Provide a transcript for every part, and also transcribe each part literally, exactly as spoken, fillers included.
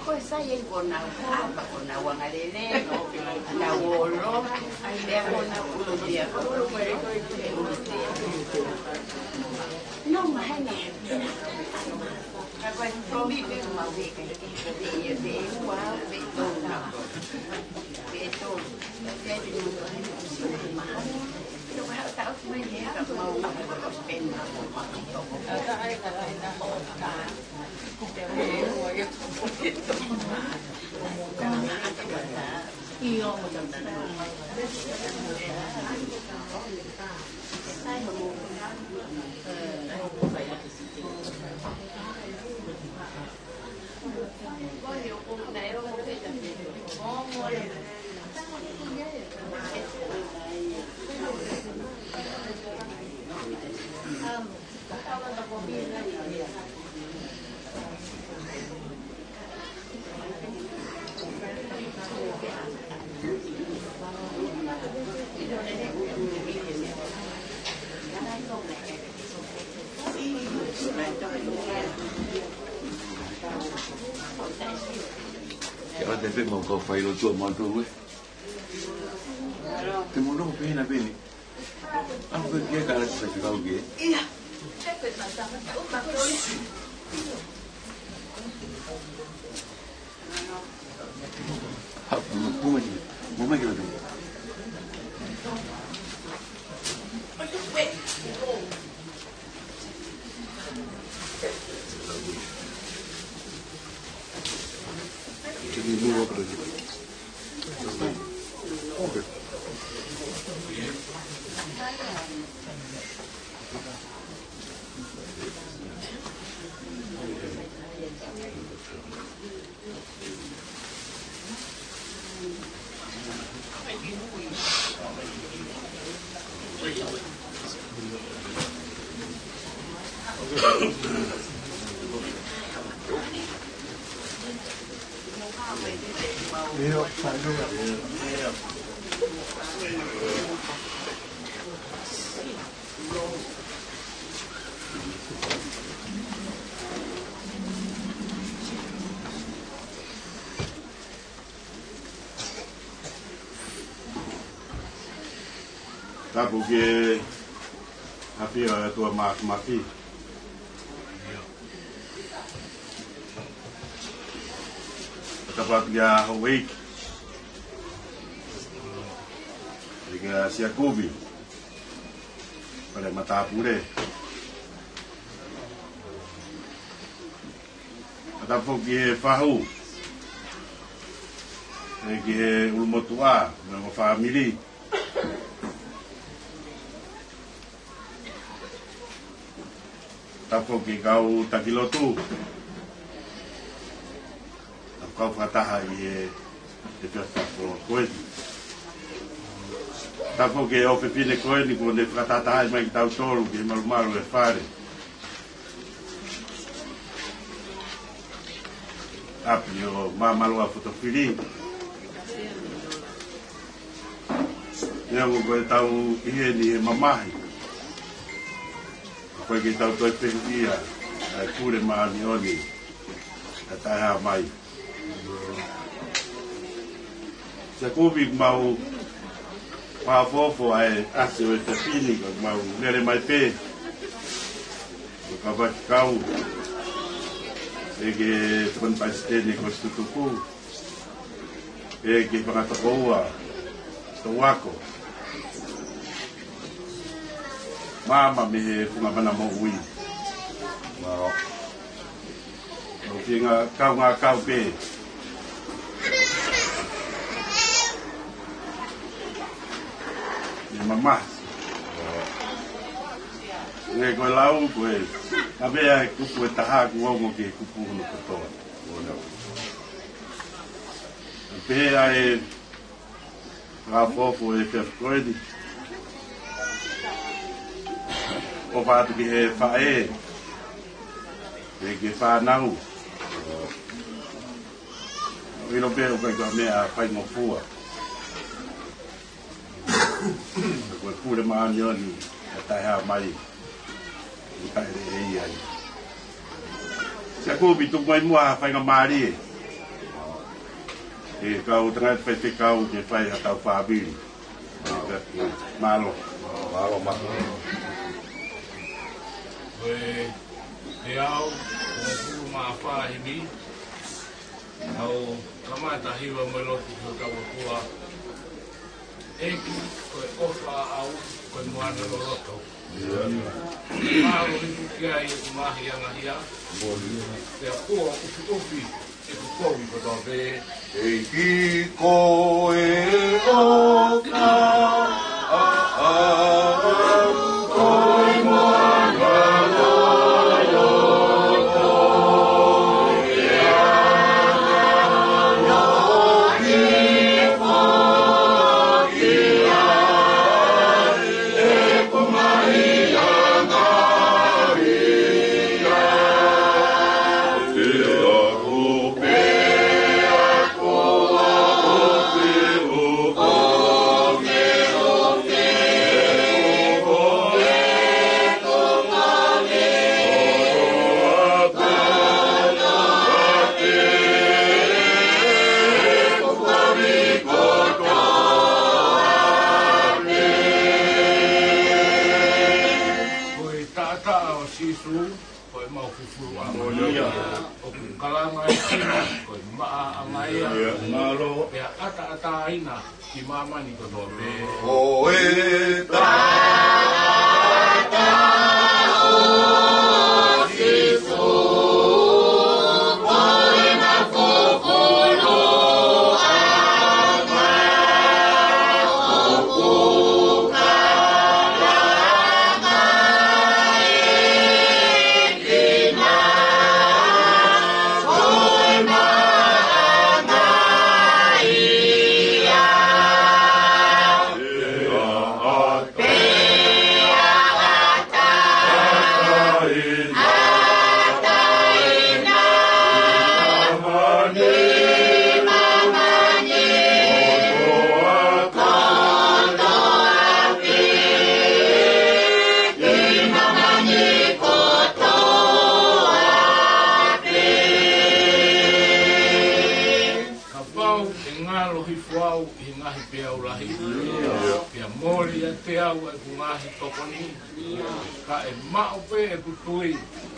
Ko e sai e kona ua, kona ua ngalele, na olo, pea kona ua pea kona ua. No, mahana. Ka ko e tomi pe mau veke, pe ia pe ua, pe tolu na. Pe tolu. Pe tolu. Mahana. Ke ʻoua te pē mau kau fai lotu ʻa mātou ē. Te mou nofo pē hena peni. Ako ke kia ka la sa kau ke. Ia. Ha, mo, mo mai, mo mai ke la peni. Te mou nofo pē. Tapu ki he ʻAfio ʻa e ʻOtua Māfimafi. Tapu atu kia Houʻeiki. Kia Siakovi. Pale matāpule. Tapu ki he fahu. Pea ki he ʻulumotuʻa, mo e ongo fāmili. Tapu ki he kau taki lotu. Tapu kau fakataha ʻi he, he fia tapu ko eni. Tapu ki he ʻofefine ko eni kuo ne fakatahatahaʻi mai kitautolu ki he malumalu e fale. ʻApi ʻo Māmaloa Fotofili. Neongo ko e tau ʻi heni he mamahi. Ko e ke tau toe pehuʻia, ʻa e pule māʻoniʻoni, ʻa e taʻehāmai. Siakovi, mau fakaʻofoʻofa ʻa e ʻasi ʻo e fefine, ka mau lele mai pē. Ko ka fakikau, ʻe ke tokoni palesiteni ko e tutuku. ʻE ki he fanga tokoua, tau ako. Maama mei he funga mana moʻui. Mālō. ʻOku ke ngā kau ngā kau pē. Mei mamahi. He ko e lau, ko e, ʻa pē ʻa e kupu ʻe taha kuo ongo ki he kupu hono kotoa. Ko e lau. ʻA pē ʻa e fakaʻofoʻofa ʻe Pefukoeli. ʻOfa atu ki he faʻē, ki he fānau. ʻO ʻilo pē ʻoku ʻikai ko ha meʻa faingofua. Ko e pule māʻoniʻoni ʻa e taʻehāmai, ʻoku taʻeleʻei ai. Siʻa Kupi, tuku mai muʻa ha faingamālie ki he kau tangataʻi faifekau ke fai ha tau fāmili. Mālō. Mālō, mālō. Ko e teau hongofulu mā fā himi, ʻa e kamata hiva mo e lotu ki hotau ʻOtua. ʻEiki, ko e ʻofa ʻaʻau, ko e moana loloto. Mālō hifo ki ai ʻeku ngaahi angahia. Pea kuo ʻufiʻufi ʻeku kovi kotoa pē. ʻEiki, ko e ʻofa ʻaʻau, ko e moana loloto. Ko e taʻataʻa ʻo Sīsū, ko e mau fufulu ʻa Maria. ʻOku kalanga e kino, ko e maʻa ʻa Maria. Mālō. Pea ʻataʻatāina ki māmani kotoa pē. Ko e taʻataʻa ʻo Sīsū, ko e mau fufulu ʻa Maria. ʻOku kalanga e kino, ko e maʻa ʻa Maria. Kapau ʻe ngalo hifo au ʻi he ngaahi peau lahi, pea mole ʻiate au ʻeku ngaahi tokoni, ka ʻe maʻu pē ʻeku tui,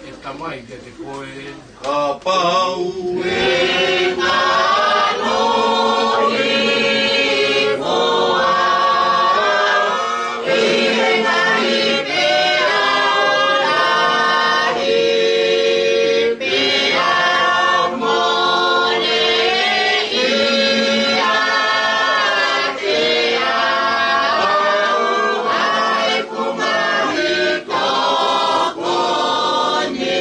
ʻe Tamai, kiate koe. Kapau ʻe ngalo hifo au ʻi he ngaahi peau lahi, pea mole ʻiate au ʻeku ngaahi tokoni,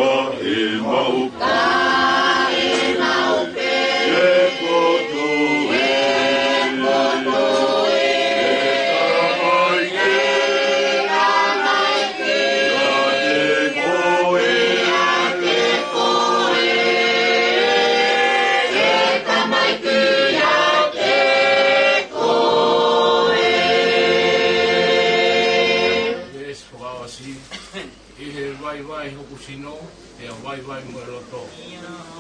ka ʻe maʻu, ka ʻe maʻu pē ʻeku tui, ʻeku tui, ʻe Tamai, ʻe Tamai, kiate koe, kiate koe, ʻe Tamai, kiate koe. Veesi fakaʻosi. ʻI he vaivai hoku sino, pea vaivai mo e loto.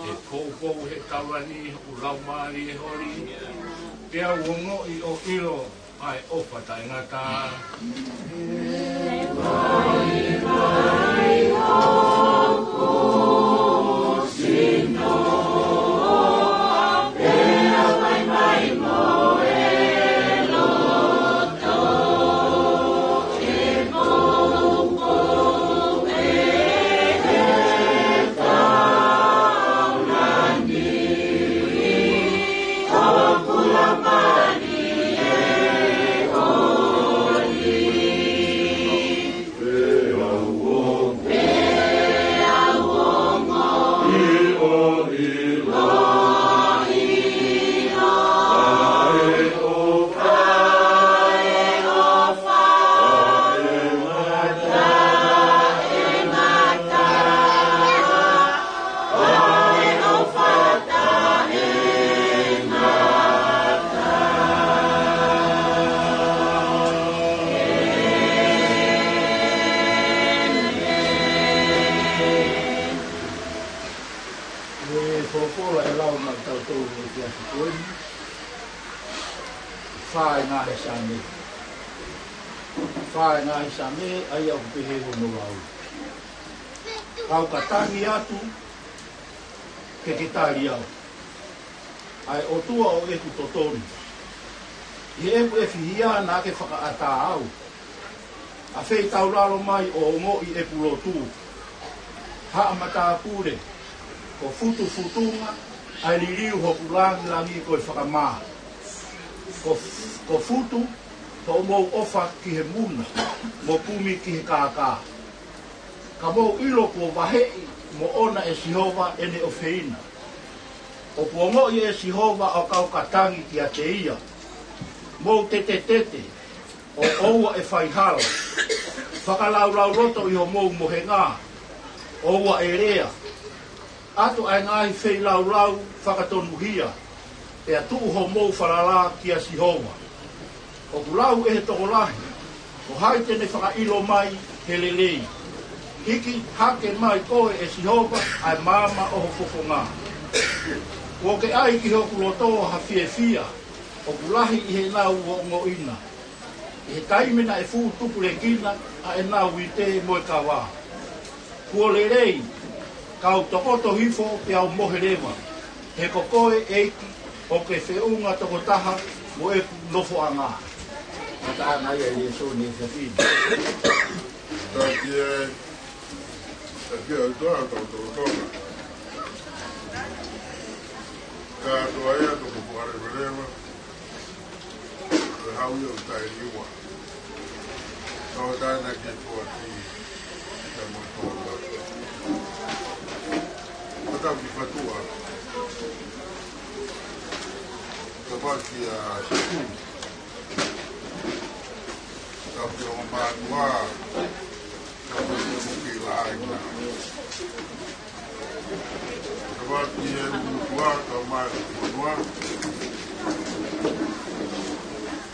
ʻE poupou he taulani hoku laumālie holi, pea u ongoʻi ʻo ʻilo ʻa e ʻofa taʻengata. Saame. Fā e ngaahi Saame, ʻa ia ʻoku pehē hono lau: Kau ka tangi atu ke ke tali au, ʻa e ʻOtua ʻo ʻeku totonu. ʻI heʻeku ʻefihia naʻa ke fakaʻatā au. ʻAfeitaulalo mai ʻo ongoʻi ʻeku lotu. Haʻa matāpule, ko futufutunga ʻa e liliu hoku langilangi ko e fakamā. Ko, ko futu hoʻomou ʻofa ki he muna, mo kumi ki he kākā. Ka mou ʻilo kuo vaheʻi moʻona ʻe Sihova ʻene ʻofeina. ʻOku ongoʻi ʻe Sihova ʻa e kau ka tangi kiate ia. Mou tetetete, ʻo ʻoua ʻe faihala. Fakalaulauloto ʻi homou mohenga, ʻoua ʻe lea. ʻAtu ʻa e ngaahi feilaulau fakatonuhia, pea tuʻu homou falala kia Sihova. ʻOku lau ʻe he tokolahi, ko hai te ne fakaʻilo mai he lelei? Hiki hake mai koe ʻe Sihova ʻa e maama ʻo ho fofonga. Kuo ke ʻai ki hoku loto ha fiefia, ʻoku lahi ʻi heʻenau ongoʻi na. ʻI he taimi naʻe fū tupulekina ʻa ʻenau uite mo e kava. Kuo lelei, kau tokoto hifo pea u mohe leva. He ko koe ʻEiki ʻoku ke feʻunga tokotaha mo ʻeku nofoʻanga. Mataʻanga ia ʻe Sīsū ni e fiefia. Taki e, taki e ʻOtua ʻa e tau tolotonga. Ka toa ia toko fakarevereva. Ko e hau ia ʻo taʻeliua. Ka ʻo taʻena ke fuaki. Ka mo e tōna. Ka tau ki fatua. Ka paki a siku. Ka pia o mātua. Ka pia o ki la aina. Ka paki e mutua ka mai o fonua.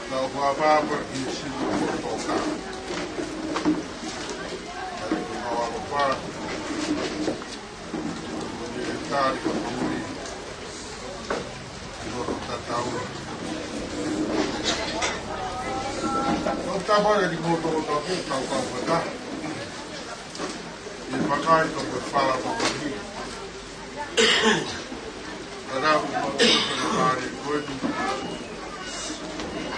Ka o pāpāpa ki sinu o toka. Ka o pāpā. Ko ni e tari ka pui. Ki loto tatau. Ko tapa e ni mo toko toki tau kau kata. ʻI he makai ka mo e fala mamahi. Ka nau mo toko toko mare koeni.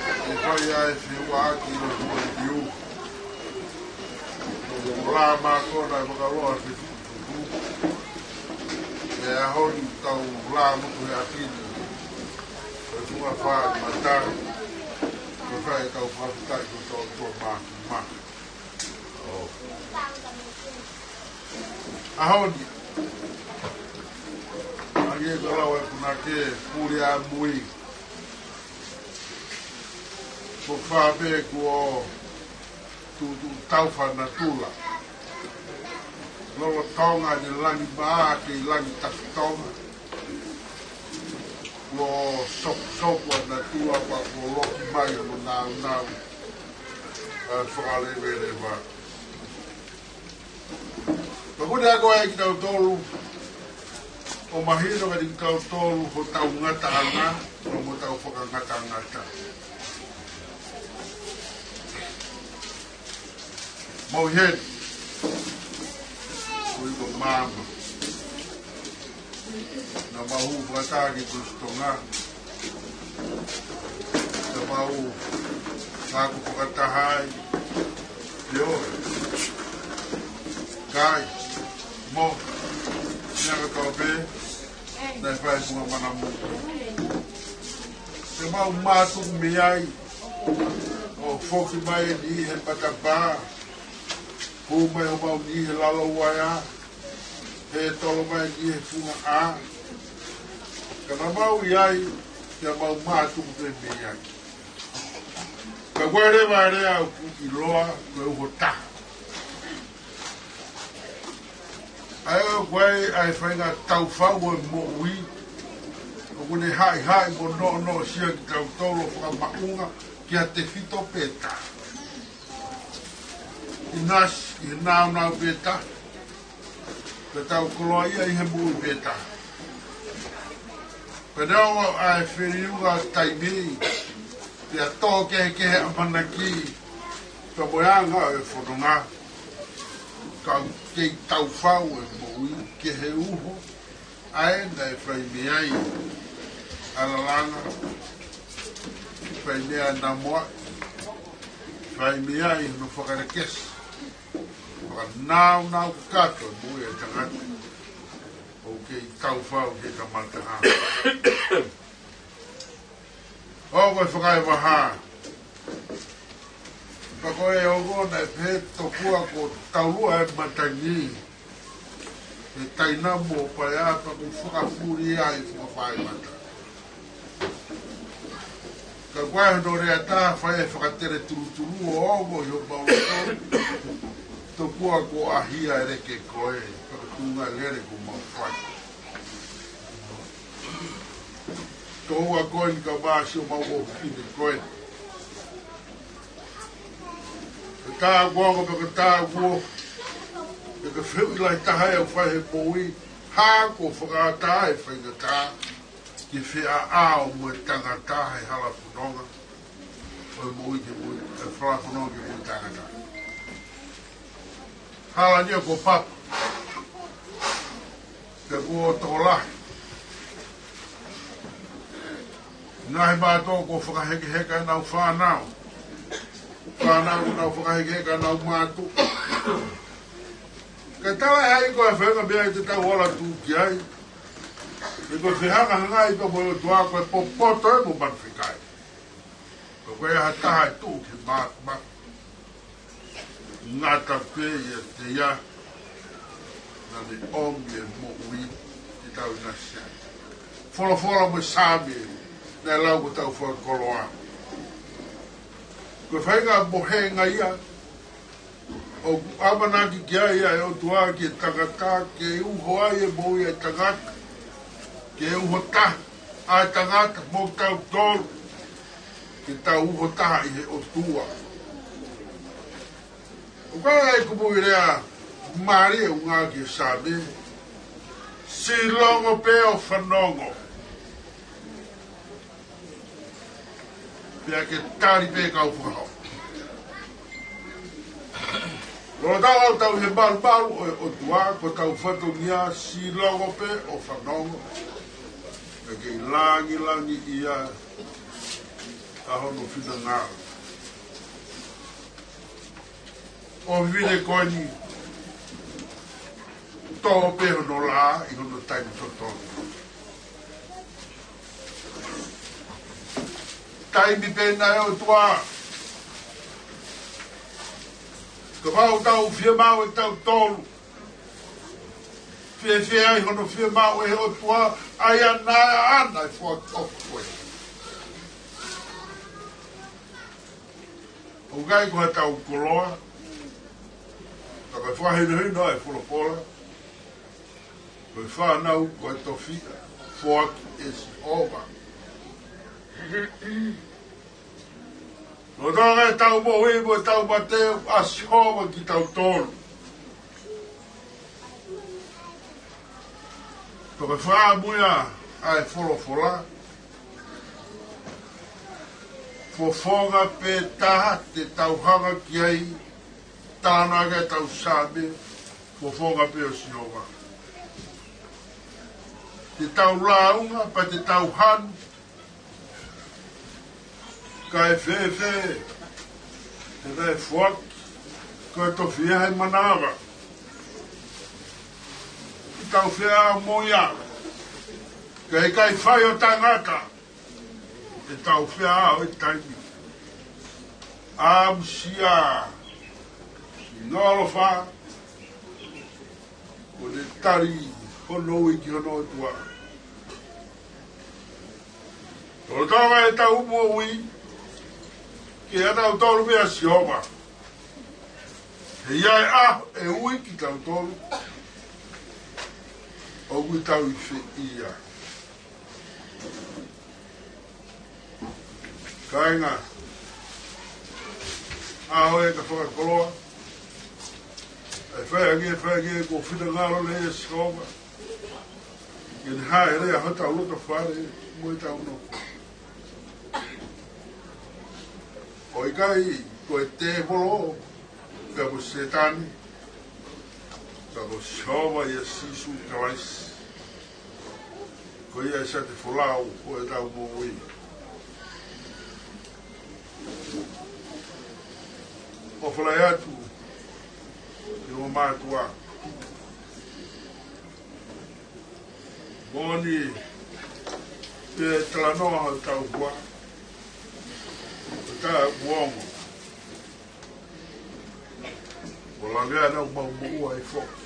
ʻI he fai ai fiu aki o hua i u. Ko la ma kona e makaloa fitu. E ʻaho ni tau la mo ko he ʻapi ni. Ko e tunga fā i mata. Ko e fai tau fakafitai ko tau tua ma. Ma. ʻAho ni. ʻAi e kalawa e punake puli a mui. Ko fā pē kuo tuʻutuʻu tau fanatula. Lolotonga ni langi mā kei langi tafitonga. Kuo sokusoku a natua pa kuo loki mai mo nāunau. A fakaleveleva. Ka kune ako ai kitautolu, ʻo mahino ka kitautolu, ko tau ngataʻanga, mo tau fakangatangata. Mau hen, ui ko māma. Na mau hū fakatā ki Tusitonga. Na mau haku fakataha ai. Pio. Kai. Mo. Naka kau pē. Na e fai funga mana mo. Na mau mātuku mei ai. ʻO foki mai ni he matapā. Hū mai ʻo mau ni he lalo uaea. He tolo mai ni he funga ʻā. Ka na mau ʻi ai, kia mau mātuku pē mei ai. Ka kuo leva lea ʻoku ʻiloa, ko e uho taha. ʻA ia ko e ʻai fainga tau fau ʻo e moʻui. ʻOku ne haʻihaʻi mo noʻonoʻo sia kitautolu fakamaʻunga kia tefito pē taha. ʻInasi, ʻi he nāunau pē taha. Pea tau koloa ia ʻi he moʻui pē taha. Pea neongo ʻa e feliuga taimi. Pea tō kehekehe ʻamanaki, pea mo e anga ʻo e fononga, ka kei taufau e moʻui ki he uho ʻa ē naʻe fai mei ai ʻa e lalanga, fai mei ai ʻa e namoa, fai mei ai hono fakalekesi, fakanāunau kakato e moʻui ʻa e tangata ʻoku kei taufau ki he kamataʻanga. ʻOku ou fakaʻevaha. Pea ko e ongo naʻe pehē, tokua kuo taulua e matangi, ʻe tainamo paea, pea kuo fakafuli ai fakafaimata. Ka ko e hono lea ʻe taha, fai e fakatele tulutulu ʻo ongo ʻi homau loto. Tokua kuo ʻaʻahi e leke ko ē, pea ko e tuʻunga lele kuo mau fai. Toua ko eni ka masi ʻo mau ʻo pine ko ē. Ko e tākuo ko, pea ko e tākuo, pea ko e fehuʻi lahi taha ʻe fai he moʻui, hā kuo fakaʻatā e faingataʻa ki he feʻaʻao mo e tangata he hala fononga ʻo e moʻui ki he moʻui, e hala fononga ki he moʻui taʻengata. Hala ni ia kuo papa, pea kuo tokolahi. Ngaahi mātuʻa kuo fakahekeheka ʻenau fānau. Fānau kuo nau fakahekeheka ʻenau mātuʻa. Kae talaʻehai ko e feinga meʻa ʻi heʻetau ola tuʻu ki ai. He ko e fehangahangai pē mo e ʻOtua, ko e popoto ē mo manu fekai. Ko e ʻi ai ha taha ʻe tuʻu ki he mātuʻa, ngata pē ʻiate ia naʻa ne ʻomi e moʻui ke tau ʻinasi ai. Folofola mo e Saame naʻe lau ko ʻetau fakakoloa. Ko e faʻahinga mohenga ia ʻoku ʻamanaki ki ai ʻa e ʻOtua ki he tangata, ke uho ai e moʻui ʻa e tangata, ke uho taha ʻa e tangata mo kitautolu, ke tau uho taha ʻi he ʻOtua. ʻOku ʻi ai e kupuʻi lea mālie ʻoku ngāueʻaki ʻe he Saame: Silongo pē ʻo fanongo, pea ke tali pē kau fakahoko. Lolotonga ʻetau ʻi he malumalu ʻo e ʻOtua, ko ʻetau fatongia silongo pē ʻo fanongo, pea ke langilangiʻia ʻa hono finangalo. ʻO vine ko eni, tō pē hono laʻā ʻi hono taimi totonu. Taimi pē ena ʻa e ʻOtua. Kapau ʻoku tau fiemaʻu ʻe tautolu, fiefia ai hono fiemaʻu ʻe he ʻOtua, ʻa ia naʻe ʻaʻana e foaki ʻofa ko ē. ʻOku ʻikai ko haʻatau koloa, ka ko e fakahinohino ʻa e folofola, ko e fānau ko e tofiʻa foaki ʻe Sihova. Lolotonga ʻetau moʻui mo ʻetau mate, ʻa Sihova kitautolu. Ko e fakaʻamu ia ʻa e folofola. Fofonga pē taha te tau hanga ki ai, talanoa ki ai ʻetau Saame, fofonga pē ʻo Sihova. Te tau lāunga pea te tau hanu, kae fēfē, he naʻe foaki ko e tofiʻa he manava. Te tau feʻao mo ia, ka ʻikai fai ʻo tangata, te tau feʻao he taimi. ʻAmusia, ʻinolofa, ʻo ne tali hono ui ki hono ʻOtua. Lolotonga ʻetau moʻui, ke ʻatautolu meia Sihova. He ʻe ʻi ai e ʻaho ʻe ui kitautolu, ʻoku tau ʻi fē ia. Kāinga, ʻaho ē ka fakakoloa, ʻe fai ange, fai ange ko e finangalo lelei ʻa Sihova, ke ne hāʻele ʻi hotau loto fale mo ʻetau nofo. ʻOku ʻikai ko e tēvolo, pe ko Sētane, ka ko Sihova ia Sīsū Kalaisi. Ko ia ʻe siate folau ʻo ʻetau moʻui. ʻOfa lahi atu ki hoʻo mātuʻa. Moʻoni pē talanoa ʻo tau hua. Ko tā kuongo. ʻO lave ana ʻo mau moʻua ai foki.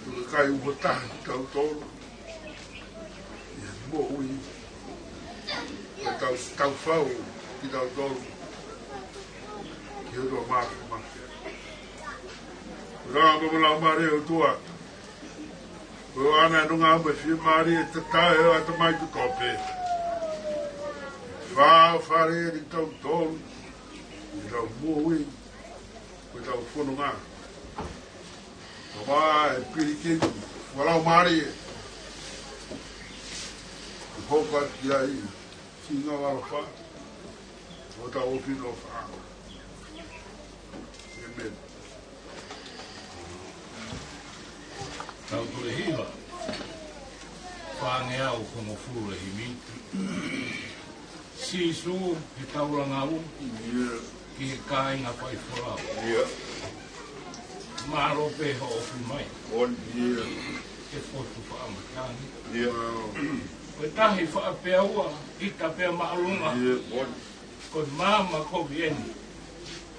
Ko e kakai ʻoku taha kitautolu. ʻI he moʻui. Ko tau, tau fau kitautolu. Ki he ʻOtua Māfimafi. Ko e ʻuhinga ʻoku mau lau mālie ʻOtua. Ko e ʻuhinga ʻo e nonga mo e fiemālie ʻe tata ʻe ʻatamai kotoa pē. Fāfale ni kitautolu. ʻI heʻetau moʻui. Ko ʻetau fononga. Ka ʻoku ʻi ai e pilikimi. Ko e lau mālie. Ko e hoko atu ki ai. Singa wala fa. ʻO tau ofi no fa. ʻĒmeni. Tau toe hiva. Fāngeau hongofulu e himi. Sīsū he taulanga ʻu. ʻIo. Ki he kāinga faifolau. ʻIo. Mālō pē hoʻo ofi mai. ʻOni. ʻIo. He potu faʻa matangi. ʻIo. Ko e tahi faʻa pea ua, ʻita pea māʻolunga. ʻIo. ʻOni. Ko e maama kovi eni.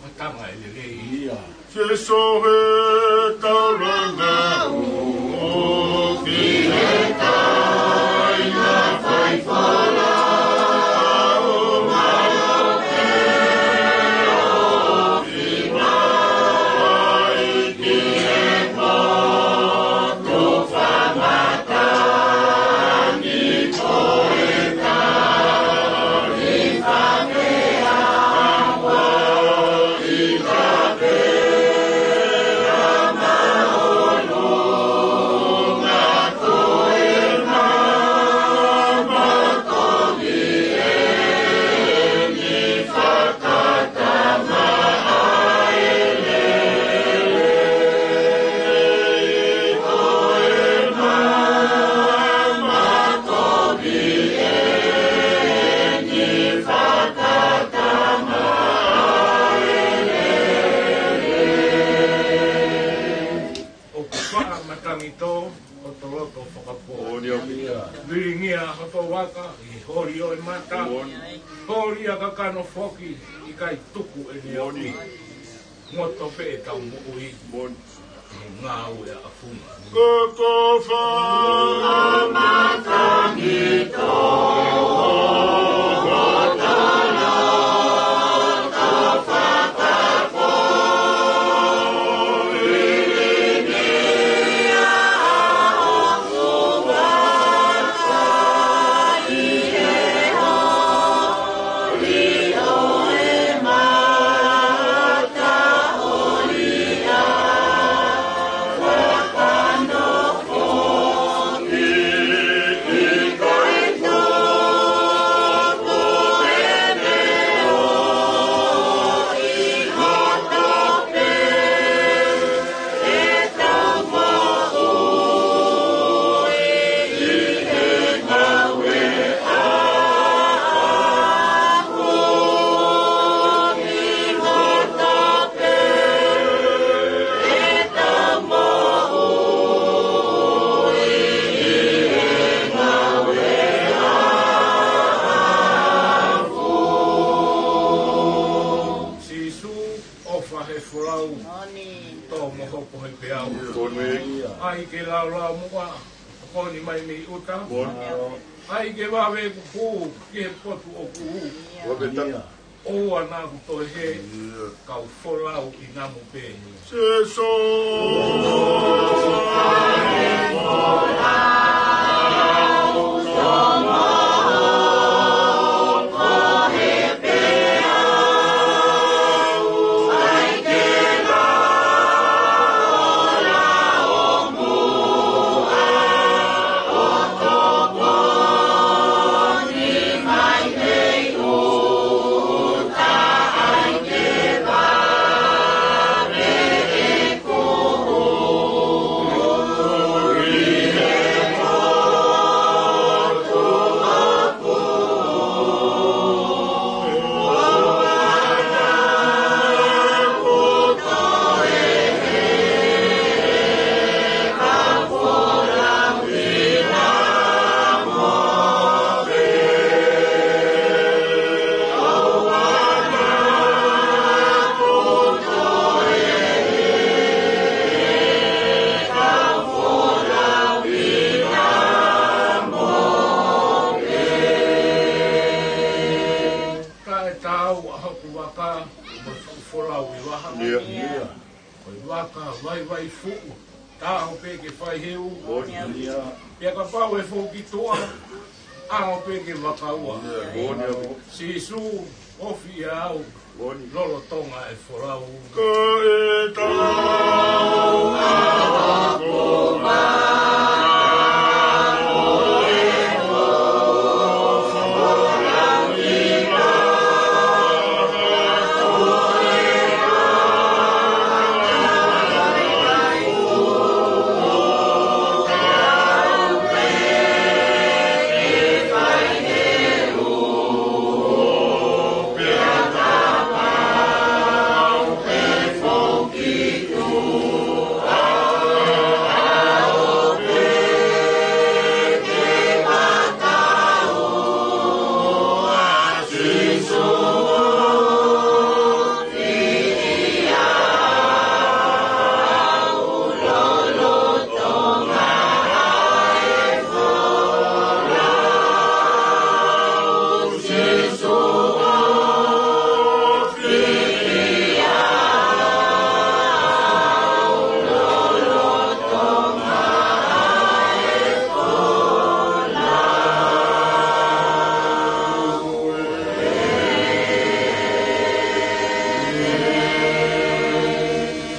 Matangi e lelei. ʻIo. Sīsū he taulanga ʻu ki he kāinga faifolau. ʻOku faʻa matangi tō hoto loto fakapō. ʻOni ʻoku. Vilingia hoto vaka ʻi he holi ʻo e mata. ʻOni. Holi ʻa e kakano foki ʻikai tuku ʻene ʻOni. ʻOmi. Ngoto pē ʻetau moʻui. ʻOni. Ngāue ʻa ʻAfunga. Ko ko faʻa matangi tō hoto loto fakapō. Sīsū, ʻofa he folau, ʻOni. Tō mo hopo he peau. ʻOni. ʻAi ke laulau muʻa, ʻoni mai mei ʻuta. ʻOni. ʻAi ke vave kupu ki he potu ʻoku. ʻOni. ʻOua naʻa ku toe hē, ʻIo. Kau folau ʻi namu pē. Sīsū. Au ʻa hoku vaka, mo hoku folau ʻi vaha. Ko e vaka vaivai fuʻu, taʻo pē ke fai heu. Pea kapau ʻe fou ki tuʻa, ʻaho pē ke vakaua. Sīsū, ofi ʻia au, lolotonga e folau. Ko e tau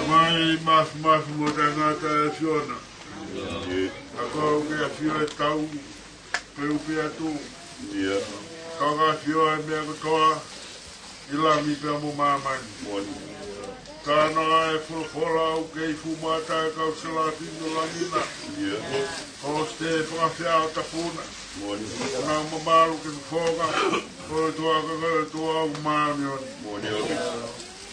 Tamai mafimafi mo tangata ʻa e ʻAfiona. ʻA koe ʻoku ke ʻafio ʻi he tau, pea ʻoku ke ʻatu. Ka ʻoku ke ʻafio ʻi he meʻa kotoa, ʻi langi pea mo māmani. Talanoa e folofola ʻoku ke fuʻu mamata ʻa e kau selafi ʻo langi na. Ko e fakafeʻao tapu na. ʻOku nau mamalu ke fofonga, ko e ʻOtua, ko e ʻOtua ʻoku māʻoniʻoni.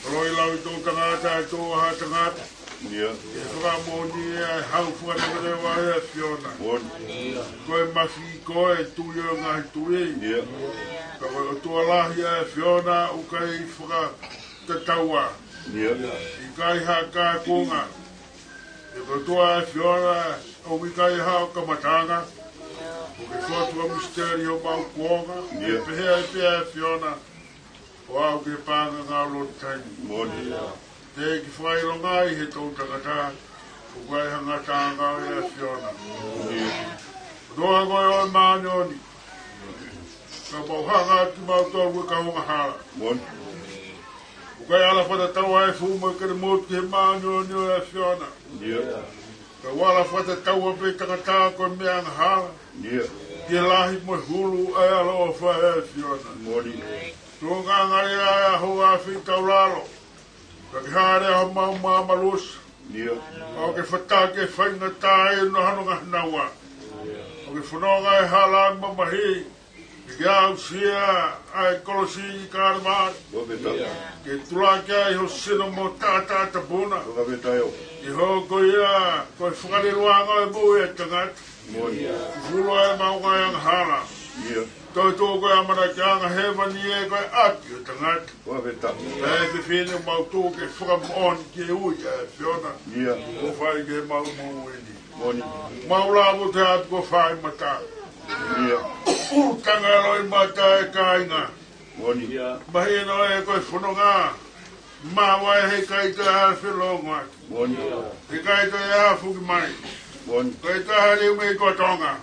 Ko e lau ʻi toʻutangata, ʻi toʻu ʻa e tangata. Ke fakamoʻoni ʻa e hau fakaleveleva ʻa e ʻAfiona. Ko e mafi ko e Tuʻi ʻo e ngaahi tuʻi. Ka ko e ʻOtua lahi ʻa e ʻAfiona, ʻoku ʻikai fakatataua. ʻIkai ha kākunga. He ko e ʻOtua ʻa e ʻAfiona, ʻoku ʻikai ha kamataʻanga. ʻOku ke fotu ʻa e misiteli ʻo homau kuonga. Pehē ai pē ʻa e ʻAfiona, ʻo aʻu ki he paʻanga ngāue ʻo e taimi. Te ke fakaʻilongaʻi he toʻutangata, ʻoku ʻikai ha ngataʻanga ʻo e ʻAfiona. ʻOtua ko e ʻOtua māʻoniʻoni. Kapau ʻe hanga atu kimautolu ko e kau angahala, ʻoku ʻikai ala fakatatau ʻa e fuʻu mo e kelemotu ki he māʻoniʻoni ʻo e ʻAfiona. Ka ʻoku ala fakatatau pē tangata ko e meʻa angahala. Ki he lahi mo e hulu ʻa e ʻaloʻofa ʻa e ʻAfiona. Tuʻunga angalelei ʻa e ʻaho ʻa e fitaulalo. Ka ke hāʻele ʻa homau mamalu ʻosi. ʻOku ke fataki e faingataʻa ʻi hono ngaahi naua. ʻOku ke fononga ʻi he hala mamahi. Ke ke aʻusia ʻa e kolosi ʻi Kalevale. Ke tulaki ai ho sino mo taʻataʻa tapu na. Ke hoko ia ko e fakaleluʻanga ʻo e moʻui ʻa e tangata. Fufulu ʻa e maʻunga ʻo e angahala. Toe tuʻu ko e ʻamanakiʻanga hēvani ʻe ko e ʻapi ʻo e tangata. Pea ʻe fefine mau tuʻu ke fakamoʻoni ki he ui ʻa e ʻAfiona. ʻOku fai ki heʻemau moʻui ni. Mau lava ʻo te atu ko fai mata. ʻUtanga loʻimata e kāinga. Mahino ʻe ko e fononga. Maʻu ʻe he ʻikai toe ʻi ai ha felōngoaki. ʻIkai toe ʻi ai ha fuki mai. ʻIkai toe ʻi ai ha liu mei ko Tonga.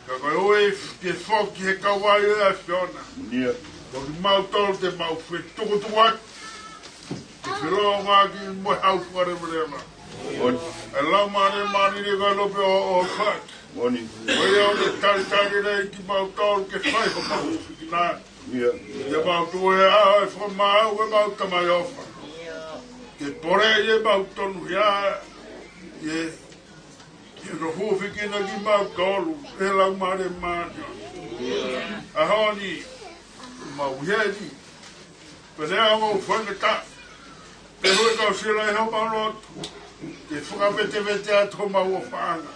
Ka ko e ui ke foki he kau ai ʻa e ʻAfiona. Ko kimautolu te mau fetukutuku atu. Ke felōngoaki mo e hau fakaleveleva. ʻE Laumālie Māʻoniʻoni ko e lope ʻoʻofa. Ko ia ʻoku ke talitali lelei kimautolu ke fai homau fikinā. Ke mau tuʻu he ʻao ʻo e fakamaau ʻo ʻemau Tamai ʻofa. Ke poleʻi ʻemau tonuhia. ʻI he, ʻi hono hūfekina kimautolu ʻe he Laumālie Māʻoniʻoni. ʻAho ni, mau heni. Pea ʻoku mau faingataʻa. Pea ʻoku mau sila ʻi homau lotu. Ke fakavetevete atu homau ʻofaʻanga.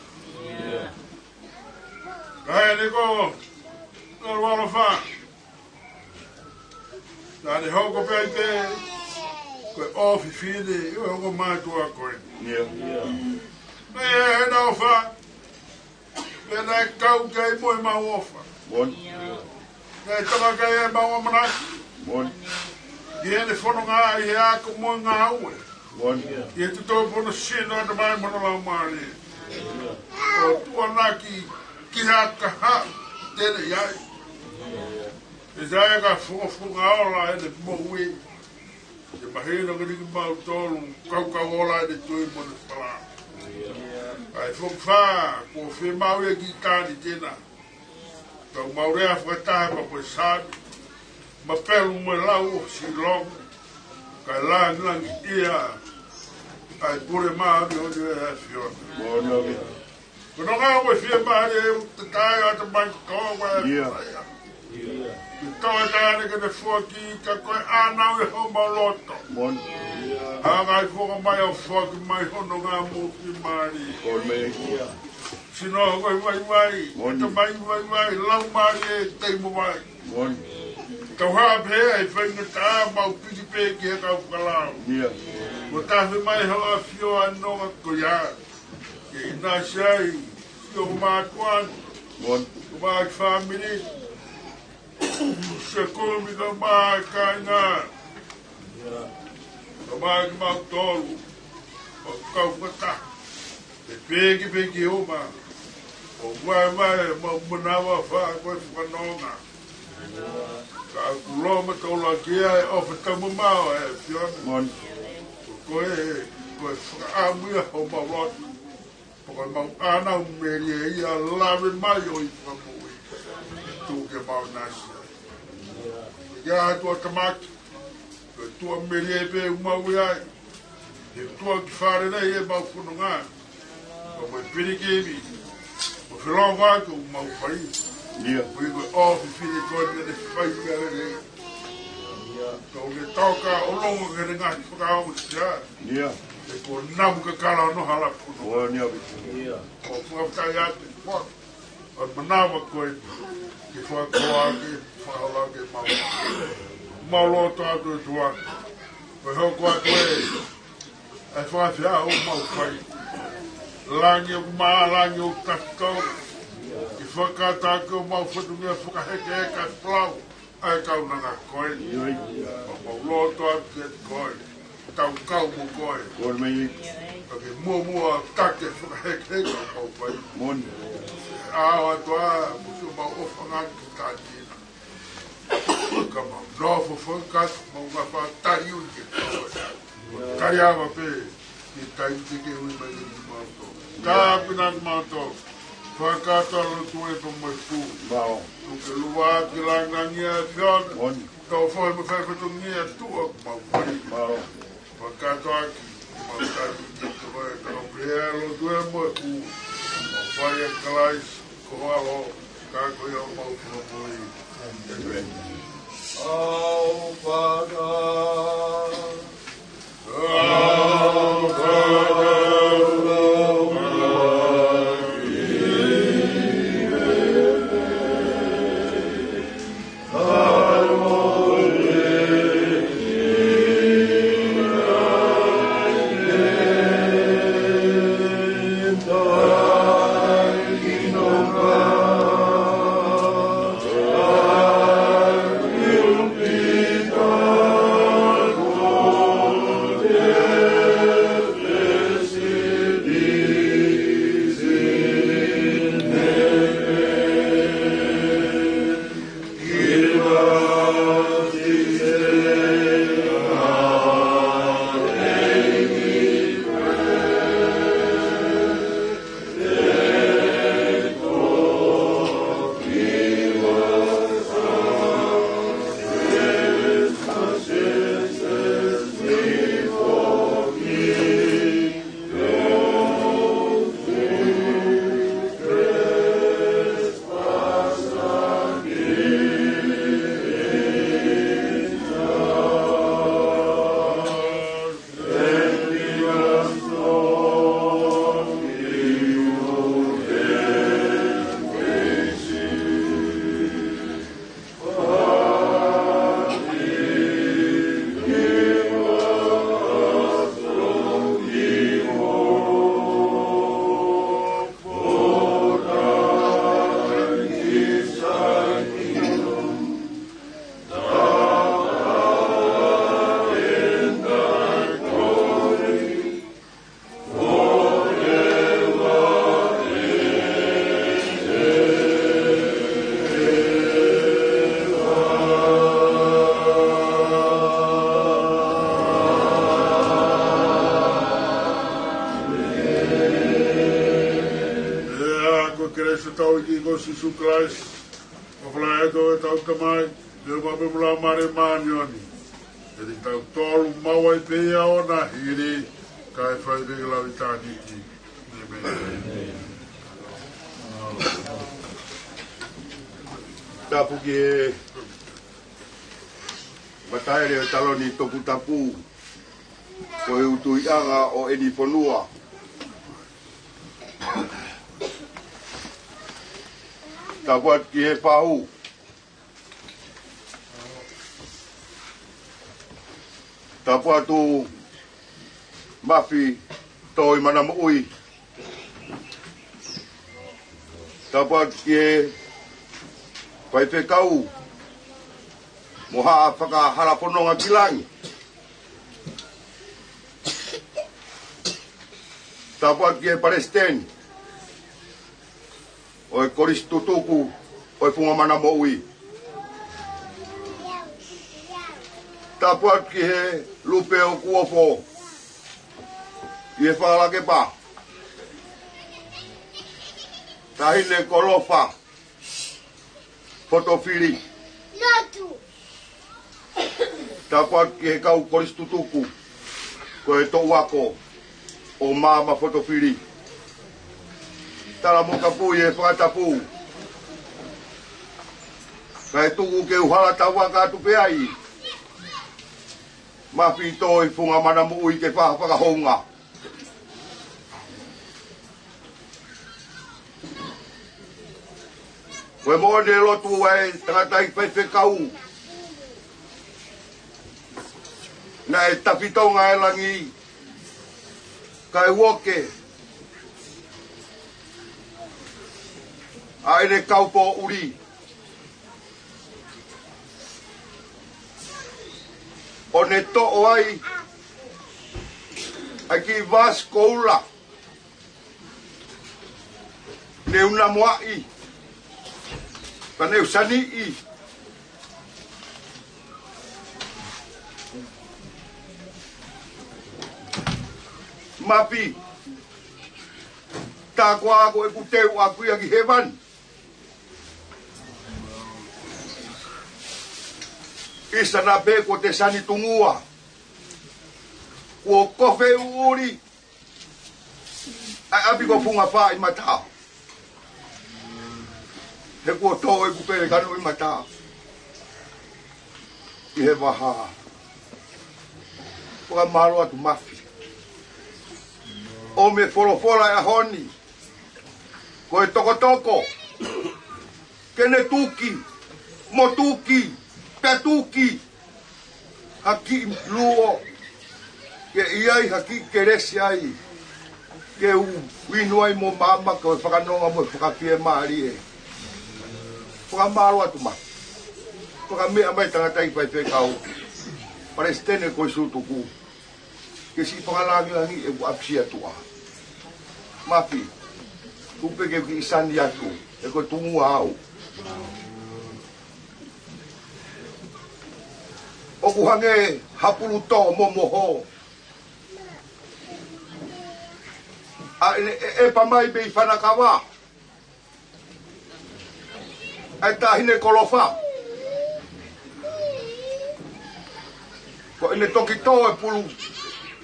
Ka ʻi heʻene ko, ʻalu ʻaloʻofa. Naʻa ne hoko pē ai pē, ko e ʻofefine, ʻi he ongo mātuʻa ko ē. Naʻe ʻi ai ʻena ʻofa, pea naʻe kau ki ai mo ʻemau ʻofa. Naʻe tama ki ai ʻemau ʻamanaki. Moʻoni. ʻI heʻene fononga ʻi he ako mo e ngāue. Moʻoni. ʻI he tuʻutuʻuni sino ʻa e Tamai mo hono Laumālie. ʻO tuʻunaki ki ha kahaʻu te ne ʻi ai. ʻE ʻi ai ha fofonga ola ʻene moʻui. ʻE mahino kiate kimautolu, kaukau ola ʻene tui mo ʻene falala. ʻA e fofonga, ko e fiemaʻu ia ki tani tena. Kau mau lea fakataha pea mo e Sāme. Mapelu mo e lau ʻo Silomo. Kae langilangiʻia ʻa e pule māʻoniʻoni ʻo e ʻAfiona. Moʻoni. Ko hono ngāue fiemālie ʻoku tatai ʻa e Tamai kotoa ʻa e ʻAfiona. Ke toe taʻane ke ne foaki ka ko e ʻānau ʻi homau loto. Moʻoni. ʻA e ngaahi fofonga mai ʻo foaki mai hono ngaahi moʻui fiemālie. Moʻoni. Sino ko e vaivai, Moʻoni. Tamai vaivai, Laumālie teimo vai. Moʻoni. Tau hape ai faingataʻa mau piki pē ki he kau fakalao. Ia. Mo tafe mai ho ʻAfio ʻa e nonga ko ia. Ke ʻinasi ai, ʻio mātuʻa ni. Moʻoni. Ko e fāmili. Sekumi ka mai kāinga. Ka mai kimautolu. ʻO kau fakataha. Ke piki piki uma. ʻO vaevae mo manava fā ko e fakanonga. Ka kulo ma tau lakia e ʻofa tamu mau ʻa e ʻAfiona. Moʻoni. Ko e, ko e fakaʻamu ia homau loto. Ko e mau ʻānau melie ia lave mai ʻo e fakamoʻui. Tuku ke mau ʻinasi ai. Ia tuʻa tamaki. Ko e tuʻa melie pē ʻoku mau ʻi ai. He tuʻa ki fale nei ʻemau fononga. Ko e pilikimi. Ko e felongoaki ʻoku mau fai. Ia. Ko e ʻofa fili ko eni ne fai ka lelei. Ko e toka ʻo longo ke ne ngaahi fakaongo sia. Ia. He ko namu ka kala no hala puno. Moʻoni ʻaupito. Ia. Ko e fakafetaʻi atu. ʻO manava ko e ke fakakoa ke fakahola ke mau. Mau loto atu e tuʻa. Ko e hoko atu e. ʻA e fakafeʻao ʻoku mau fai. Langi ʻoku mā, langi ʻoku tatou. Ke fakatau ke mau fatungia fakahekeheka e plau. ʻA e kaunanga ko eni. Ioi. ʻOku mau loto atu kiate koe. Tau kau mo koe. Moʻoni mai. Ka ke muamua take fakahekeheka ʻoku mau fai. Moʻoni. ʻAo atu ā, mo siʻomau ʻofa ngāue ki tani tena. Ka mau nofo fakakata, mau ngaahi faʻa tali uni ke tau. Tali ava pē, ke tai te ke ui mai ke mau tō. Ka pina ke mau tō. Fakakata lotu e pa mai pū. Mao. Tuku ke lua ki langilangi ʻa e ʻAfiona. Moʻoni. Tau fohe mo fai fatongia tuʻa mau fai. Mao. Fakakata ʻaki, mau tai te ke tō e tau pea lotu e mo e pū. Mau fai ʻa Kalaisi. Ko alo, ka ko ia mau fakamoʻui. ʻĒmeni. Au pata. Au pata. Sīsū Kalaisi, ʻofa lahi ʻa e ʻOtua ko ʻetau Tamai, feohi mo e Laumālie Māʻoniʻoni, ʻiate kitautolu, maʻu ai pē ʻa ʻene hili, kae fai pē ki lalo ʻitāniti. ʻĒmeni. Tapu ki he mataele ʻo e taloni toputapu, ko e ʻutuʻanga ʻo ʻeni fonua. Tapu atu ki he fahu. Tapu atu Mafi Toimanamoʻui. Tapu atu ki he faifekau mo haʻa fakahalafononga ki langi. Tapu atu ki he palesiteni ʻo e Kolisi Tutuku ʻo e Funga Mana Moʻui. Tapu atu ki he lupe ʻoku ofo ʻi he fakalakepa, Taʻahine Kolofa Fotofili. Tapu atu ki he kau Kolisi Tutuku, ko e toʻu ako ʻo Maama Fotofili. Tala mo kapu ʻi he fakatapu, kae tuku ke u hala tauʻaki atu pē ai Mafi Toifunga Mana Moʻui ke fai ha fakahounga. Ko e moʻoni e lotu ʻa e tangataʻeiki faifekau, naʻe tafitonga e langi, kae uoke ʻa ʻene kau pōʻuli, ʻo ne toʻo ai ʻa e kiʻi vasi koula, ne u namoaʻi, pea ne u saniʻi. Mafi, tā koā ko ʻeku teu ʻaʻaku ia ki hēvani? ʻIsa naʻa pē kuo te sani tungua, kuo kofe ʻuʻuli ʻa e ʻapi ko Fungafā ʻi mata, he kuo tō ʻeku pelekano ʻi mata ʻi he vaha. Fakamālō atu Mafi. ʻOmi e folofola ʻo e ʻaho ni, ko e tokotoko, ke ne tuki mo tuki pea tuki ha kiʻi luo, ke ʻi ai ha kiʻi kelesi ai ke u inu ai mo maama ko e fakanonga mo e fakafiemālie. Fakamālō atu Mafi. Fakameʻa mai tangataʻeiki faifekau, palesiteni Kolisi Tutuku, ke siʻi fakalāngilangiʻi ʻeku ʻapisia tuʻa. Mafi, tuku pē ke u kiʻi sani atu, he ko e tungua au. ʻOku hangē ha pulu tō momoho ʻa ʻene ʻeʻepa mai mei Fanakava ʻa e Taʻahine Kolofa. Ko ʻene toki tō e pulu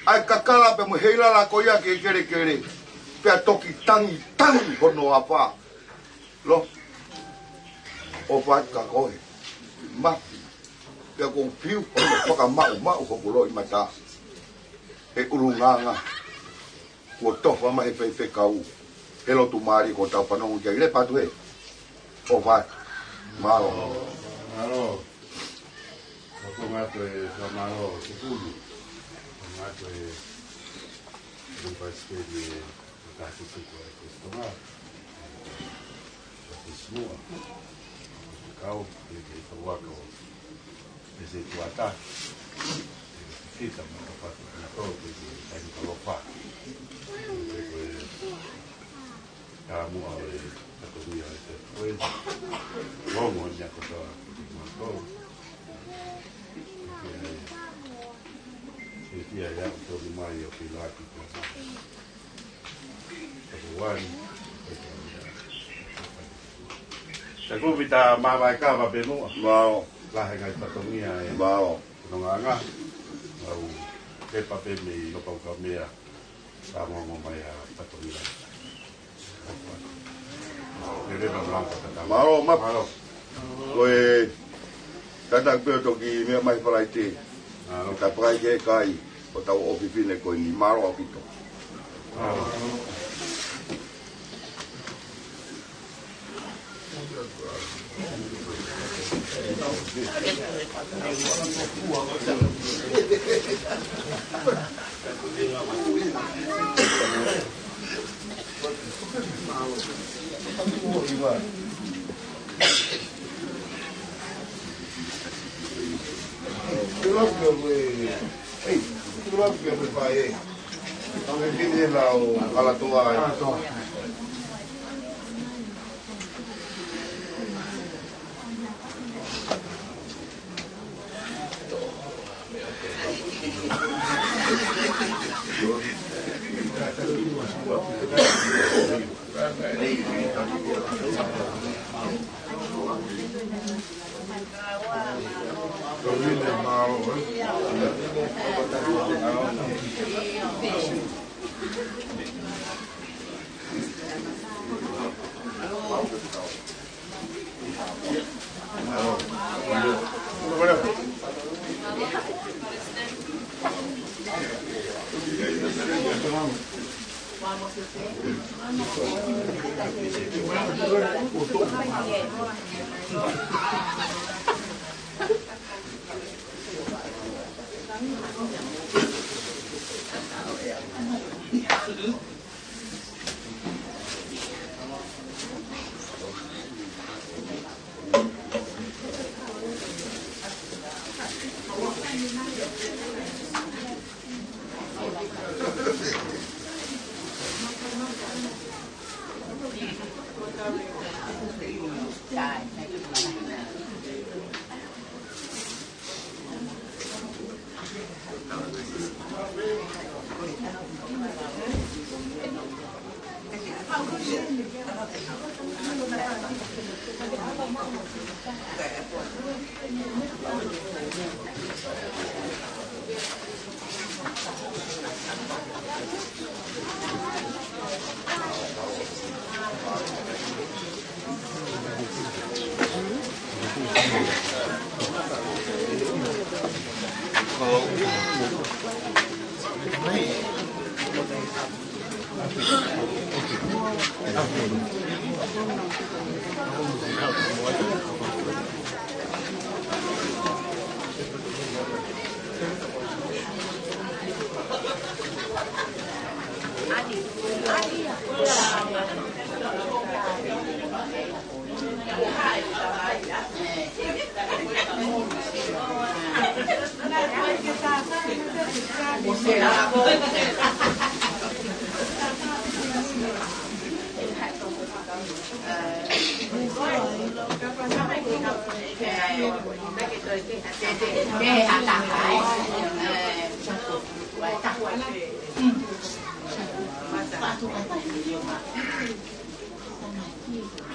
ʻa e kakala pea mo e heilala ko ia ki he kelekele, pea toki tangitangi hono afa. Lo, ʻofa atu kia koe Mafi, pea ʻoku ou fiu hono fakamaʻumaʻu hoku loʻimata he ʻulungaanga kuo tofa mai he faifekau, he lotu mālie kuo tau fanongo ki ai. Lepa atu he. ʻOfa atu. Mālō. Mālō. Ka ko ngā toe ka mālō te kulu. Ko ngā toe, ko ngā toe sipeni e ka tutuku e Kolisi Tonga. Ko te simua. Kau, ke ke tau ako. Pese tuata. Kita mo ka patu na to ke ke kai ka lopa. Ke ko e ka mua o e ka to mia e te koe. Longo ni ako to ma to. Ke ai. Ke kia ya to ni mai o ke laki ko. Ka ko wani. Ke kia. Te kuvi ta mavae kava pē muʻa. Mālō. Lahi e ngaahi fatongia ē. Mālō. Nonga anga. Au, pepa pē mei Lopau Kaumea. Sa mo mo mai ʻa fatongia. Ke leva malanga kata. Mālō, ma. Mālō. Ko e, kata pē ʻo toki meʻa mai Falaite. Mālō. Ka pakai ke kai, ʻo tau ʻofefine ko eni. Mālō ʻaupito. Mālō. Tulou ke we, ei, tulou ke we pae. Ang hindi na o Alatoa. Alatoa.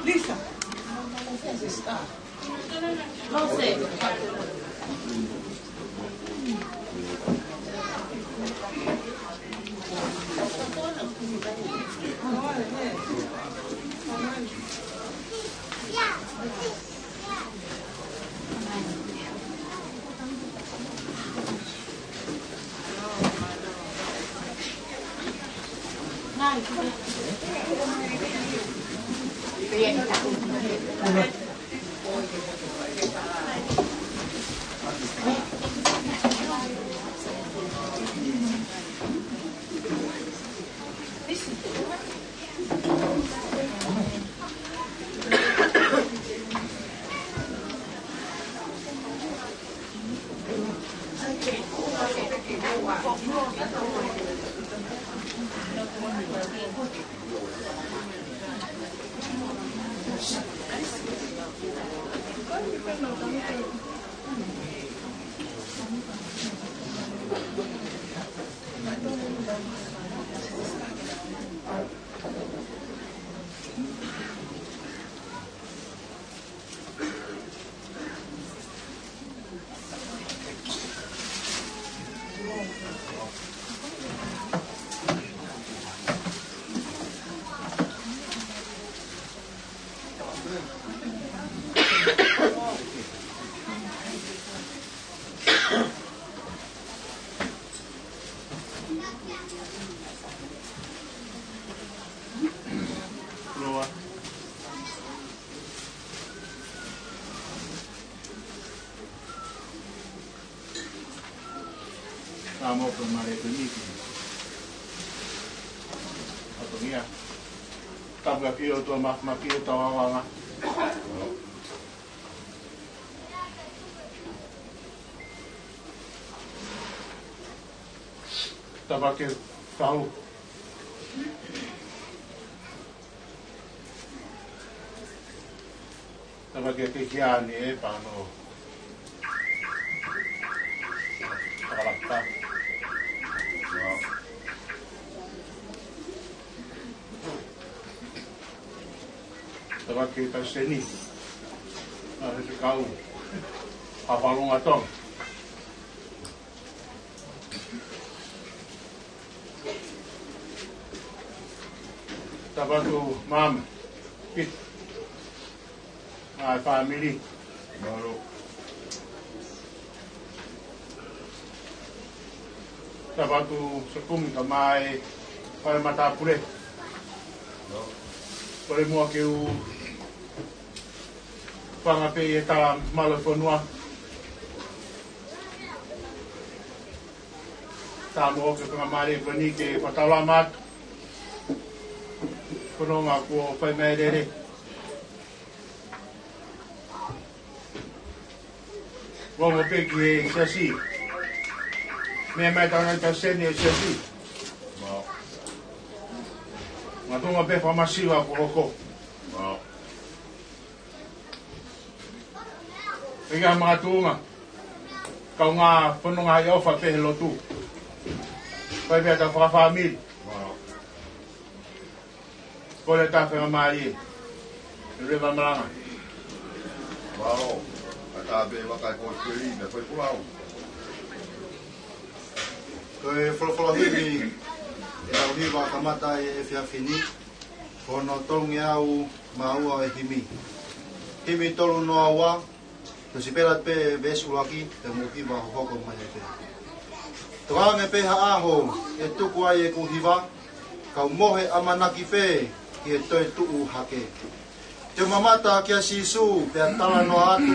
Lisa. Ka mo ka mare ko niki. Ato nia. Tapu ʻa e ʻOtua Māfimafi ʻi hotau ʻaoʻanga. Tapu ʻa e kau. Tapu ʻa e kau kia ni e pano. Tapu ʻa e kau seni. ʻA e kau. ʻA Palunga Tonga. Tapu atu Mama. Pita. ʻA e fāmili. Mālō. Tapu atu Sokumi ka mai. Pale matāpule. Mālō. Pale mua ke u. Fanga pē ʻi he tala mālō fonua. Tapu mo ke fanga mare ko ni ke fataula matu. Ko nonga kuo fai mai lele. Ua mo peki e siasi. Mea mai tau nai tau seni e siasi. Mālō. Matunga pē fakamasiva ko hoko. Mālō. ʻIkai ha makatuʻunga. Kaungā fononga ʻi ʻofa pē he lotu. Fai pē ʻa e fakafāmili. Ko e tafe ngā mālie. Reva malanga. Mālō. ʻA e tafe vakai ko e keli, me koi pulau. Ko e folofola himi, ʻe au hiva kamata e efiafi ni. Ko hono tolungeau mā ua e himi. Himi tolu noa ua, ko e sipela pē veesi ʻuluaki, te mou hiva hohoko mai pē. Tokange pē ha ʻaho, ʻe tuku ai ʻeku hiva, kau mohe ʻamanaki pē, ki he toe tuʻu hake. Te u mamata kia Sīsū, pea talanoa atu.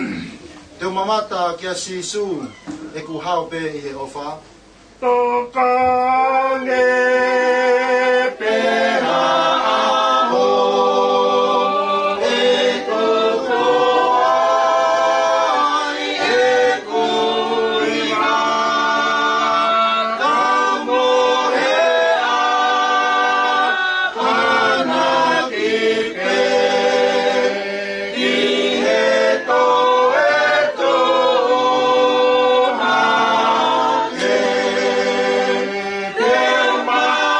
Te u mamata kia Sīsū, ʻeku hao pē ʻi he ʻofa. Tokange pē ha ʻaho ʻe tuku ai ʻeku hiva, kau mohe ʻamanaki pē. Ki he toe tuʻu hake, te u ma-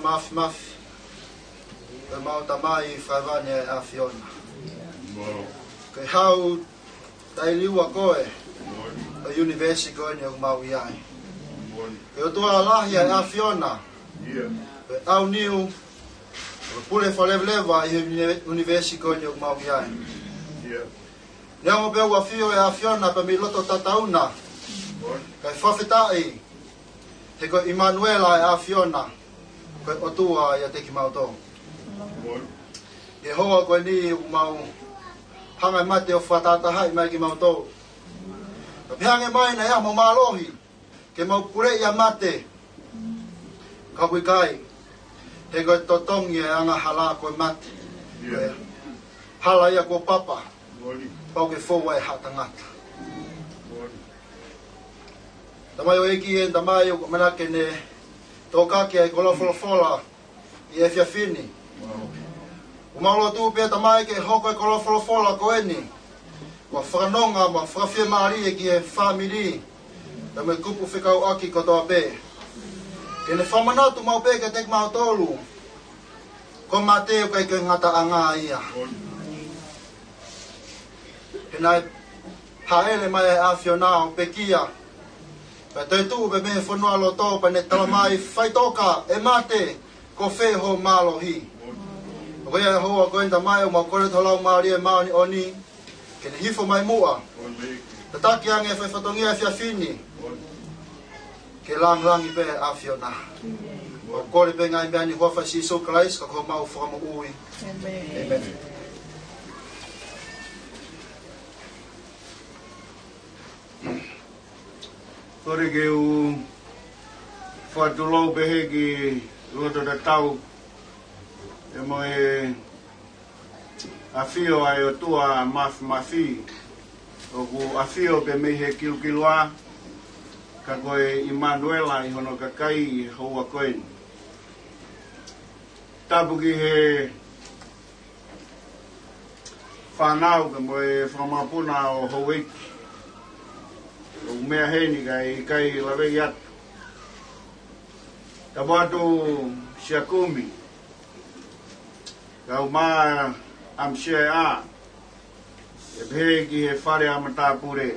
Mafimafi, ko ʻemau Tamai Faivani ʻa e ʻAfiona. Ko e hau taʻeliua koe ʻo e ʻunivēsi ko eni ʻoku mau ʻi ai. Ko e ʻOtua lahi ʻa e ʻAfiona, ko e ʻaoniu, ko e pule fakaleveleva ʻi he ʻuni-, ʻunivēsi ko eni ʻoku mau ʻi ai. Neongo pē ʻoku ʻafio ʻa e ʻAfiona pea mei loto tatauna, kae fakafetaʻi, he ko ʻImanuela ʻa e ʻAfiona, ko e ʻOtua ʻiate kimautolu. ʻI he houa ko eni ʻoku mau hanga ʻe mate ʻo fakatahatahaʻi mai kimautolu. Ka pehē ange mai naʻe ʻi ai haʻamau mālohi ke mau puleʻi ʻa mate. Ka ʻoku ʻikai, he ko e totongi ʻa e angahala ko e mate. Ko e hala ia kuo papa, pau ke fou ai ha tangata. Tamai ʻEiki, ʻe Tamai, ʻoku ʻamanaki ke ne tokake ʻa e koloa folofola ʻi he efiafi ni. ʻOku mau lotu pē Tamai ke hoko e koloa folofola ko eni ko ha fakanonga mo ha fakafiemālie ki he fāmili, pea mo e kupu fekauʻaki kotoa pē. Ke ne fakamanatu maʻu pē kiate kimautolu, ko mate ʻoku ʻikai ko e ngataʻanga ia. He naʻe hāʻele mai ʻa e ʻAfiona ʻo pekia, pea toetuʻu pē mei he fonualoto, pea ne talamai, faitoka, ʻe mate, ko fē hoʻo mālohi? Ko ia ʻe houa ko eni Tamai, ʻoku mau kole atu ho Laumālie Māʻoniʻoni ke ne hifo mai muʻa, tataki ange e fai fatongia ʻo e efiafi ni ke langilangi pē ʻa e ʻAfiona. ʻOku mau kole pē ngaahi meʻa ni ʻi he huafa ʻo Sīsū Kalaisi ko homau Fakamoʻui. ʻĒmeni. Kole ke u fakatulou pē he ki loto tatau, ʻe mo e ʻafio ʻa e ʻOtua Mafimafi, ʻoku ʻafio pē mei he kilukilua, ka ko e ʻImanuela ʻi hono kakai ʻi he houa ko eni. Tapu ki he fānau pea mo e fanga mokopuna ʻo houʻeiki. ʻOku meʻa heni kae ʻikai lave atu. Tapu atu Siakumi, kau mai ʻa Misia ʻa, ʻe pehē ki he fale ʻa matāpule.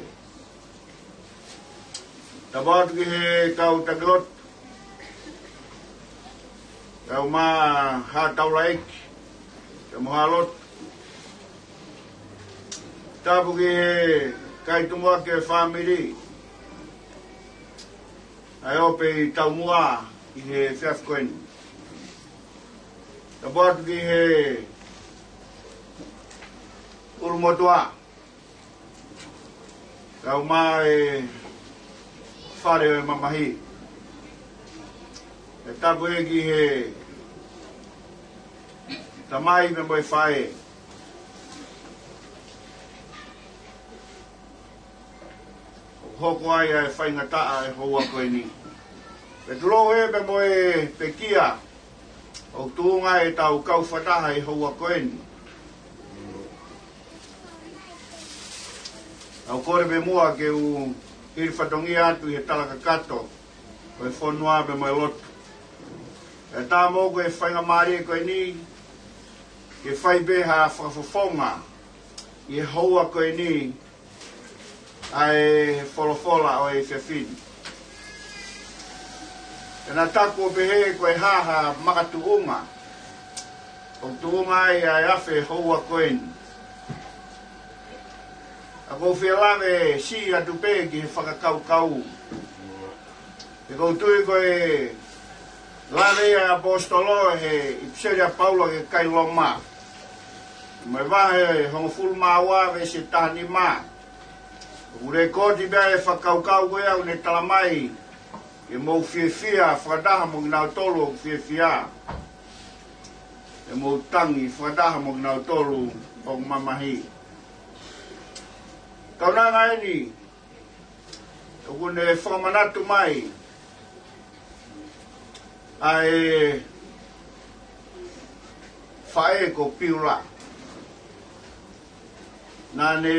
Tapu atu ki he kau taki lotu, kau mai ʻa Haʻa Taulaʻeiki, pea mo Haʻa Lotu. Tapu ki he kai tumuʻaki ʻo e fāmili, ʻa e ʻope ʻi taumuʻa ʻi he efiafi ko eni. Tapu atu ki he ʻulumotuʻa, kau mai ʻa e fale ʻo e mamahi. ʻE tapu ē ki he tamai pea mo e faʻē. ʻOku hoko ai ʻa e faingataʻa ʻo e houa ko eni. Pea tulou ē pea mo e pekia ʻoku tuʻunga ai ʻetau kau fakataha ʻi he houa ko eni. ʻOku ou kole pē muʻa ke u hili fatongia atu ʻi he tala kakato ʻo e fonua pea mo e lotu. Pea tā moʻoku e faingamālie ko eni ke fai pē ha fakafofonga ʻi he houa ko eni ʻa e folofola ʻo e efiafi ni. Pea naʻa taku ʻo pehē ko e hā ha makatuʻunga ʻoku tuʻunga ai ʻa e afe houa ko eni. ʻOku ou fie lave siʻi atu pē ki he fakakaukau. He ʻoku ou tui ko e lave ia ʻa e ʻaposetolo he ʻipiseli ʻa Paula ki he kakai Loma, mo e vahe hongofulu mā ua veesi taha nima. ʻOku lekooti pē ʻa e fakakaukau ko ia ʻoku ne talamai, ke mou fiefia fakataha mo kinautolu ʻoku fiefia, ke mou tangi fakataha mo kinautolu ʻoku mamahi. Kaunanga eni, ʻoku ne fakamanatu mai ʻa e faʻē ko Piula. Naʻa ne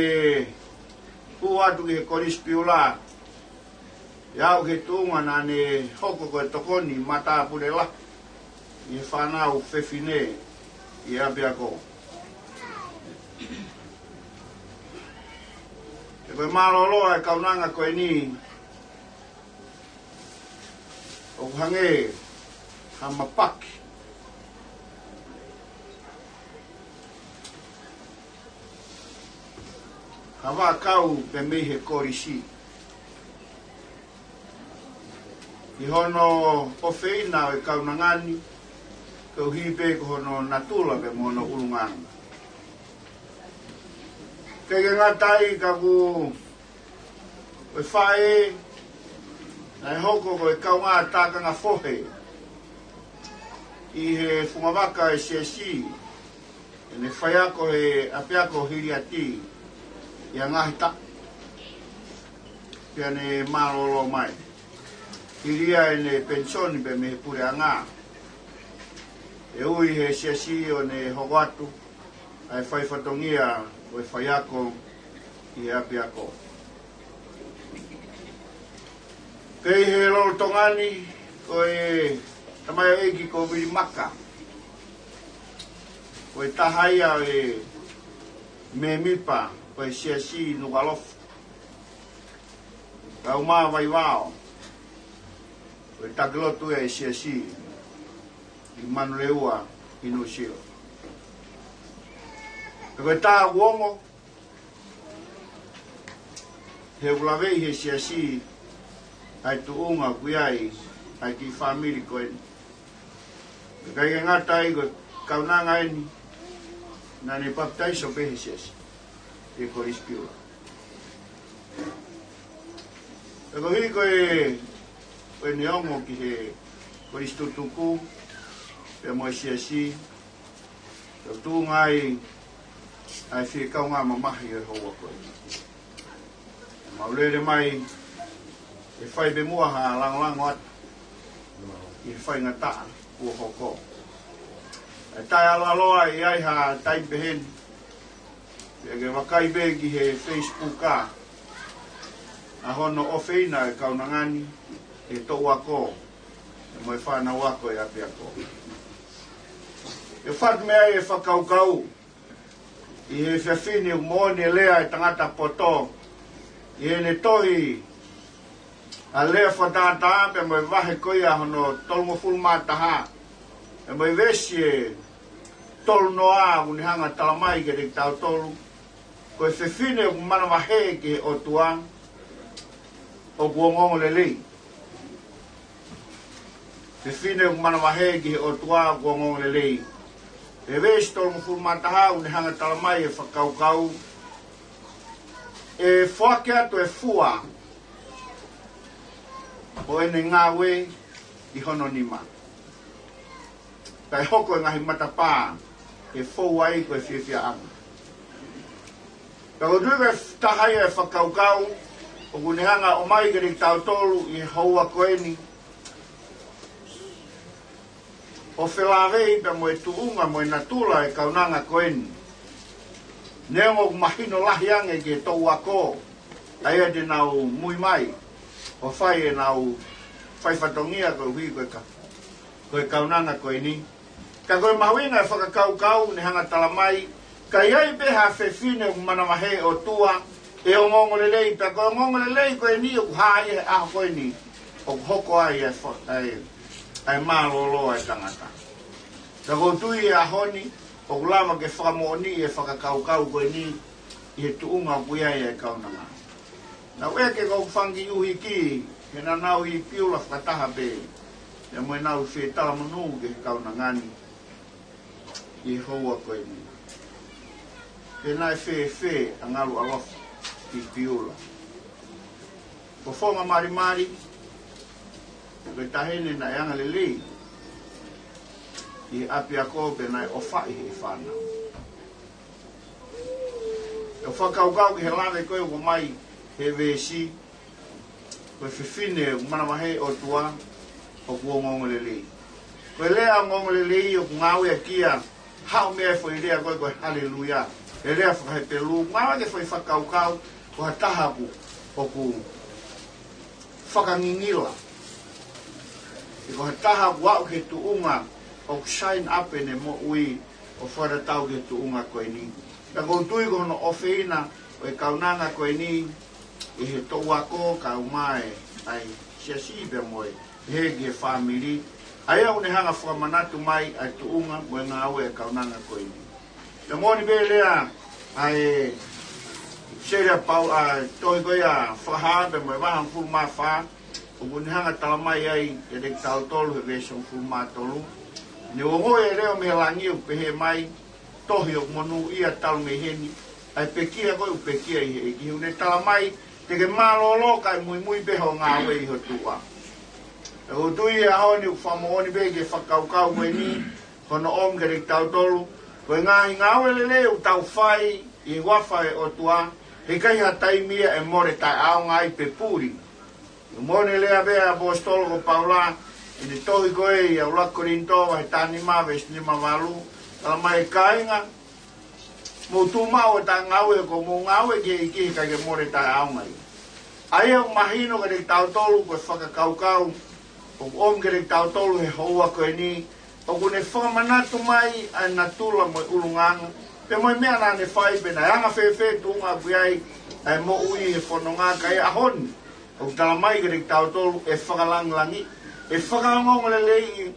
hū atu ki he Kolisi Piula, ʻo aʻu ki he tuʻunga naʻa ne hoko ko e tokoni matāpule lahi. ʻi he fānau fefine ʻi he ʻapiako. He ko e mālōlō ʻa e kaunanga ko eni, ʻoku hangē ha mapaki ha vaʻakau pē mei he kolisi ʻi hono ʻofeina ʻo e kaunanga ni, koeʻuhi pē ko hono natula pea mo hono ʻulungaanga. ʻIkai ke ngata ai ka ko e faʻē naʻe hoko ko e kaungā tākanga fohe ʻi he fungavaka ʻo e siasi, ʻene faiako he ʻapiako Hiliati ʻi he ngaahi taʻu, pea ne mālōlō mai. Hili ia ʻene penisoni pē mei he puleʻanga, ʻe ui he siasi ʻo ne hoko atu ʻa e fai fatongia ʻo e faiako ʻi he ʻapiako. Pea ʻi he lolotonga ni, ko e tamaioʻeiki ko Vili Maka, ko e taha ia ʻo e mēmipa ʻo e siasi Nukuʻalofa, kae ʻumaʻā Vaivao, ko e taki lotu ia ʻo e siasi ʻi Manurewa ʻi Nuʻusila. Pea ko e tā ʻoku ongo, he ʻoku laveʻi he siasi ʻa e tuʻunga ʻoku ʻi ai ʻa e kiʻi fāmili ko eni. ʻIkai ke ngata ai ko e kaunanga eni naʻa ne papitaiso pē he siasi, ʻi he Kolisi Piula. Pea koeʻuhi ko e, ko ʻene ongo ki he kolisi tutuku pea mo e siasi, ʻo tuʻunga ai ʻa e fie kaungā mamahi ʻo e houa ko eni. Mau lele mai ʻe fai pē muʻa ha langolango atu ʻi he faingataʻa kuo hoko. ʻE taʻealoaloa ʻi ai ha taimi peheni, pea ke vakai pē ki he Facebook ʻa, ʻa hono ʻofeina ʻo e kaunanga ni ʻe he toʻu ako pea mo e fānau ako ʻi he ʻapiako. ʻE fatu mei ai e fakakaukau ʻi he efiafi ni ʻoku moʻoni e lea ʻa e tangata poto ʻi heʻene tohi ʻa e Lea Fakatātā pea mo e vahe ko ia hono tolungofulu mā taha, pea mo e veesi ʻe tolu noa, ʻoku ne hanga ʻo tala mai kiate kitautolu, ko e fefine ʻoku manavahē ki he ʻOtua ʻoku ongoongolelei. Fefine ʻoku manavahē ki he ʻOtua ʻoku ongoongolelei. He veesi tolungofulu mā taha ʻoku ne hanga ʻo tala mai e fakakaukau, ʻe foaki atu e fua ʻo ʻene ngāue ʻi hono nima, kae hoko e ngaahi matapā ke fou ai ko e fiefiaʻanga. Ka ko e tui ko e taha ia e fakakaukau ʻoku ne hanga ʻo ʻomai kiate kitautolu ʻi he houa ko eni, ʻo felāveʻi pea mo e tuʻunga mo e natula e kaunanga ko eni. Neongo ʻoku mahino lahi ange ki he toʻu ako ʻa ia te nau muimui mai ʻo fai ʻenau fai fatongia koeʻuhi ko e ka-, ko e kaunanga ko eni. Ka ko e mahuʻinga e fakakaukau ne hanga ʻo tala mai, ka ʻi ai pē ha fefine ʻoku manavahē ʻOtua, ʻe ongoongolelei, pea ko e ongoongolelei ko eni ʻoku hā ia he ʻaho ko eni, ʻoku hoko ai e fa-, ʻa e, ʻa e mālōlō ʻa e tangata. Ka ʻoku ou tui he ʻaho ni, ʻoku lava ke fakamoʻoniʻi e fakakaukau ko eni ʻi he tuʻunga ʻoku ʻi ai e kaunanga. Naʻa ku ʻeke ko ʻeku fanga kiʻi ʻuhiki, he naʻa nau ʻi Piula fakataha pē, pea mo ʻenau fie talamonū ki he kaunanga ni ʻi he houa ko eni. Pe naʻe fēfē ʻa Ngalu ʻAlofi ʻi Piula. Ko Fonga Malimali, ko e taʻahine naʻe anga lelei ʻi he ʻapiako pea naʻe ʻofaʻi ʻe he fānau. ʻE fakakaukau ki he lave ko ē ʻoku ʻomai he veesi, ko e fefine ʻoku manavahē ʻOtua ʻoku ongoongolelei. Ko e lea ongoongolelei ʻoku ngāueʻaki ia, haʻu mei he foʻi lea ko ē ko e haleluia, e lea faka-Hepelū, ngāueʻaki e foʻi fakakaukau ko ha taha ʻoku, ʻoku fakangingila. Pe ko ha taha ʻoku aʻu ki he tuʻunga ʻoku sign up ʻene moʻui ʻo fakatatau ki he tuʻunga ko eni. Pea ʻoku ou tui ko hono ʻofeina ʻo e kaunanga ko eni ʻi he toʻu ako kae ʻumaʻā ʻa e siasi pea mo e pehē ki he fāmili, ʻa ia ʻoku ne hanga ʻo fakamanatu mai ʻa e tuʻunga mo e ngāue ʻa e kaunanga ko eni. Pea moʻoni pē lea ʻa e seli ʻa Pau-, ʻa e tohi ko ia Fakahā pea mo e vahe hongofulu mā fā, ʻoku ne hanga ʻo tala mai ai kiate kitautolu he veesi hongofulu mā tolu: Ne u ongoʻi ʻa e leʻo mei he langi ʻoku pehē mai, Tohi, ʻoku monūʻia talu mei heni ʻa e pekia ko ē ʻoku pekia ʻi he ʻEiki. ʻOku ne tala mai te ke mālōlō kae muimui pē hoʻo ngāue ʻi ho tuʻa. Pea ʻoku ou tui he ʻaho ni ʻoku fakamoʻoni pē ki he fakakaukau ko eni, ko hono ʻomi kiate kitautolu, ko e ngaahi ngāue lelei ʻoku tau fai ʻi he huafa ʻo e ʻOtua, heʻikai ha taimi ia ʻe mole taʻeʻaonga ai pe puli. ʻOku moʻoni e lea pē ʻa e ʻaposetolo ko Paula ʻi heʻene tohi ko ē ʻia ʻUluaki Kolinitō vahe taha nima veesi nima valu, tala mai: Kāinga, mou tuʻu maʻu ʻo taʻengāue, ko hoʻomou ngāue ki he ʻEiki heʻikai ke mole taʻeʻaonga ia. ʻA ia ʻoku mahino kiate kitautolu ko e fakakaukau ʻoku ʻomi kiate kitautolu he houa ko eni, ʻoku ne fakamanatu mai ʻa e natula mo e ʻulungaanga pea mo e meʻa naʻa ne fai, pea naʻe anga fēfē e tuʻunga ʻoku ʻi ai ʻa e moʻui he fononga, ka ʻi he ʻaho ni ʻoku tala mai kiate kitautolu ʻe fakalangilangiʻi, ʻe fakaongoongoleleiʻi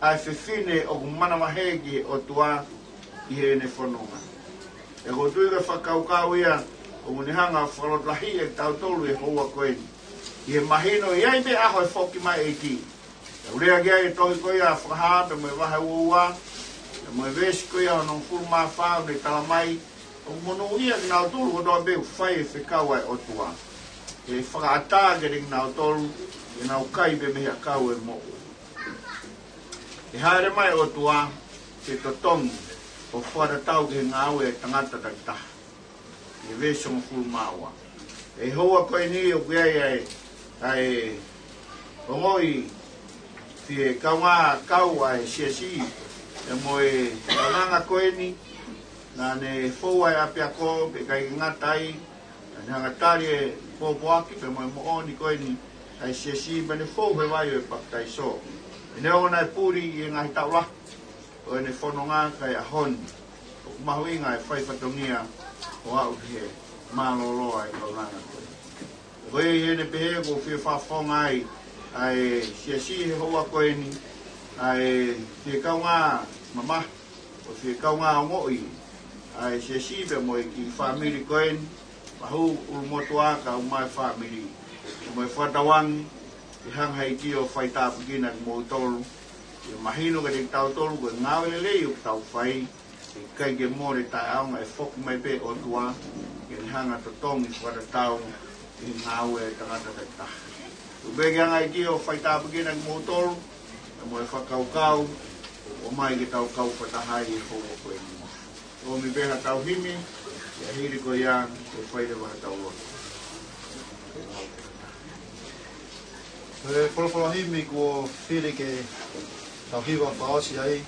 ʻa e fefine ʻoku manavahē ki he ʻOtua ʻi heʻene fononga. Pea ʻoku ou tui ko e fakakaukau ia ʻoku ne hanga ʻo fakalotolahiʻi kitautolu he houa ko eni, ʻi he mahino ʻe ʻi ai pē ʻaho ʻe foki mai e ʻEiki. Pea ʻoku lea ki ai e tohi ko ia Fakahā pea mo e vahe uaua, pea mo e veesi ko ia hono hongofulu mā fā, ʻoku ne tala mai ʻoku monūʻia kinautolu kotoa pē ʻoku fai e fekau ʻa e ʻOtua. ʻE fakaʻatā kiate kinautolu, ʻe nau kai pē mei he ʻakau ʻo e moʻui. ʻE hāʻele mai e ʻOtua ke totongi ʻo fakatatau ki he ngāue ʻa e tangata takitaha. ʻI he veesi hongofulu mā ua. ʻI he houa ko eni ʻoku ʻi ai ʻa e, ʻa e ongoʻi fie kaungā kau ʻa e siasi pea mo e kaunanga ko eni, naʻa ne fou ai ʻapiako, pea ʻikai ke ngata ai, naʻa ne hanga ʻo tali e pōpoaki pea mo e moʻoni ko eni ʻa e siasi, pea ne fou he vai ʻo e papitaiso. Pea neongo naʻe puli ʻi he ngaahi taʻu lahi ʻo ʻene fononga, ka ʻi he ʻaho ni ʻoku mahuʻinga e fai fatongia ʻo aʻu ki he mālōlō ʻa e kaunanga ko ē. Ko ia ʻi heʻene pehē, ʻoku ou fie fakafofonga ai ʻa e siasi he houa ko eni, ʻa e fie kaungā mamahi, ʻo fie kaungā ongoʻi ʻa e siasi pea mo e kiʻi fāmili ko eni, Mahu, ʻUlumotuʻa kae ʻumaʻā e fāmili, pea mo e fakatauange ke hanga ʻe he ʻEiki ʻo faitāpuekina kimoutolu. ʻE mahino kiate kitautolu ko e ngāue lelei ʻoku tau fai, ʻe ʻikai ke mole taʻeʻaonga, ʻe foki mai pē e ʻOtua ke ne hanga ʻo totongi fakatatau ki he ngāue ʻa e tangata takitaha. Tuku pē ke hanga ʻe he ʻEiki ʻo faitāpuekina kimoutolu, pea mo e fakakaukau ʻoku ʻomai ke tau kau fakataha ai he houa ko eni. ʻOmi pē haʻatau himi, pea hili ko ia, ʻe fai leva haʻatau lotu. Ko e folofola himi kuo fili ke tau hiva fakaʻosi ai,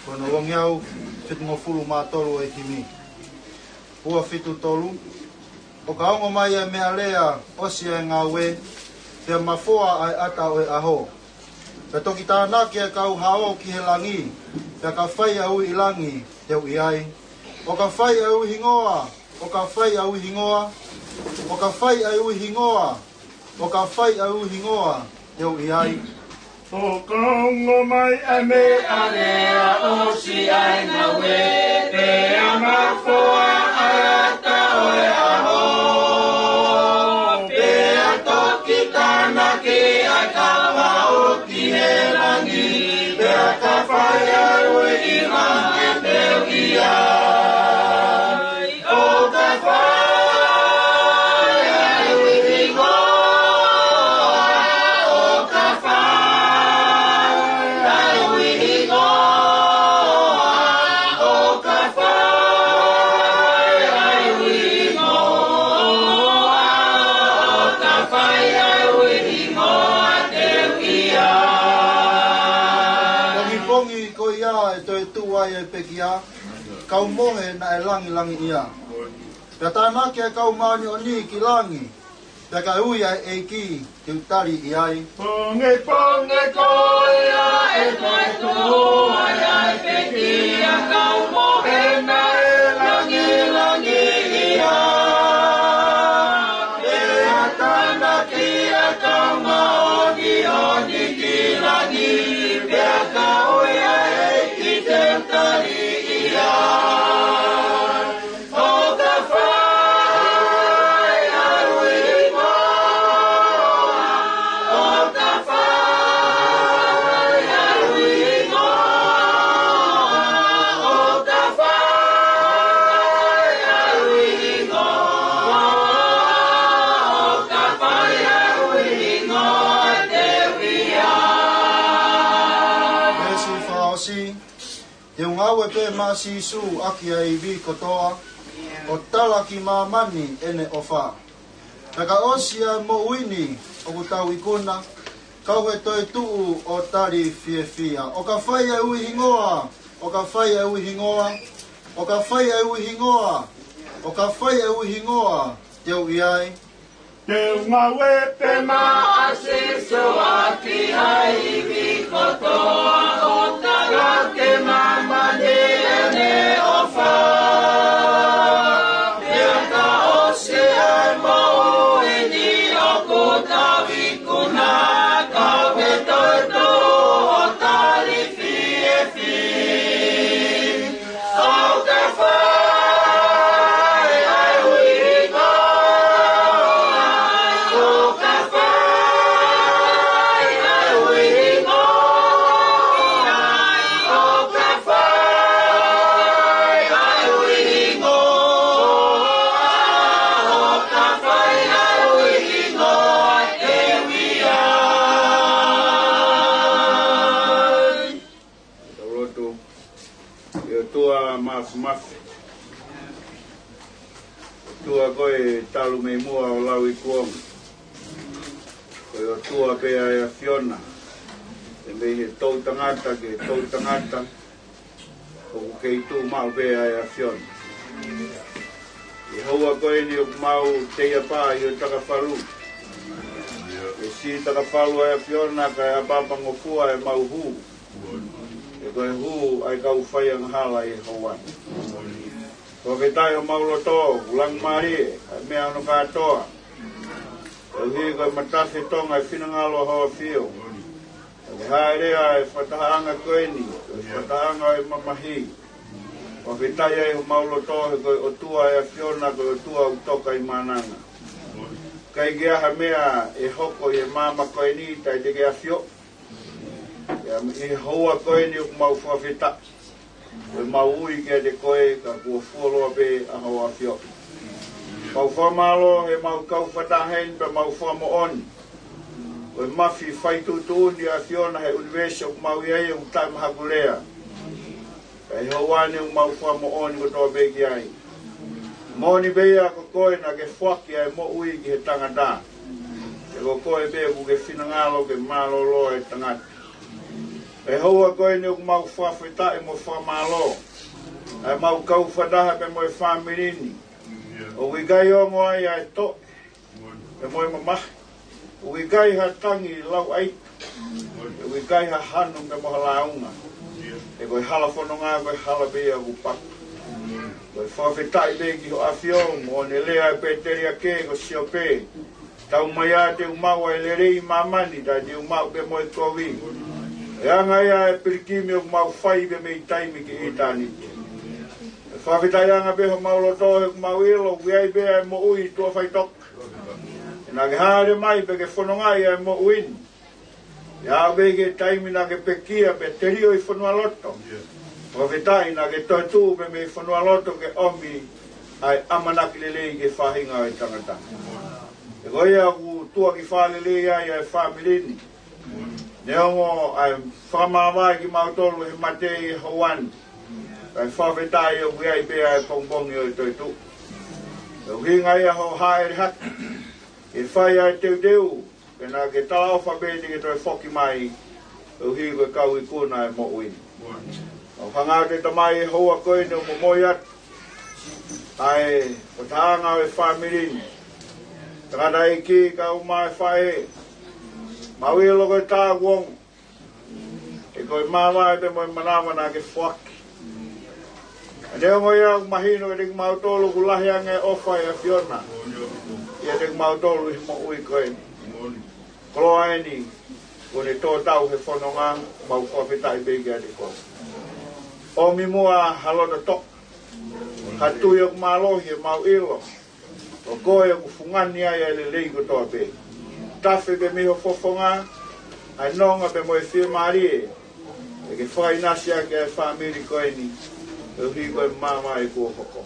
ko hono uangeau fitungofulu mā tolu ʻo e himi. Ua fitu tolu. ʻO ka ongo mai ʻa e meʻalea, ʻosi ʻa e ngāue, pea mafoa ʻa e ʻata ʻo e ʻaho. Pea toki tānaki ʻa e kau hao ki he langi, pea ka fai ʻa e ui ʻi langi, te u ʻi ai. ʻO ka fai ʻa e ui hingoa, ʻo ka fai ʻa e ui hingoa, ʻo ka fai ʻa e ui hingoa, ʻo ka fai ʻa e ui hingoa, te u ʻi ai. ʻO ka ongo mai ʻa e meʻalea, ʻosi ʻa e ngāue, pea mafoa ʻa e ʻata ʻo e ʻaho, pea toki tānaki ʻa e kau hao ki he langi, pea ka fai ʻa e ui hingoa, te u ʻi ai. ʻO ka fai ʻa e ui hingoa, ʻo ka fai ʻa e ui hingoa, ʻo ka fai ʻa e ui hingoa, ʻo ka fai ʻa e ui hingoa, te u ʻi ai. Pongipongi ko ia ʻe toe tuʻu ai ʻa e pekia, kau mohe naʻe langilangiʻia. Pea tānaki ʻa e kau māʻoniʻoni ki langi, Pea ka ui ʻa e ʻEiki, te u tali ʻi ai. Pongipongi ko ia ʻe toe tuʻu ai ʻa e pekia, kau mohena ʻe langilangiʻia. Pea tānaki ʻa e kau māʻoniʻoni ki langi, pea ka ui ʻa e ʻEiki, te u tali ʻi ai. ʻO ka fai ʻa e hingoa, ʻo ka fai ʻa e hingoa, ʻo ka fai ʻa e hingoa, ʻo ka fai ʻa e hingoa, te u ui ai. Veesi fakaʻosi. Te u ngāue pē maʻa Sīsū ʻaki ʻa e ivi kotoa, ʻo tala ki māmani ʻene ʻofa. Pea ka ʻosi ʻa e moʻui ni ʻoku tau ikuna, kau he toetuʻu ʻo tali fiefia. ʻO ka fai ʻa e hingoa, ʻo ka fai ʻa e hingoa, ʻo ka fai ʻa e hingoa, ʻo ka fai ʻa e hingoa, te u ui ai. Te u ngāue pē maʻa Sīsū ʻaki ʻa e ivi kotoa, ʻo tala ki māmani ʻene ʻofa. Pea ka ʻosi ʻa e moʻui ni ʻoku tau ikuna, kau he toetuʻu ʻo tali fiefia. Tau lotu. ʻE ʻOtua Māfimafi, ʻOtua koe talu mei muʻa ʻo lauikuonga. Ko e ʻOtua pē ʻa e ʻAfiona. ʻE mei he toʻutangata ki he toʻutangata, ʻoku kei tuʻu maʻu pē ʻa e ʻAfiona. ʻI he houa ko eni ʻoku mau teiapā ʻi ho takafalu. ʻE siʻi takafalu ʻa e ʻAfiona, kae ʻapaʻapangofua ʻemau hū. He ko e hū ʻa e kau faiangahala ʻi he houa ni. Fakafetaʻi homau loto, ʻoku laumālie ʻa e meʻa hono kātoa. Koeʻuhi ko e matafi ʻo Tonga ʻa e finangalo ʻo ho ʻAfio. Ke hāʻele ʻa e fakatahaʻanga ko eni, ko e fakatahaʻanga ʻo e mamahi. Fakafetaʻi ai homau loto, he ko e ʻOtua ʻa e ʻAfiona, ko e ʻOtua ʻoku toka ʻi mānanga. ʻIkai ke ʻi ai ha meʻa ʻe hoko ʻi he māmani ko eni, taʻe te ke ʻafioʻi. ʻI he houa ko eni ʻoku mau fakafetaʻi. Ko ʻemau ui kiate koe, ka kuo fuoloa pē ʻa hoʻo ʻafioʻi. Mau fakamālō heʻemau kau fakataha heni pea mau fakamoʻoni. Ko e mafi faituʻutuʻuni ʻa e ʻAfiona he ʻunivēsi ʻoku mau ʻi ai ʻoku taʻemahakulea. Ka ʻi he houa ni ʻoku mau fakamoʻoni kotoa pē ki ai. Moʻoni pē ia ko koe naʻa ke foaki ʻa e moʻui ki he tangata. He ko koe pē ʻoku ke finangalo ke mālōlō ʻa e tangata. He houa ko eni ʻoku mau fakafetaʻi mo fakamālō. ʻA ʻemau kau fakataha pea mo e fāmili ni. ʻOku ʻikai ongo ai ʻa e toʻe. Pea mo e mamahi. ʻOku ʻikai ha tangi lauʻaito. ʻOku ʻikai ha hanu pea mo ha lāunga. He ko e hala fononga ko e hala pē ia ʻoku paku. Ko e fakafetaʻi pē ki ho ʻAfio, mo ʻene lea ʻa e pēteliake ko Siope. Tau mai ā te u maʻu ʻa e lelei ʻi māmani, taʻe te u maʻu pē mo e kovi. ʻE anga ia ʻa e pilikimi ʻoku mau fai pē mei taimi ki ʻitāniti. Fakafetaʻi anga pē homau loto he ʻoku mau ʻilo, ʻoku ʻi ai pē ʻa e moʻui tuʻa faitoka. He naʻa ke hāʻele mai pea ke fonongaʻi ʻa e moʻui ni. ʻE aʻu pē ki he taimi naʻa ke pekia pea telio ʻi fonualoto. Fakafetaʻi naʻa ke toetuʻu pē mei fonualoto ke ʻomi ʻa e ʻamanaki lelei ki he faʻahinga ʻo e tangata. He ko ia ʻoku tuʻaki fālelei ai ʻa e fāmili ni. Neongo ʻa e fakamāvae kimautolu he mate ʻi he houa ni. Kae fakafetaʻi ʻoku ʻi ai pē ʻa e pongipongi ʻo e toetuʻu. He ʻuhinga ia hoʻo hāʻele hake. Ke fai ʻa e teuteu, pea naʻa ke talaʻofa pē te ke toe foki mai, koeʻuhi ko e kau ikuna ʻa e moʻui ni. ʻOku hanga atu ʻe Tamai ʻi he houa ko eni ʻo momoi atu ʻa e fakatahaʻanga ʻo e fāmili ni. Tangataʻeiki kae ʻumaʻā e faʻē, mau ʻilo ko e tākuongo, ʻe ko e māvae pē mo e manava naʻa ke foaki. Neongo ia ʻoku mahino kiate kimautolu ʻoku lahi ange e ʻofa ʻa e ʻAfiona ʻiate kimautolu ʻi he moʻui ko eni. Koloa eni kuo ne tō tau he fononga, mau fakafetaʻi pē kiate koe. ʻOmi muʻa ha loto toʻa, ha tui ʻoku mālohi ʻemau ʻilo ko koe ʻoku fungani ai ʻa e lelei kotoa pē. Tafe pē mei ho fofonga ʻa e nonga pea mo e fiemālie ʻe ke fakaʻinasi ʻaki ʻa e fāmili ko eni, koeʻuhi ko e māvae kuo hoko.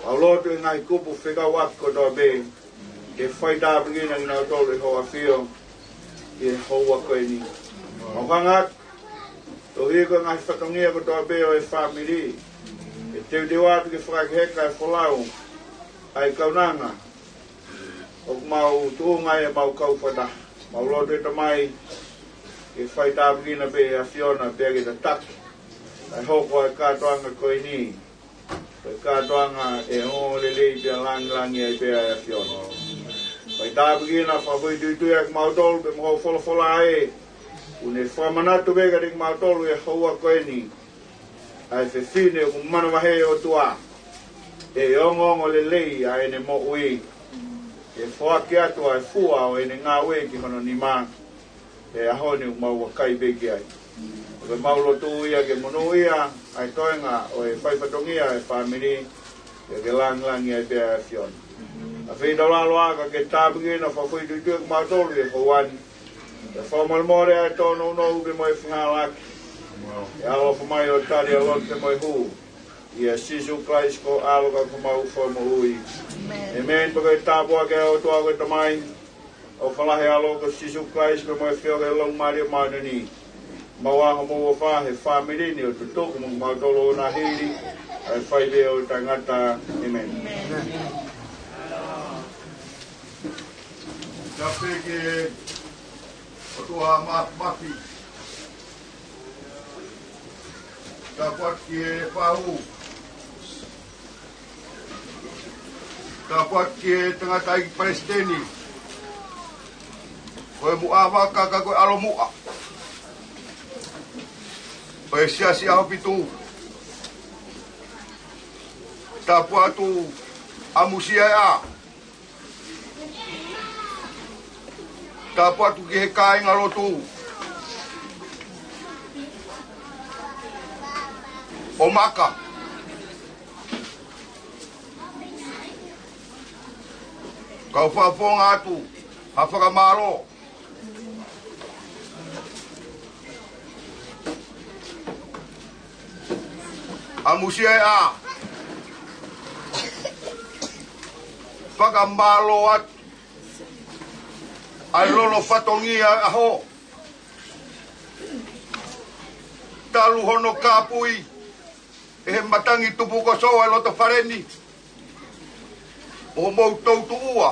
Mau lotu he ngaahi kupu fekauʻaki kotoa pē, ke faitāpuekina kinautolu ʻe ho ʻAfio ʻi he houa ko eni. Mau hanga atu, koeʻuhi ko e ngaahi fatongia kotoa pē ʻo e fāmili, ke teuteu atu ke fakaheka e folau ʻa e kaunanga ʻoku mau tuʻunga ai ʻemau kau fakataha. Mau lotu ʻe Tamai, ke faitāpuekina pē ʻe he ʻAfiona pea ke tataki ʻa e hoko ʻa e kātoanga ko eni ko e kātoanga ʻe ongoongolelei pea langilangiʻia ai pē ʻa e ʻAfiona. Faitāpuekina, fakafoʻituitui ʻa kimautolu pea mo hoʻo folofola ē, ʻoku ne fakamanatu pē kiate kimautolu ʻi he houa ko eni ʻa e fefine ʻoku manavahē, ʻOtua, ʻe ongoongolelei ʻa ʻene moʻui, ʻe foaki atu ʻa e fua ʻo ʻene ngāue ki hono nima. ʻI he ʻaho ni ʻoku mau vakai pē ki ai, ʻoku mau lotua ke monūʻia ʻa e toenga ʻo e faifatongia ʻo e fāmili, pea ke langilangiʻia ai pē ʻa e ʻAfiona. ʻAfio ʻi taulalo ā, ka ke tāpuekina, fakafoʻituitui kimautolu ʻi he houa ni. Pea fakamolemole ʻa e tōnounou pea mo e fehālaaki. ʻE ʻaloʻofa mai ʻo tali ʻa e lotu pea mo e hū. ʻIa Sīsū Kalaisi ko e ʻAlo ka ko homau Fakamoʻui. ʻĒmeni. Pea ko e tāpuaki ʻa e ʻOtua ko e Tamai, ʻofa lahi ʻa e ʻAlo ko Sīsū Kalaisi pea mo e feohi ʻa e Laumālie Māʻoniʻoni, mau ʻa homou ʻofa he fāmili ni ʻo tutuku mo kimautolu ʻo na hili ʻa e fai pē ʻo taʻengata. ʻĒmeni. Tapu ki he ʻOtua Māfimafi. Tapu atu ki he Fau. Tapu atu ki he Tangataʻeiki Palesiteni, ko e muʻa vaka ka ko e ʻalomuʻa ʻo e Siasi ʻAhofitu. Tapu atu ʻa Musia ʻe ʻā. Tapu atu ki he kāingalotu ʻo Maka. Kau fakafofonga atu ha fakamālō ʻa Musia ʻe ʻā. Fakamālō atu ʻa e lolo fatongia ʻo e ʻaho, talu hono kāpui ʻe he matangi tupukoso ʻa e loto fale ni, ʻo mou toutuʻua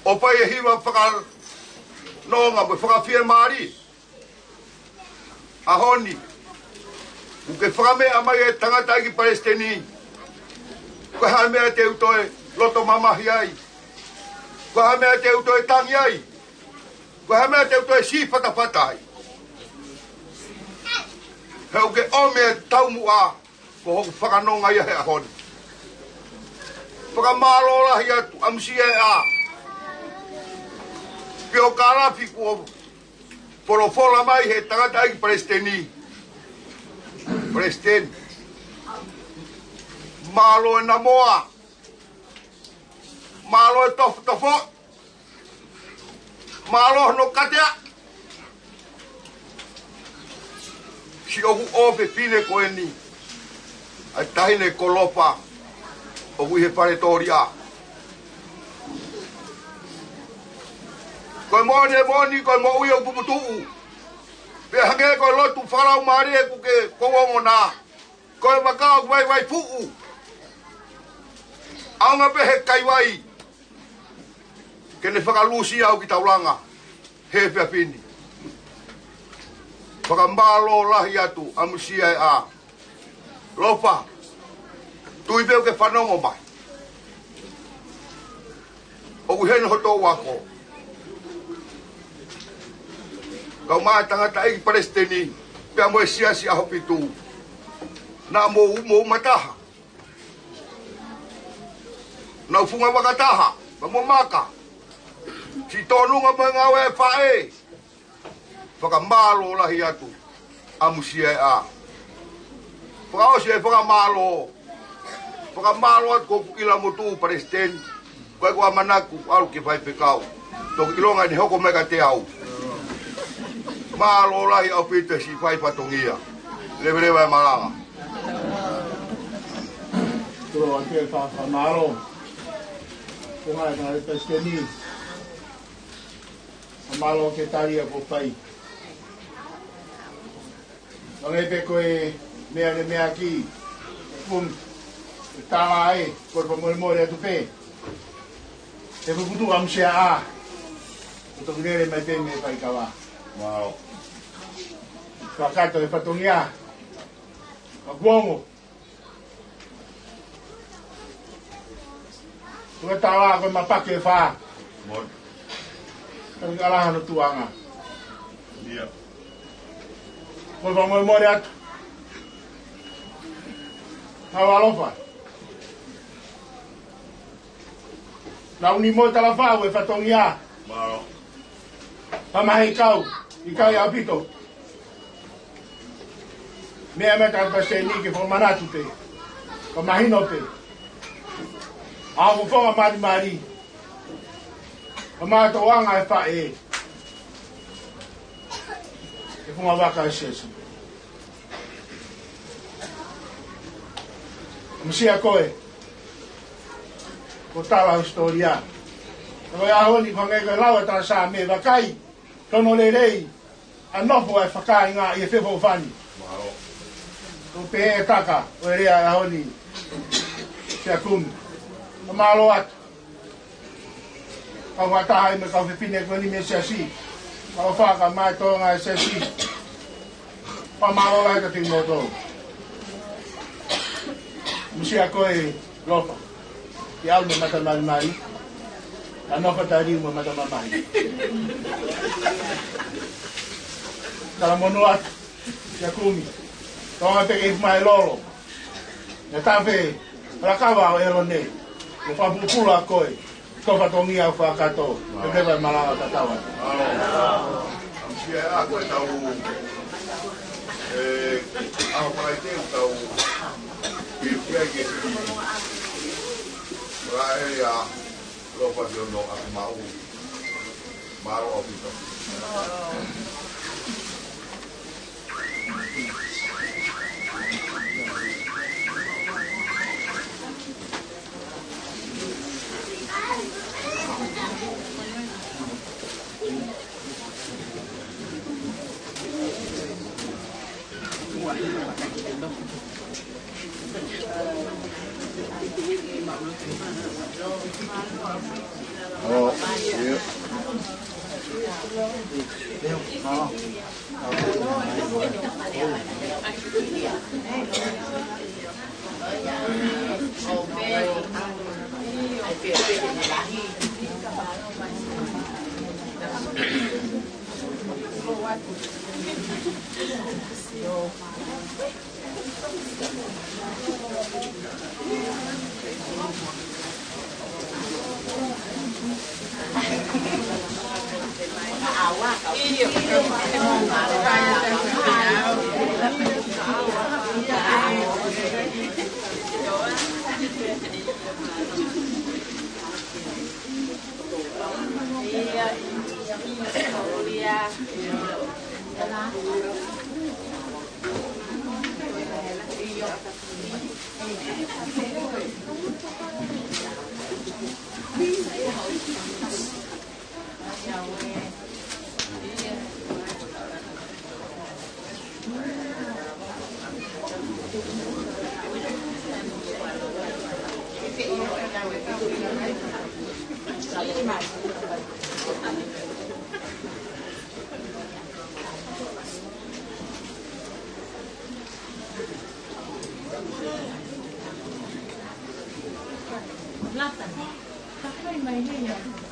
ʻo fai e hiva fakanonga mo e fakafiemālie. ʻAho ni, ʻoku ke fakameʻa mai e Tangataʻeiki Palesiteni, ko e hā e meʻa te u toe loto mamahi ai? Ko e hā e meʻa te u toe tangi ai? Ko e hā e meʻa te u toe sī fatafata ai? He ʻoku ke ʻomi e taumuʻa ko hoku fakanonga ia he ʻaho ni. Fakamālō lahi atu ʻa Musia ʻe ʻā. Pea ʻoku kalafi kuo folofola mai he Tangataʻeiki Palesiteni. Palesiteni, mālō e namoa, mālō e tofotofo, mālō hono katea. Siʻoku ʻofefine ko eni, ʻa e taʻahine ko Lopa, ʻoku ʻi he fale tōlia. Ko e moʻoni, e moʻoni, ko e moʻui ʻoku puputuʻu. Pea hangē ko e lotu fakalaumālie ʻoku ke ongona, ko e vaka ʻoku vaivai fuʻu. ʻAonga pē he kaivai ke ne fakalūsi au ki taulanga he efiafi ni. Fakamālō lahi atu ʻa Musia ʻe ʻā. Lopa, tui pē ʻoku ke fanongo mai. ʻOku ʻi heni hoʻo ako. Kau mai tangataʻeiki palesiteni, pea mo e siasi ʻAhopitu. Naʻa mou, mou mataha. Naʻa mou funga vaka taha, pea mo maka. Siʻi tōnunga mo e ngāue ʻa e faʻē. Fakamālō lahi atu ʻa Musia ē. Fakaʻosi e fakamālō. Fakamālō atu ko ʻeku ʻila motuʻa palesiteni. Ko ʻeku ʻamanaki ʻalu ke fai pē kau. Toki ʻilonga ʻene hoko mai kiate au. Mālō lahi ʻaupito e siʻi fai fatongia. Leveleva e malanga. Tulo atu e fa-, fakamālō. Ko e ngaahi palesiteni. Mālō ke tali ʻa e kuo fai. Hangē pē ko e meʻa ne meʻa ki, kum, e tala ē, ko e fakamolemole atu pē. He fukutu am sea a. Ko toki lele mai pē mei faikava. Mālō. Fakakato e fatongia. Ka kuongo. Ko e tala ko e mapake fā. Mo. Ka ʻi ai hano tuʻunga. ʻIo. Ko e fakamolemole atu. Kau ʻalofa. Naʻa ku ni mo tala fau e fatongia. Mālō. Ka mahe kau, ʻikai ʻaupito. Meʻa mai ka palesiteni ke fakamanatu pē. Ka mahino pē. ʻA ko fanga malimali. Ka mātuʻanga e faʻē. E funga vaka e siasi. Musia ko e. Ko tala hisitōlia. Ko e ʻaho ni ko e ngaahi lau ʻa e tala Saame vakai. Tono lelei. ʻA nofo ʻa e fakaainga ʻi he fefofani. Mālō. Ko pē e taka, ʻo e lea ʻa e ʻaho ni. Siʻa kumi. Ka mālō atu. Kau fakataha ai mo e kau fefine ko eni mei he siasi. Kau faka mai tōʻonga e siasi. Fakamālō lahi kiate kimoutolu. Musia ko e ʻalofa. Ke ʻalu mo e mata malimali. Ka nofo ʻa e tali mo e mata mamahi. Talamonū atu. Siʻa kumi. Tōʻonga pē ke ʻi mai lolo. Naʻa tafe. Lakava ʻo ʻElone. Mo fakapupula koe. Ko e fatongia ʻoku fakakato. Ke peva e malanga tatau atu. Mālō. Musia ʻa ko e tau. ʻE, ʻa ko e tau. Pia ke. Mālō ʻa e ʻalofa ʻi hono ʻatamai. Mālō ʻaupito. Lata. Takai mai nei.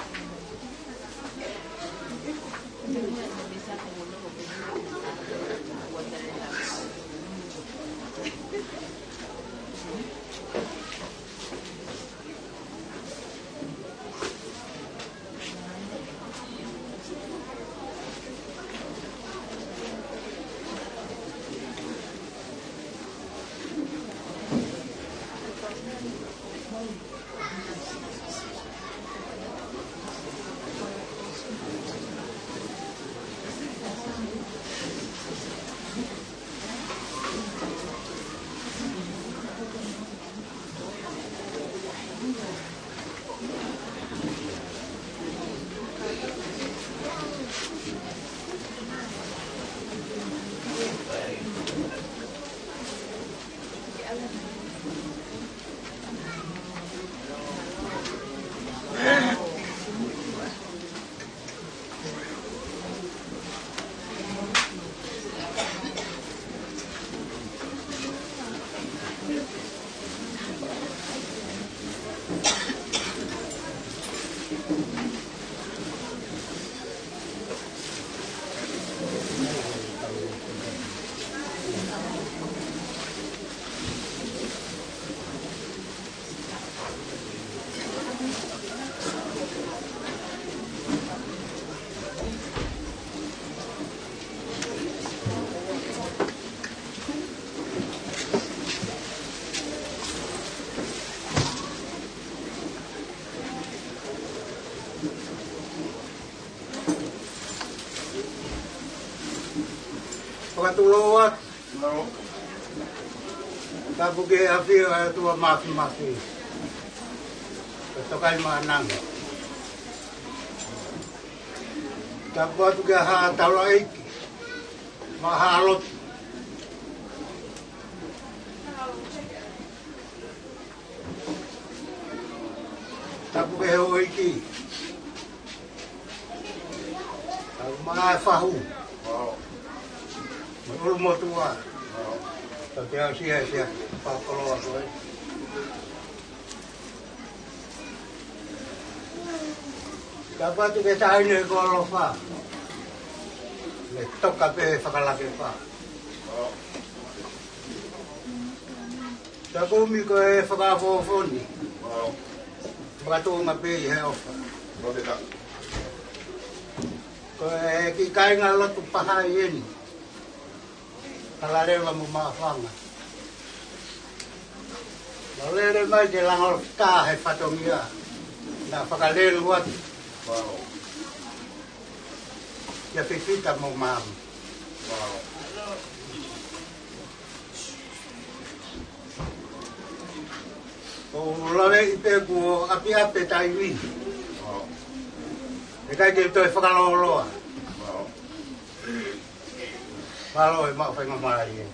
Fakatulou atu. Tapu ki he ʻafio ʻa e ʻOtua Māfimafi, ko Tokaimaʻananga. Tapu atu ki he Haʻa Taulaʻeiki, mo e Haʻa Lotu. Tapu ki he houʻeiki. Tapu mo e fahu. Mo e ʻulumotuʻa. Tau te aʻusia e siasi fakakoloa ko ē. Tapu atu ki he Taʻahine ko ʻAlofa. Mei Toka pē Fakalakepa. Tapu mo e kau fakafofonga. Fakatōnga pē ʻi he ʻofa. Ko e kiʻi kāingalotu Pahai eni. Kalaleva mo Maʻufanga. Naʻa nau lele mai ke langa ʻo tā he fatongia. Naʻa fakalele atu kia Fifita mo Mamu. ʻOku ou laveʻi pē kuo ʻapiʻapi e taimi. ʻIkai ke toe fakalōloa. Mālō e maʻu faingamālie.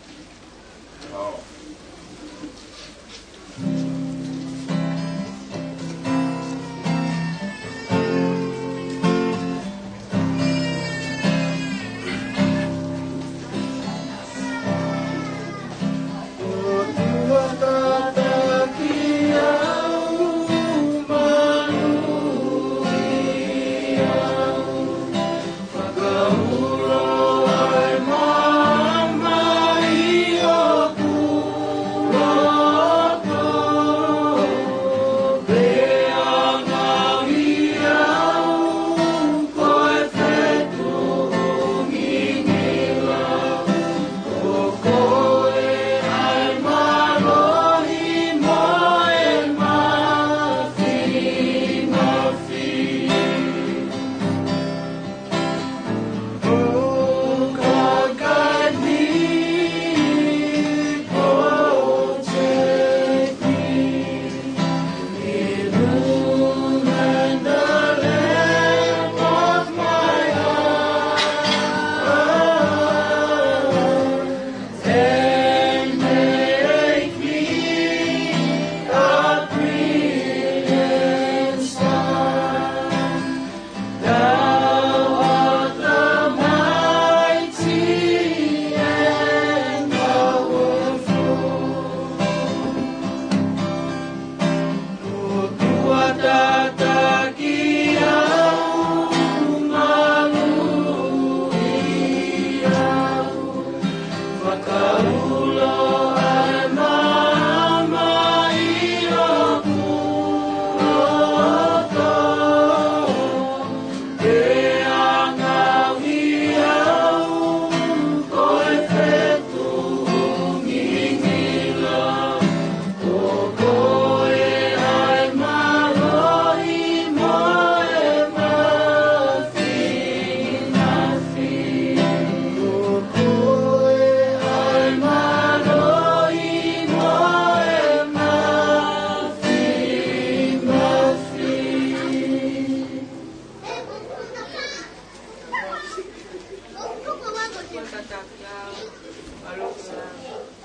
ʻAloʻofa,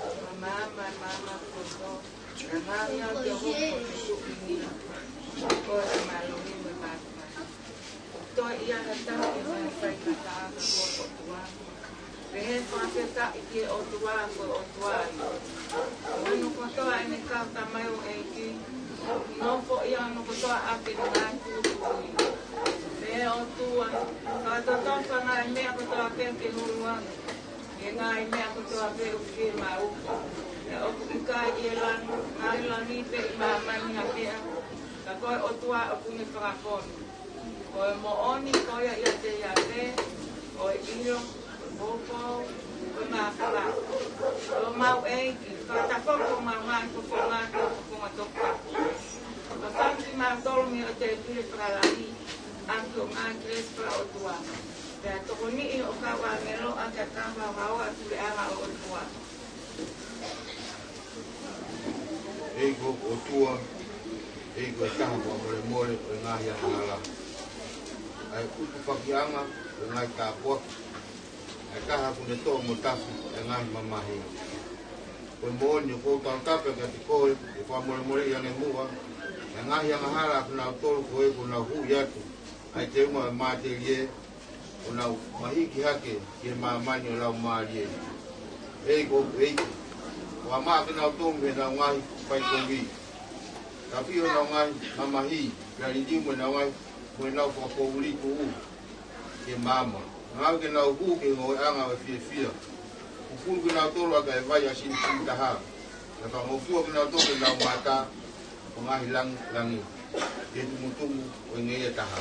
ʻa māmani, māmani kotoa, ʻa māmani ʻa te hoko ki tuʻi ni, ko e mālohi mo e mātuʻaki. Toe ia na tau e mai fai ka ta aka ko e ʻOtua. Pehē fakafetaʻi ki he ʻOtua ko e ʻOtua ia. Ko hono kotoa ʻene kau tamai ʻo e ʻEiki, nofo ia hono kotoa ʻa ke na tuʻu tuʻu ia. Pehē ʻOtua, fakatotofa ngaahi meʻa kotoa pē ke hulu ange. ʻI he ngaahi meʻa kotoa pē ʻoku fiemaʻu. Pea ʻoku ʻikai ʻi he langi, ngaahi langi pe ʻi māmani ha meʻa, ka ko e ʻOtua ʻoku ne fakafonu. Ko e moʻoni ko ia ʻiate ia pē, ko e ʻilo, ko e poupou, ko e māfana. Ko homau ʻEiki, fakatafoki homau ngaahi fofonga ki ho fofonga toputapu. Fakafanga kimautolu mei ho tēpile fakalahi, ʻaki hoʻo ngaahi kelesi fakaʻotua. Pea tokoniʻi ho kau ʻāngelo ʻaki ʻa e kau haohaoa ʻo e puleʻanga ʻo e ʻOtua. ʻEiki ko e ʻOtua, ʻEiki ko e taha fakamolemole ʻo e ngaahi angahala. ʻA e ʻutufakiʻanga ʻo e ngaahi tāpuaki. ʻA e taha ʻoku ne toʻo mo tafu ʻa e ngaahi mamahi. Ko e moʻoni ʻoku ou tautapa kiate koe, ke fakamolemoleʻi ange muʻa ʻa e ngaahi angahala ʻa kinautolu ko ē kuo nau huʻi atu ʻa e teunga ʻo e mātelie, ʻo nau mahiki hake ki he māmani ʻo e Laumālie. ʻEiki ko e ʻEiki, ʻoua maʻa kinautolu mei heʻenau ngaahi faikovi. Tafiʻi honau ngaahi mamahi, pea liliu mo ʻenau ngaahi, mo ʻenau fakapoʻuli tuʻu ki he maama. Ngāue ke nau hū ki he ngoueʻanga ʻo e fiefia. Fufulu kinautolu ʻaki ʻa e vai ʻa e silisili taha. Pea fakangofua kinautolu ke nau mamata ʻo ngaahi langilangi, ki he tumutumu ʻo e ngeia taha.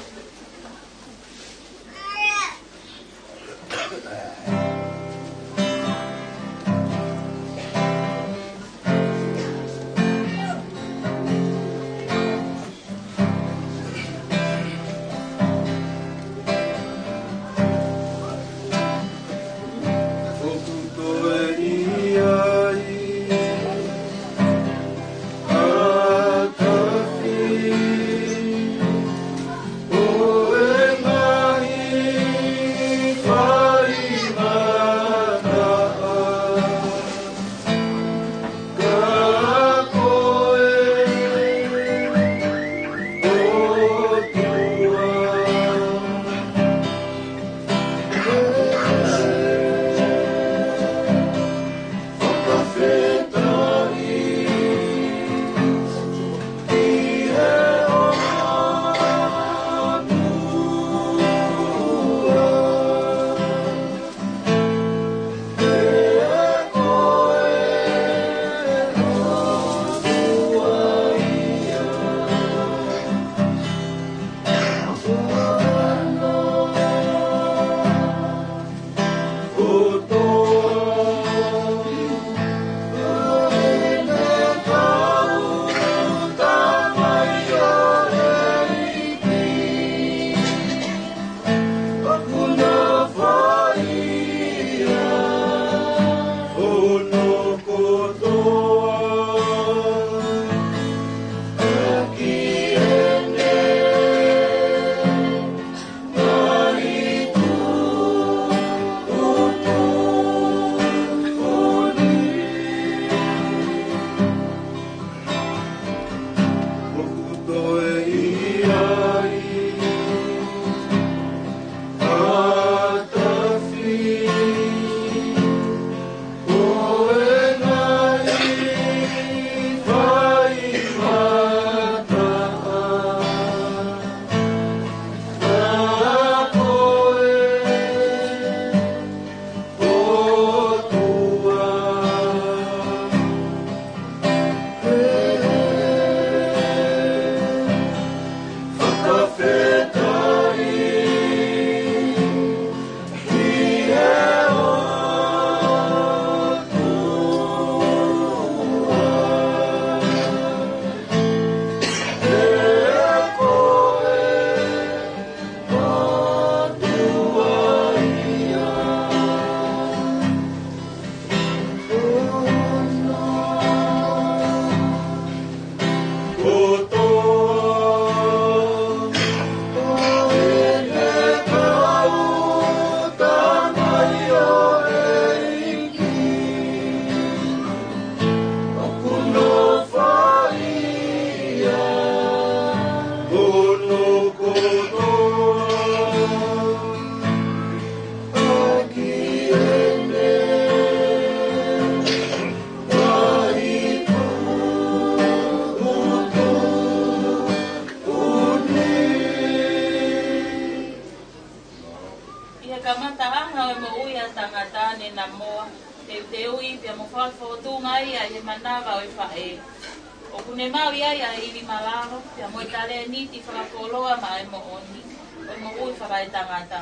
Kamataʻanga ʻo e moʻui ʻa e tangata ne namoa, teuteuʻi pea mo fakafōtunga ia ʻi he manava ʻo e faʻē. ʻOku ne maʻu ai ʻa e ivi malalo, pea mo e talēniti fakakoloa maʻa e moʻoni ʻo e moʻui fakaetangata.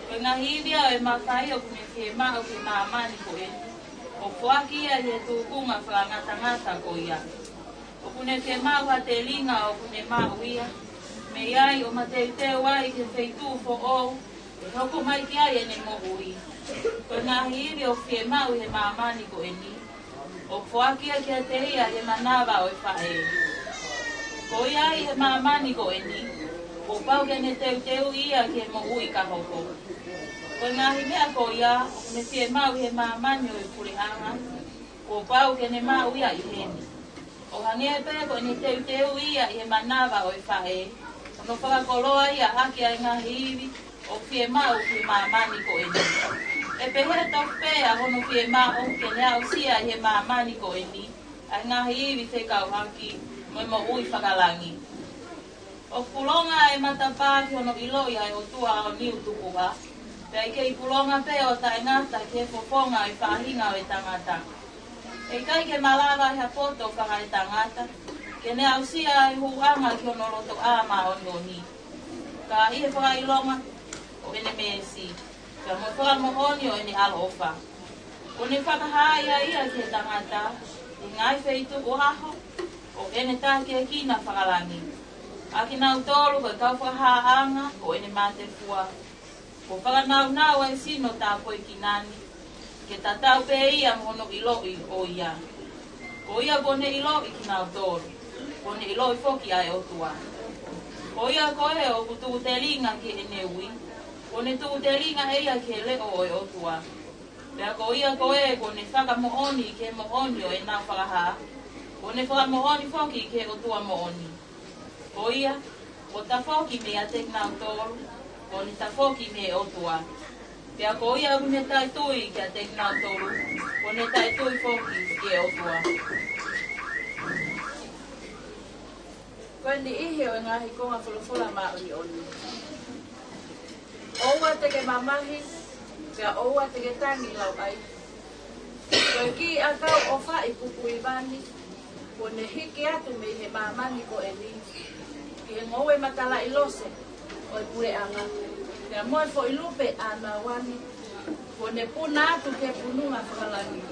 Ko e ngaahi ivi ia ʻo e mafai ʻoku ne fiemaʻu ki he māmani ko eni, ʻoku foaki ia ʻi he tūkunga fakangatangata ko ia. ʻOku ne fiemaʻu ha telinga ʻoku ne maʻu ia, mei ai ʻo mateuteu ai ki he feituʻu foʻou ʻe hoko mai ki ai ʻene moʻui. Ko e ngaahi ivi ʻoku fiemaʻu ʻi he māmani ko eni, ʻoku foaki ia kiate ia ʻi he manava ʻo e faʻē. Ko ia ʻi he māmani ko eni, kuo pau ke ne teuteuʻi ia ki he moʻui ka hoko. Ko e ngaahi meʻa ko ia ʻoku ne fiemaʻu ʻi he māmani ʻo e puleʻanga, kuo pau ke ne maʻu ia ʻi heni. ʻO hangē pē ko ʻene teuteuʻi ia ʻi he manava ʻo e faʻē, hono fakakoloa ia ʻaki ʻa e ngaahi ivi ʻoku fiemaʻu ki he māmani ko eni. ʻE pehē tofu pē ʻa hono fiemaʻu ke ne aʻusia ʻi he māmani ko eni ʻa e ngaahi ivi fekauʻaki mo e moʻui fakalangi. ʻOku pulonga ʻa e matapā ki hono ʻiloʻi ʻa e ʻOtua ʻaoniu tukuhā, pea ʻikai pulonga pē ʻo taʻengata ki he fofonga ʻo e faʻahinga ʻo e tangata. ʻE ʻikai ke malava ʻe ha poto fakaetangata ke ne aʻusia ʻa e hūʻanga ki hono lotoʻā māʻoniʻoni, ka ʻi he fakaʻilonga ʻo ʻene meesi, pea mo e fakamoʻoni ʻo ʻene ʻaloʻofa. Kuo ne fakahā ia ia ki he tangata ʻi he ngaahi feituʻu ʻo ʻaho ʻo ʻene tākiekina fakalangi, ʻa kinautolu ko e kau fakahāʻanga ʻo ʻene mātefua. Kuo fakanāunau ʻa e sino tāpuekina ni, ke tatau pē ia mo hono ʻiloʻi ʻo ia. Ko ia kuo ne ʻiloʻi kinautolu, kuo ne ʻiloʻi foki ʻa e ʻOtua. Ko ia ko ē ʻoku tuʻu telinga ki heʻene ui, kuo ne tuʻu telinga ʻe ia ki he leʻo ʻo e ʻOtua. Pea ko ia ko ē kuo ne fakamoʻoni ki he moʻoni ʻo ʻenau fakahā, kuo ne fakamoʻoni foki ki he ʻOtua moʻoni. Ko ia kuo tafoki meiate kinautolu, kuo ne tafoki mei he ʻOtua. Pea ko ia ʻoku ne taʻetui kiate kinautolu, kuo ne taʻetui foki ki he ʻOtua. Ko e niʻihi ʻo e ngaahi konga folofola māʻoniʻoni. ʻOua te ke mamahi, pea ʻoua te ke tangi lauʻai. Ko e kiʻi ʻakau ʻofa ʻi Pukuivani, kuo ne hiki atu mei he māmani ko eni ki he ngoue matalaʻi lose ʻo e puleʻanga, pea mo e foʻi lupe ʻa Nauani, kuo ne puna atu ki he pununga fakalangi.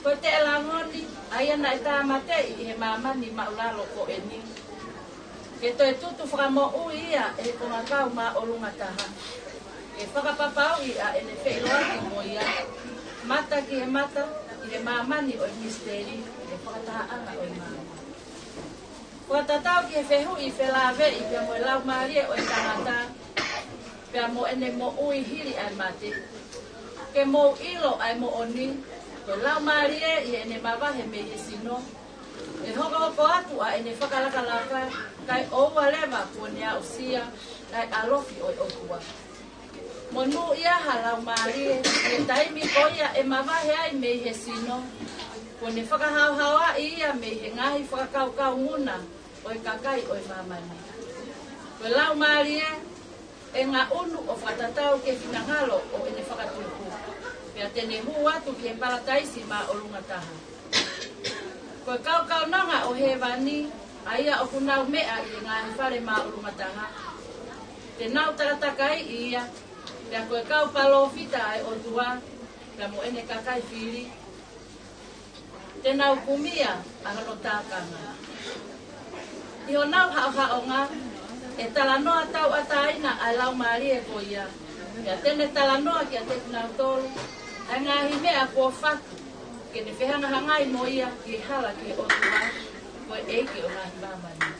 Ko e teʻelango ni, ʻa ia naʻe tāmateʻi ʻi he māmani maʻulalo ko eni, ke toe tutu fakamoʻui ia ʻe he kongakau māʻolunga taha, ke fakapapauʻi ʻa ʻene feʻiloaki mo ia, mata ki he mata, ʻi he māmani ʻo e misiteli ʻo e fakatahaʻanga ʻo e maama. Fakatatau ki he fehuʻi felāveʻi pea mo e laumālie ʻo e tangata, pea mo ʻene moʻui hili ʻa e mate, ke mou ʻilo ʻa e moʻoni, ko e laumālie ʻi heʻene mavahe mei he sino, ʻe hokohoko atu ʻa ʻene fakalakalaka, kae ʻoua leva kuo ne aʻusia ʻa e ʻalofi ʻo e ʻOtua. Monūʻia ha laumālie ʻi he taimi ko ia ʻe mavahe ai mei he sino, kuo ne fakahaohaoaʻi ia mei he ngaahi fakakaukau muna ʻo e kakai ʻo e māmani. Ko e laumālie ʻe ngaʻunu ʻo fakatatau ki he finangalo ʻo ʻene Fakatupu, pea te ne hū atu ki he palataisi māʻolunga taha. Ko e kau kaunanga ʻo hēvani, ʻa ia ʻoku nau meʻa ʻi he ngaahi fale māʻolunga taha, te nau takatakai ia, pea ko e kau palōfita ʻa e ʻOtua, pea mo ʻene kakai fili, te nau kumia ʻa hono tākanga. ʻI honau haʻohaʻonga, ʻe talanoa tauʻatāina ʻa e laumālie ko ia, pea te ne talanoa kiate kinautolu ʻa e ngaahi meʻa kuo fatu, ke ne fehangahangai mo ia ki he hala ki he ʻOtua, ko e ʻEiki ʻo e ngaahi māmani.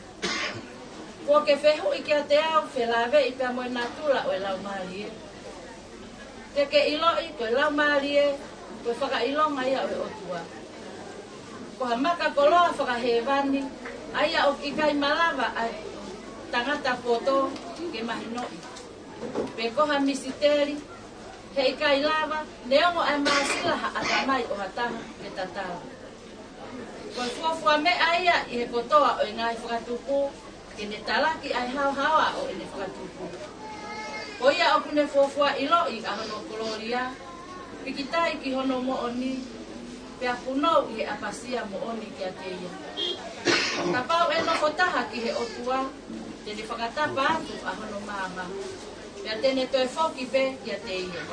Kuo ke fehuʻi kiate au felāveʻi pea mo e natula ʻo e laumālie. Te ke ʻiloʻi ko e laumālie, ko e fakaʻilonga ia ʻo e ʻOtua. Ko ha maka koloa fakahēvani, ʻa ia ʻoku ʻikai malava ʻa e tangata poto ke mahinoʻi, pe ko ha misiteli, heʻikai lava, neongo ʻa e māsila ha ʻatamai ʻo ha taha ke tatala. Ko e fuofua meʻa ia ʻi he kotoa ʻo e ngaahi fakatupu, ke ne talaki ʻa e haohaoa ʻo ʻene Fakatupu. Ko ia ʻoku ne fuofua ʻiloʻi ʻa hono kolōlia, pikitai ki hono moʻoni, pea punou ʻi he ʻapasia moʻoni kiate ia. Kapau ʻe nofo taha ki he ʻOtua, te ne fakatapa atu ʻa hono maama, pea te ne toe foki pē kiate ia.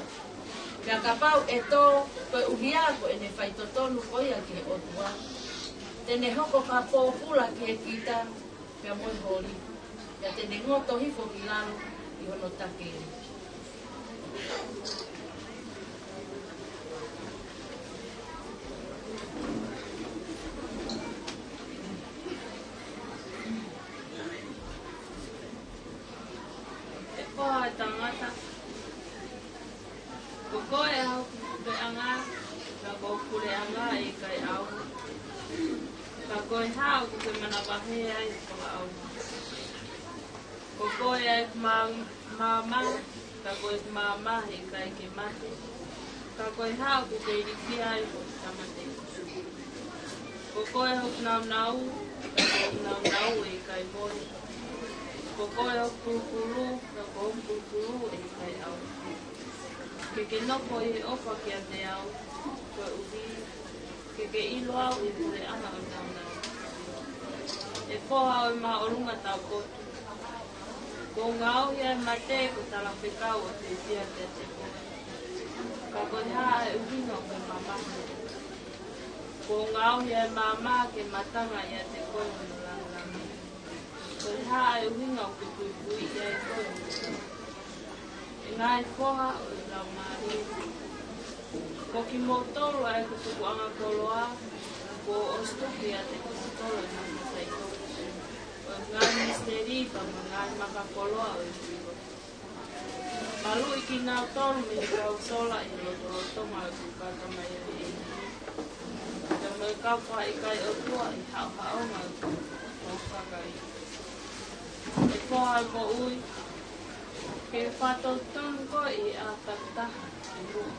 Pea kapau ʻe tō, koeʻuhi ko ʻene faitotonu ko ia ki he ʻOtua, te ne hoko ko ha pōpula ki he kita, pea mo e holi, pea te ne ngoto hifo ki lalo ʻi hono takele. ʻE Foha ʻo e tangata, ko koe ʻa hoku puleʻanga, ka ko hoku puleʻanga ʻe ʻikai ʻaonga. Ka ko e hā ʻoku ke manavahē ai hoku fakaʻaonga? Ko koe ʻa ʻeku ma-, maama, ka ko ʻeku maama ʻe ʻikai ke mate. Ka ko e hā ʻoku ke ilifia ai hoku tāmateʻi? Ko koe hoku nāunau, ka ko hoku nāunau ʻe ʻikai mole. Ko koe hoku pulupulu, ka ko hoku pulupulu ʻe ʻikai ʻaonga. Ke ke nofo ʻi he ʻofa kiate au, koeʻuhi ke ke ʻilo au ʻi he puleʻanga ʻo e nāunau. ʻE Foha ʻo e māʻolunga taupotu, kuo u ngaohi ʻa e mate ko e talafekau ʻo e tētia kiate koe. Ka ko e hā ʻa e ʻuhinga ʻoku ke mamahi? Kuo u ngaohi ʻa e maama ke matanga ʻiate koe hono langilangi. Ko e hā ʻa e ʻuhinga ʻoku ke puipuiʻi ai koe? ʻE ngaahi foha ʻo e laumālie, ko kimoutolu ʻa ʻeku tukuʻanga koloa, kuo u ʻosi tuku ʻiate kimoutolu ʻa e ngaahi saito ʻo e ngaahi misiteli pea mo e ngaahi makakoloa ʻo e hihifo. Maluʻi kinautolu mei he kau sola ʻi he lotolotonga ʻo ʻeku kau tamaioʻeiki, pea mo e kau fakaʻikaiʻOtua ʻi he haʻohaʻonga ʻo ʻeku kakai. ʻE Foha ʻo e moʻui, ke fakatotonu koe ʻi he ʻaho takitaha ki muʻa,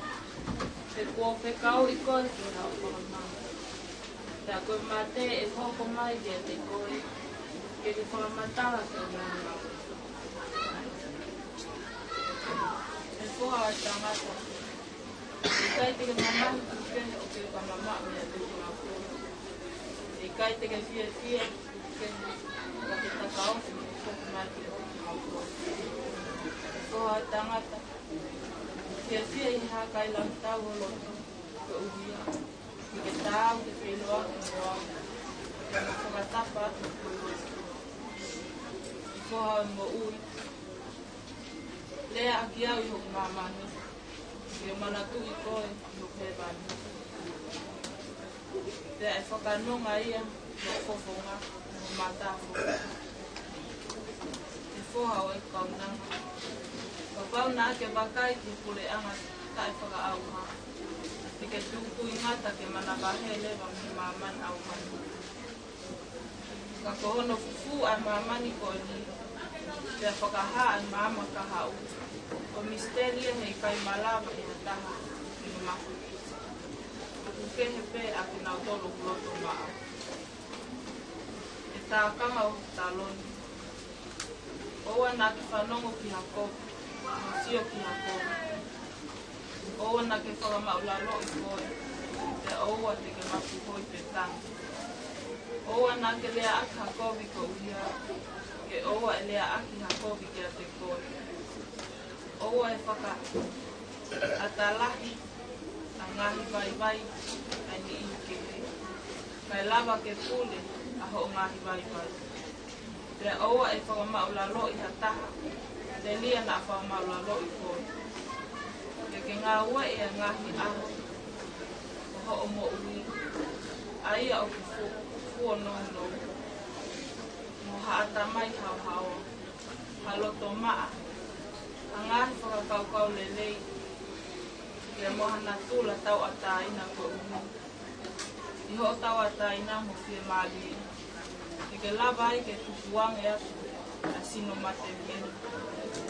he kuo fekauʻi koe ki haʻo fakamā. Pea ko e mate ʻe hoko mai kiate koe, ke ke fakamatala ki hono ngāue. ʻE Foha ʻo e tangata, ʻe ʻikai te ke mamahi kukehe ʻo ke fakamamaʻo meiate kinautolu. ʻE ʻikai te ke fiefia kukehe ʻo ke takaofi mei he foki mai ki he ʻOtua. ʻE Foha ʻo e tangata, fiefia ʻi he hākailangitau ho loto, koeʻuhi ke ke taau ke feʻiloaki mo au, pea mo fakatapa atu ki he ʻOtua. ʻE Foha ʻo e moʻui, leaʻaki au ʻi hoku māmani, ke u manatuʻi koe ʻi hoku hēvani. Pea ʻe fakanonga ia ʻi hoku fofonga mo hoku matafoki. ʻE Foha ʻo e kaunanga, kapau naʻa ke vakai ki he puleʻanga taʻefakaʻauha, te ke tukuingata ke manavahē leva mei he māmani ʻaumani. Ka ko hono fufū ʻa e māmani ko eni, pea fakahā ʻa e maama kahaʻu, ko e misiteli ia he ʻikai malava ʻe ha taha ke ne mahuʻingaʻia. ʻOku kehe pē ʻa kinautolu ʻoku loto maʻa. ʻE tākanga ʻo hoku taloni, ʻoua naʻa ke fanongo ki ha kovi, mo sio ki ha kovi. ʻOua naʻa ke fakamaʻulaloʻi koe, pea ʻoua te ke mapuhoi pe tangi. ʻOua naʻa ke leaʻaki ha kovi koeʻuhi, ke ʻoua ʻe leaʻaki ha kovi kiate koe. ʻOua ʻe fakaʻatalahi ʻa e ngaahi vaivai ʻa e niʻihi kehe, kae lava ke pule ʻa hoʻo ngaahi vaivai. Pea ʻoua ʻe fakamaʻulaloʻi ha taha, telia naʻa fakamaʻulaloʻi koe. Ke ke ngāueʻi ʻa e ngaahi ʻaho ʻo hoʻo moʻui, ʻa ia ʻoku fuo, fuo nounou, mo ha ʻatamai haohaoa, ha loto maʻa, ha ngaahi fakakaukau lelei, pea mo ha natula tauʻatāina koeʻuhi ʻi hoʻo tauʻatāina mo fiemālie, ke ke lava ai ke tukuange atu ʻa e sino mate ni,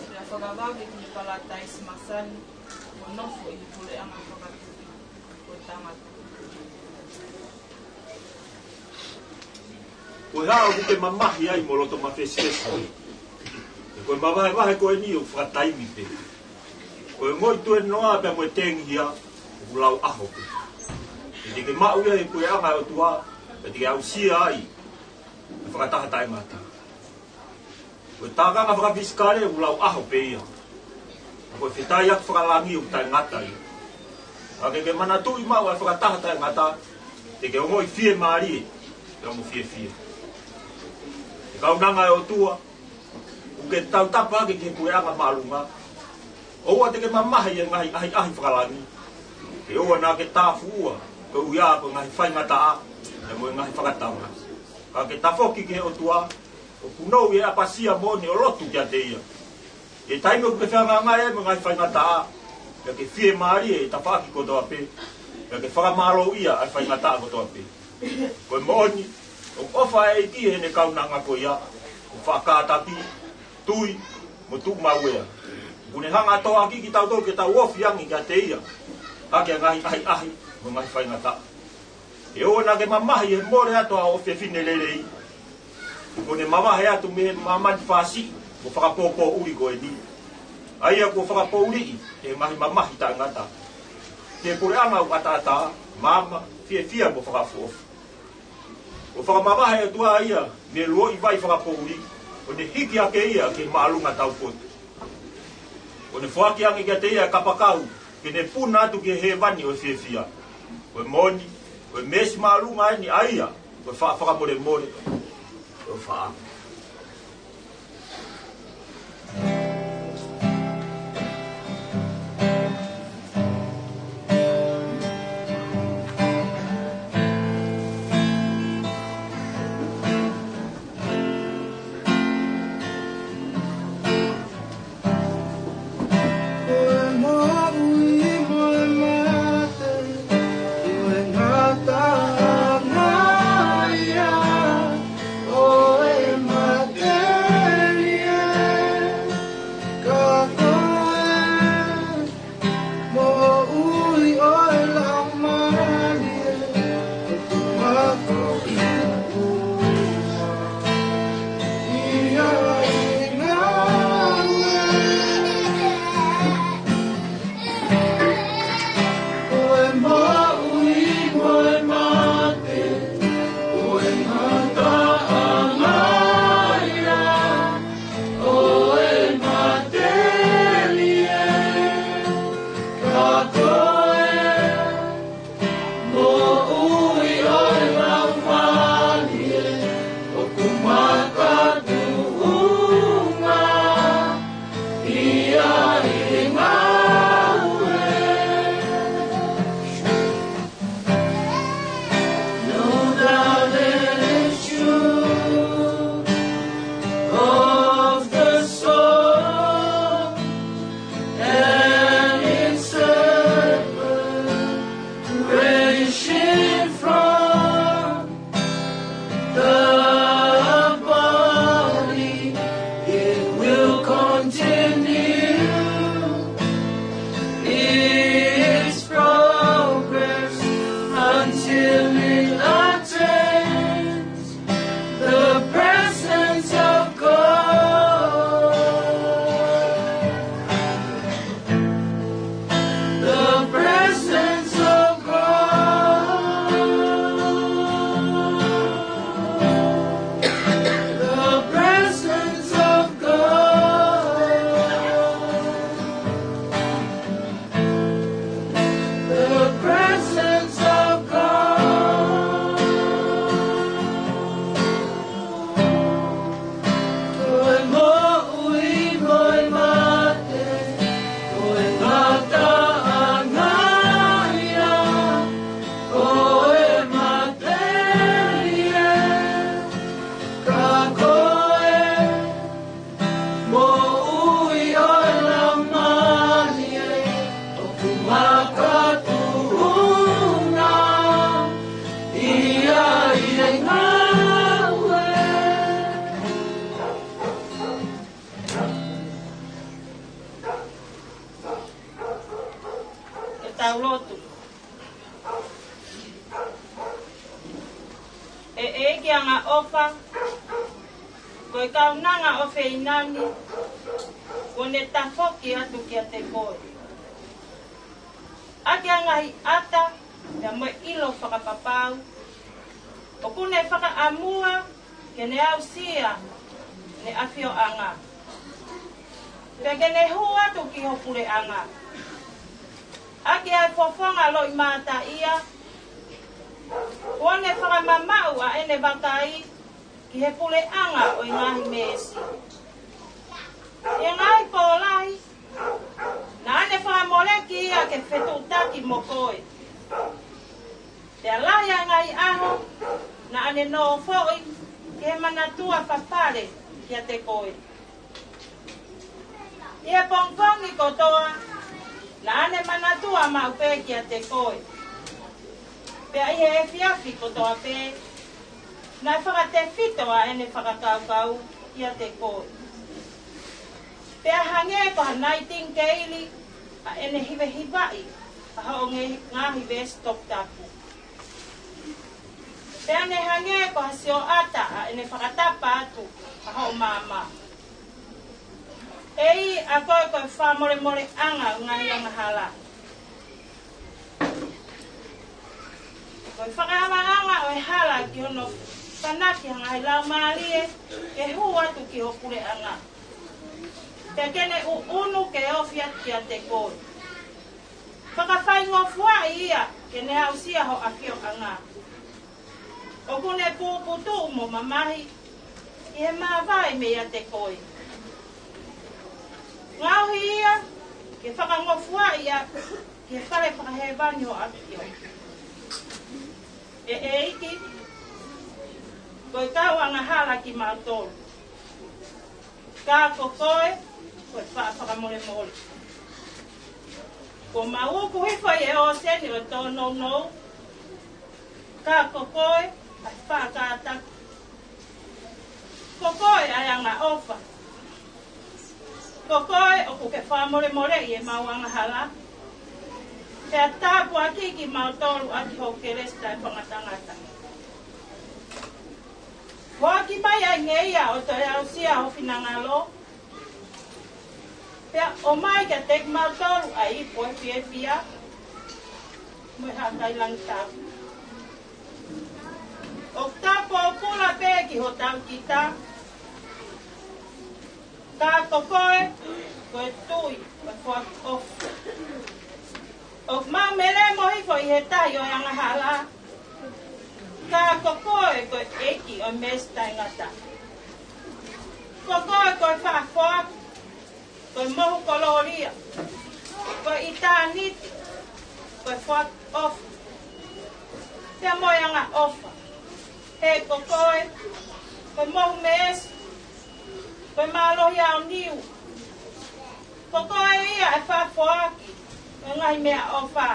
pea fakavave ki he palataisi masani, mo nofo ʻi he puleʻanga fakatupu ʻo e tangata. Ko e hā ʻoku ke mamahi ai mo loto mafesifesi? Ko e mavahevahe ko eni ʻoku fakataimi pē. Ko e ongoʻi tuenoa pea mo e tengihia ʻoku lau ʻaho pē. He te ke maʻu ia he puleʻanga ʻo e ʻOtua, pea te ke aʻusia ai ʻa e fakataha taʻengata. Ko e tākanga fakafisikale ʻoku lau ʻaho pē ia. Ka ko e fetaiaki fakalangi ʻoku taʻengata ia. Ka ke ke manatuʻi maʻu ʻa e fakataha taʻengata, te ke ongoʻi fiemālie pea mo fiefia. ʻE kaunanga ʻo e ʻOtua, ʻoku ke tautapa hake ki he puleʻanga māʻolunga. ʻOua te ke mamahi ʻi he ngaahi ʻahiʻahi fakalangi. He ʻoua naʻa ke tāfuʻua koeʻuhi ko e ngaahi faingataʻa pea mo e ngaahi fakatanga. Ka ke tafoki ki he ʻOtua, ʻoku nounou ʻi he ʻapasia moʻoni ʻo lotu kiate ia. ʻI he taimi ʻoku ke fehangahangai ai mo e ngaahi faingataʻa, pea ke fiemālie ʻi he tafaʻaki kotoa pē, pea ke fakamālōʻia ʻa e faingataʻa kotoa pē. Ko e moʻoni, ʻoku ʻofa ʻa e ʻEiki ʻi heʻene kaunanga ko ia ʻoku faʻa kātaki, tui, mo tuʻumāuʻia. ʻOku ne hanga ʻo tohoakiʻi kitautolu ke tau ofi ange kiate ia, ʻaki ʻa e ngaahi ʻahiʻahi mo e ngaahi faingataʻa. ʻE ʻoua naʻa ke mamahi ʻi he mole atu ʻa hoʻo ʻofefine lelei, kuo ne mavahe atu mei he māmani fāsiʻi mo fakapōpōʻuli ko eni, ʻa ia kuo fakapoʻuliʻi ʻe he ngaahi mamahi taʻengata, ki he puleʻanga ʻoku ʻataʻatā, maama, fiefia mo fakaʻofoʻofa. Kuo fakamavahe ʻe he ʻOtua ia mei he luoʻi vai fakapoʻuli, ʻo ne hiki hake ia ki he māʻolunga taupotu. Kuo ne foaki ange kiate ia ʻa e kapakau ke ne puna atu ki he hēvani ʻo e fiefia. Ko e moʻoni, ko e meesi māʻolunga eni ʻa ia ko e faʻa fakamolemole ʻo e ʻofaʻanga. Ko e moʻui mo e mate, ko e ngataʻanga ia ʻo e matelie. Ka ko e moʻui ʻo e laumālie, ʻoku mākou ʻi ai ngāue. Ko e moʻui mo e mate, ko e ngataʻanga ia ʻo e matelie. Ka ko e moʻui ʻo e laumālie, ʻoku makatuʻunga ʻi ai ngāue. Know that it is true of the soul and its separation from the body, it will continue its progress until it attains the presence of God. The presence of God. The presence of God. The presence of God. Ko e moʻui mo e mate, ko e ngataʻanga ia ʻo e matelie. Ka ko e moʻui ʻo e laumālie, ʻoku makatuʻunga ʻi ai ngāue. Ke tau lotu. ʻE ʻEiki angaʻofa, ko e kaunanga ʻofeina ni, ʻoku ne tafoki atu kiate koe. ʻAki ʻa e ngaahi ʻata, pea mo e ʻilo fakapapau, ʻoku ne fakaʻamua ke ne aʻusia ʻene ʻafioʻanga, pea ke ne hū atu ki ho puleʻanga. ʻAki ʻa e fofonga loʻimataʻia, kuo ne fakamamaʻu ʻa ʻene vakai ki he puleʻanga ʻo e ngaahi meesi. ʻI he ngaahi pō lahi, naʻa ne fakamoleki ia ke fetuʻutaki mo koe. Pea lahi ʻa e ngaahi ʻaho naʻa ne nofoʻi ki he manatua fapale kiate koe. ʻI he pongipongi kotoa, naʻa ne manatua maʻu pē kiate koe. Pea ʻi he efiafi kotoa pē, naʻe fakatefito ʻa ʻene fakakaukau kiate koe. Pea hangē ko ha naitingikeili ʻa ʻene hivehivaʻi ʻa hoʻo nge-, ngaahi veesi toputapu. Pea ne hangē ko ha sioʻata ʻa ʻene fakatapa atu ʻa hoʻo maama. ʻEiki, ʻa koe ko e fakamolemoleʻanga ʻo e ngaahi angahala. Ko e fakaʻavaʻanga ʻo e hala ki hono tānaki ʻa e ngaahi laumālie ke hū atu ki ho puleʻanga. Pea ke ne ʻuʻunu ke ofi atu kiate koe. Fakafaingofuaʻi ia ke ne aʻusia ho ʻafioʻanga. ʻOku ne puputuʻu mo mamahi ʻi he māvae meiate koe. Ngaohi ia ke fakangofuaʻi ia ki he fale fakahēvani ho ʻAfio. ʻE ʻEiki, ko e kau angahala kimautolu. Ka ko koe, ko e faʻa fakamolemole. Kuo mau uku hifo ʻi he ʻōseni ʻo e tōnounou. Ka ko koe, ʻa e faʻa kātaki. Ko koe ʻa e angaʻofa. Ko koe ʻoku ke fakamolemoleʻi ʻemau angahala. Pea tāpuakiʻi kimautolu ʻaki hoʻo kelesi taʻefakangatangata. Foaki mai ʻa e ngeia ʻo toe aʻusia ho finangalo. Pea ʻomai kiate kimautolu ʻa e ipu ʻo e fiefia mo e hakai langitau. ʻOku tau pōpula pē ki hotau kita. Ka ko koe, ko e tui, ko e foaki ʻofa. ʻOku mau melemo hifo ʻi he tahi ʻo e angahala. Ka ko koe, ko e ʻEiki ʻo e meesi taʻengata. Ko koe, ko e faʻa foaki, ko e mohu kolōlia, ko e ʻitāniti, ko e foaki ʻofa. Pea mo e angaʻofa. He ko koe, ko e mohu meesi, ko e mālohi aoniu. Ko koe ia ʻe faʻa foaki ʻa e ngaahi meʻaʻofa.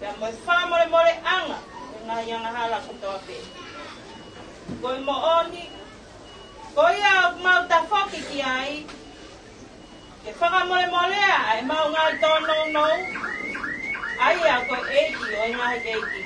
Pea mo e fakamolemoleʻanga ʻo e ngaahi angahala kotoa pē. Ko e moʻoni, ko ia ʻoku mau tafoki ki ai, ke fakamolemolea ʻa ʻemau ngaahi tōnounou, ʻa ia ko e ʻEiki ʻo e ngaahi ʻeiki.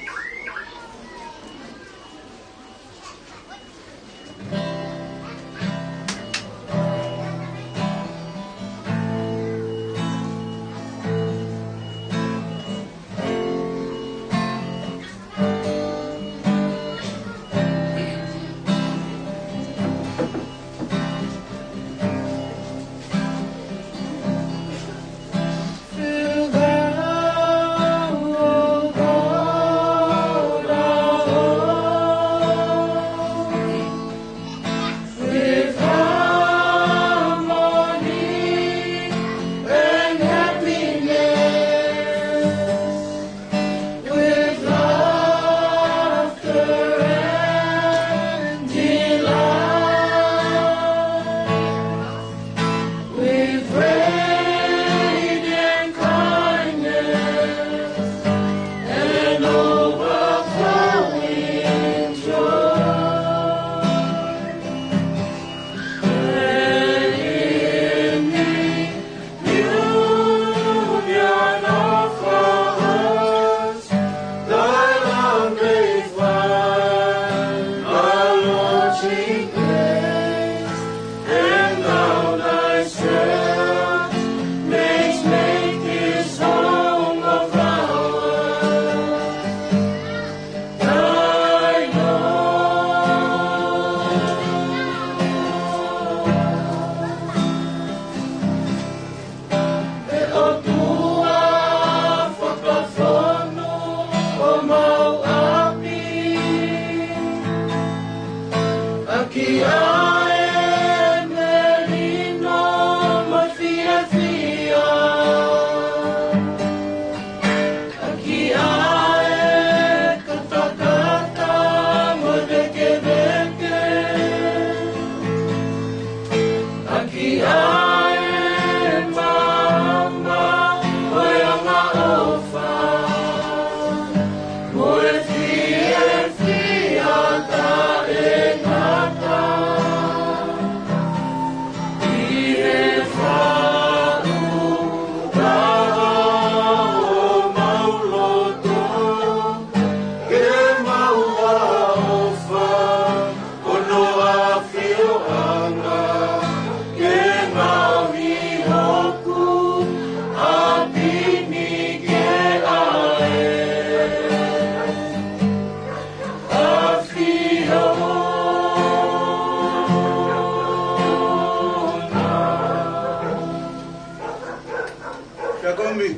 Komi.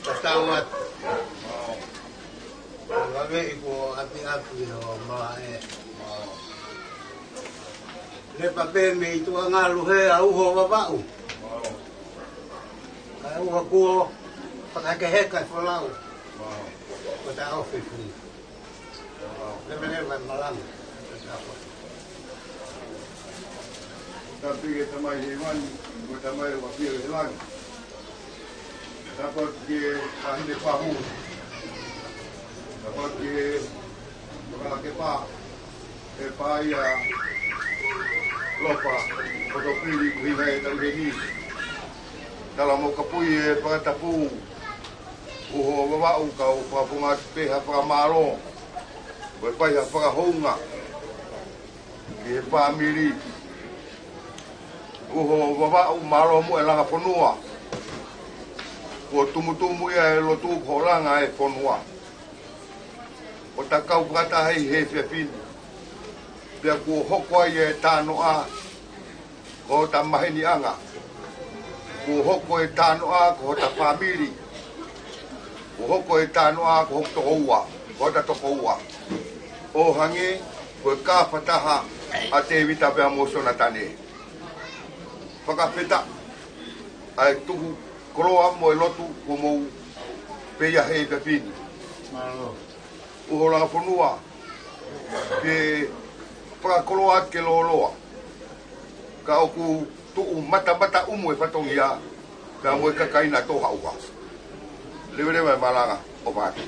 Tatau atu. Vave ʻi ko ʻapiʻapi ʻo malaʻe. Lepa pē mei tuʻa ngalu he ʻa Uho Vavaʻu. Ka ʻuha kuo fakahekeheka e folau. Ko ta ofi funi. Leveleva e malanga. Tapu ki he Tamai ʻi hēvani, ko e Tamai ʻoku ʻafio ʻi he langi. Tapu ki he Fāmili Pāmu. Tapu ki he Tokalakepa, ʻe Paia, Lopa, Potopili, Kuhina e tau heni. Tala mo kapui e fakatapu, Uho Vavaʻu, kau fakafonga atu pē ha fakamālō, ko e fai ha fakahounga ki he fāmili. Uho Vavaʻu, mālō muʻa e langa fonua. Kuo tumutumu ia e lotu ko hoʻo langa e fonua. ʻO ta kau fakataha he efiafi ni. Pea kuo hoko ai e tānoʻa ko hota maheniʻanga. Kuo hoko e tānoʻa ko hota fāmili. Kuo hoko e tānoʻa ko hoku tokoua, ko hota tokoua. ʻO hangē ko e kafataha ʻa Tēvita pea mo Sonatane. Fakafetaʻi ʻa e tuku koloa mo e lotu kuo mou fai he efiafi ni. Mālō. Uho langa fonua, ke fakakoloa ke lōloa. Ka ʻoku tuʻu matamata ʻumu e fatongia, ka mo e kakai naʻa tō ha ʻuha. Leveleva e malanga ʻo vatu.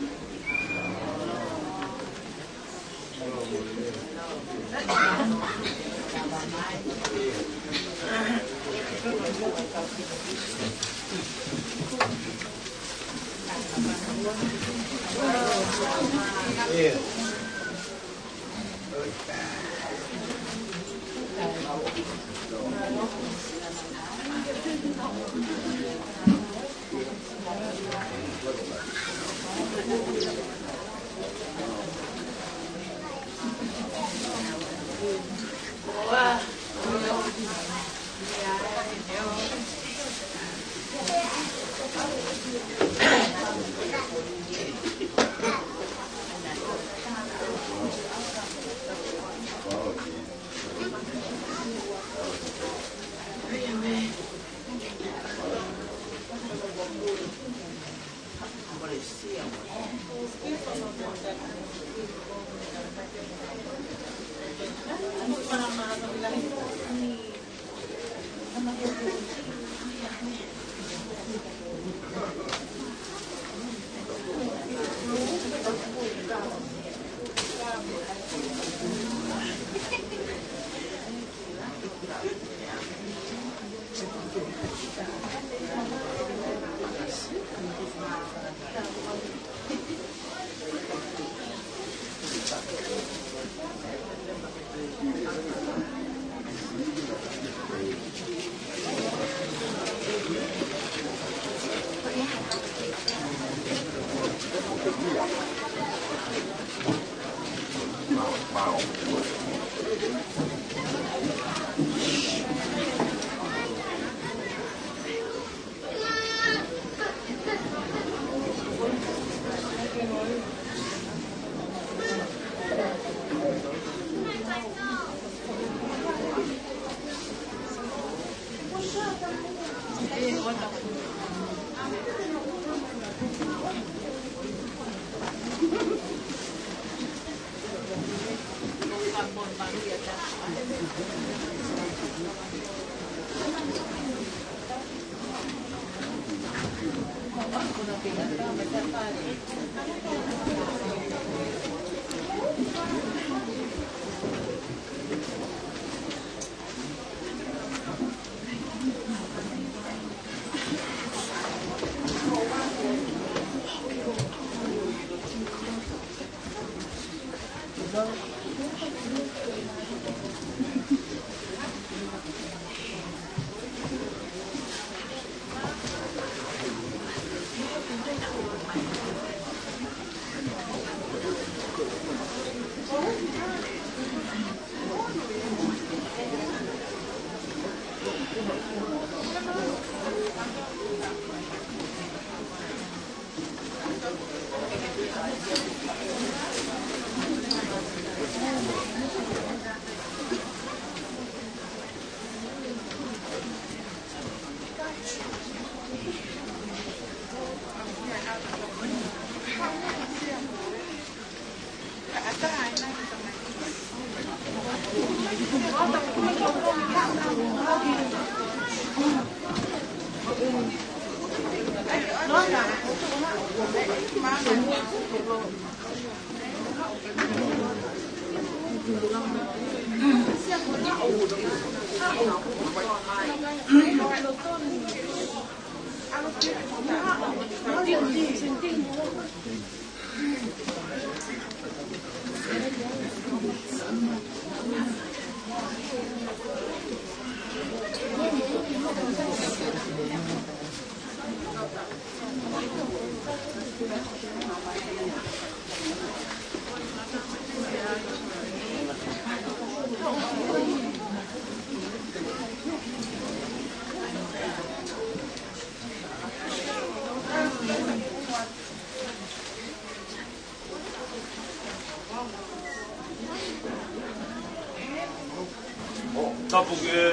Tapu ki he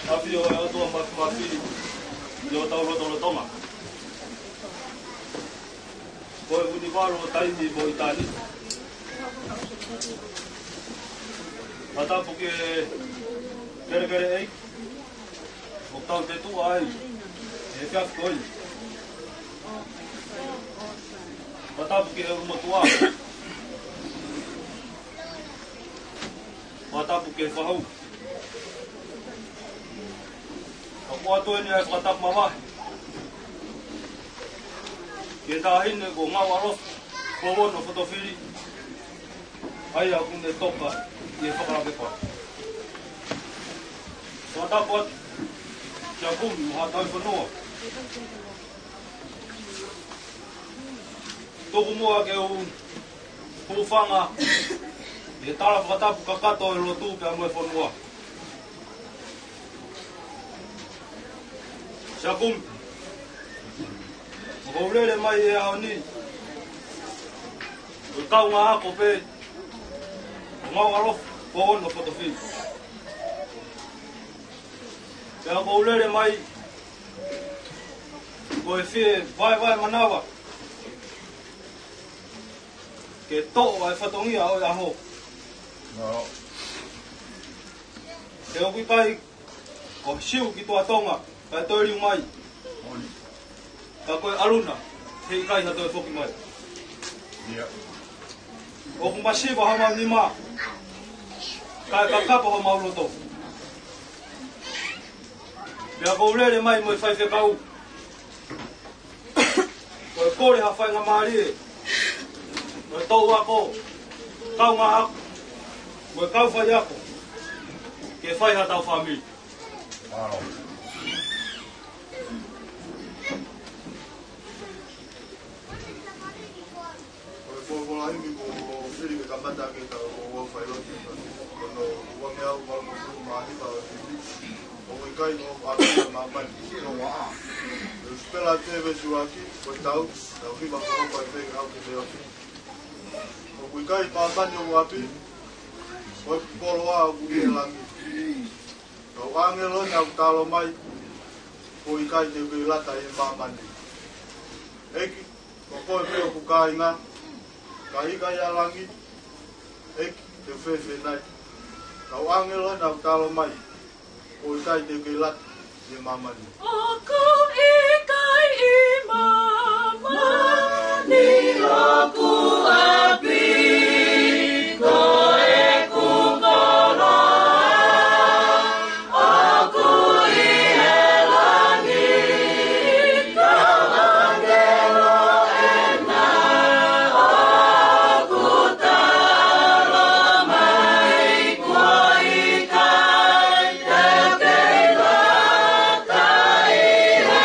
ʻafio ʻa e ʻOtua Māfimafi ʻi hotau lotolotonga. Ko e ʻunivalu, taimi mo ʻitāniti. Fakatapu ki he kelekele ʻeiki ʻoku tau tetuʻa ai he efiafi ko eni. Fakatapu ki he ʻulumotuʻa. Fakatapu ki he fahu. Ka ʻoku ʻoatu eni ʻa e fakatapu mamahi ki he taʻahine ko Ngauʻalofa Pouono Fotofili, ʻa ia ʻoku ne toka ʻi he fakalakepa. Fakatapu atu kia Kumi mo Haʻatauifonua. Tuku muʻa ke u hūfanga ʻi he tala fakatapu kakato ʻo e lotu pea mo e fonua. Sia Kumi, ʻoku ou lele mai he ʻaho ni ko e kaungā ako pē ʻo Ngauʻalofa Pouono Fotofili. Pea ʻoku ou lele mai ko e fie vaevae manava ke toʻo ʻa e fatongia ʻo e ʻaho. He ʻoku ʻikai ko Siu ki Tuʻa Tonga kae toe liu mai, ka ko e ʻAluna heʻikai ha toe foki mai. ʻOku masiva homau nima kae kakapa homau loto. Pea ʻoku ou lele mai mo e faifekau, ko e kole ha faingamālie mo e touʻi ako, kaungā ako mo e kau faiako ke fai haʻatau fāmili. Ko e folofola ʻa e ʻEiki kuo fili ke kamata ke tau ō ʻo fai lotu. Ko hono uangeau valungofulu mā hiva ʻo e fili: ʻOku ʻikai ko hoku ʻapi ʻa māmani. Ko e Sipela te ve suaki, ko e tau, tau hiva ko hoku ʻapi ke hau ke te ofi. ʻOku ʻikai māmani hoku ʻapi, ko e koloa ʻoku ʻi he langi. Kau ʻāngelo ʻoku talo mai, ʻoku ʻikai te u kei lata ʻi māmani. ʻEiki, ko koe pē hoku kāinga, ka ʻikai ʻa langi, ʻEiki, te u fēfē nai? Kau ʻāngelo ʻoku talo mai, ʻoku ʻikai te u kei lata ʻi māmani. ʻOku ʻikai ʻi māmani hoku ʻapi, ko ʻeku koloa ʻoku ʻi he langi. Kau ʻāngelo ʻena ʻoku talo mai, ʻoku ʻikai te u kei lata ʻi he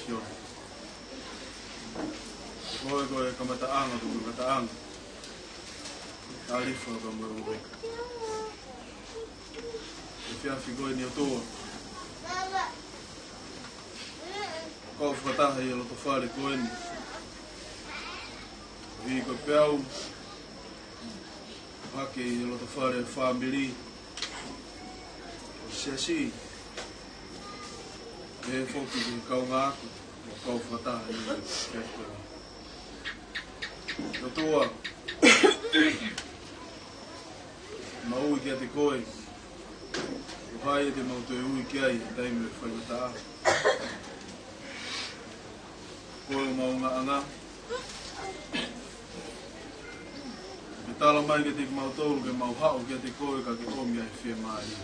Sione. Ko e, ko e kamataʻanga, ko e kamataʻanga. Alifa ka mo e Omeka. Efiafi ko eni ʻOtua. Kau fakataha ʻi he loto fale ko eni. Viko peau. Hake ʻi he loto fale fāmili. Siasi. Pehē foki ki he kaungā ako. Kau fakataha ʻi he efiafi ko eni. ʻOtua. Mau ui kiate koe. Ko hai te mau toe ui ki ai, taimi ʻo e faingataʻa. Ko e mau ngaahi anga. Ke tala mai kiate kimautolu, ke mau haʻu kiate koe, ka ke ʻomi ai e fiemālie.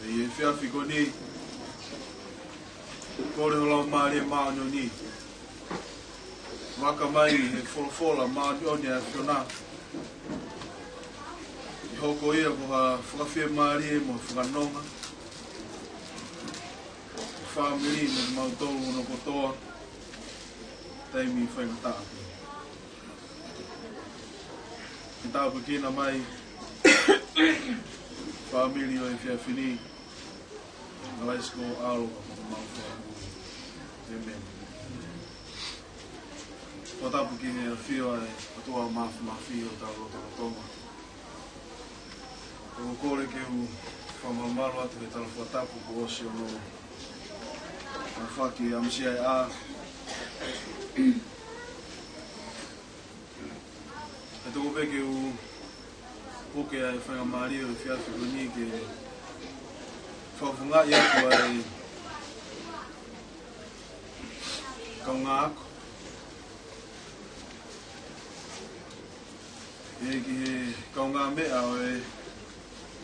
ʻI he efiafi ko eni, kole ho Laumālie Māʻoniʻoni. Maka mai he folofola māʻoniʻoni ʻa e ʻAfiona. ʻI hoko ia ko ha fakafiemālie mo fakanonga. Fāmili mo mautolu hono kotoa. Taimi faingataʻa. Ke tāpuekina mai. Fāmili ʻo e efiafi ni. Ngalaisi ko ʻAlo ka mau fāmili. ʻĒmeni. Fakatapu ki he ʻafio ʻa e ʻOtua Māfimafi ʻo tau lotolotonga. ʻOku ou kole ke u fakamamalu atu he tala fakatapu kuo ʻosi hono fakamaʻamasia ʻa ʻE tuku pē ke u puke ʻa e faingamālie ʻo e efiafi ko eni ke fakafofongaʻi atu ʻa e kaungā ako. ʻE ki he kaungāmeʻa ʻo e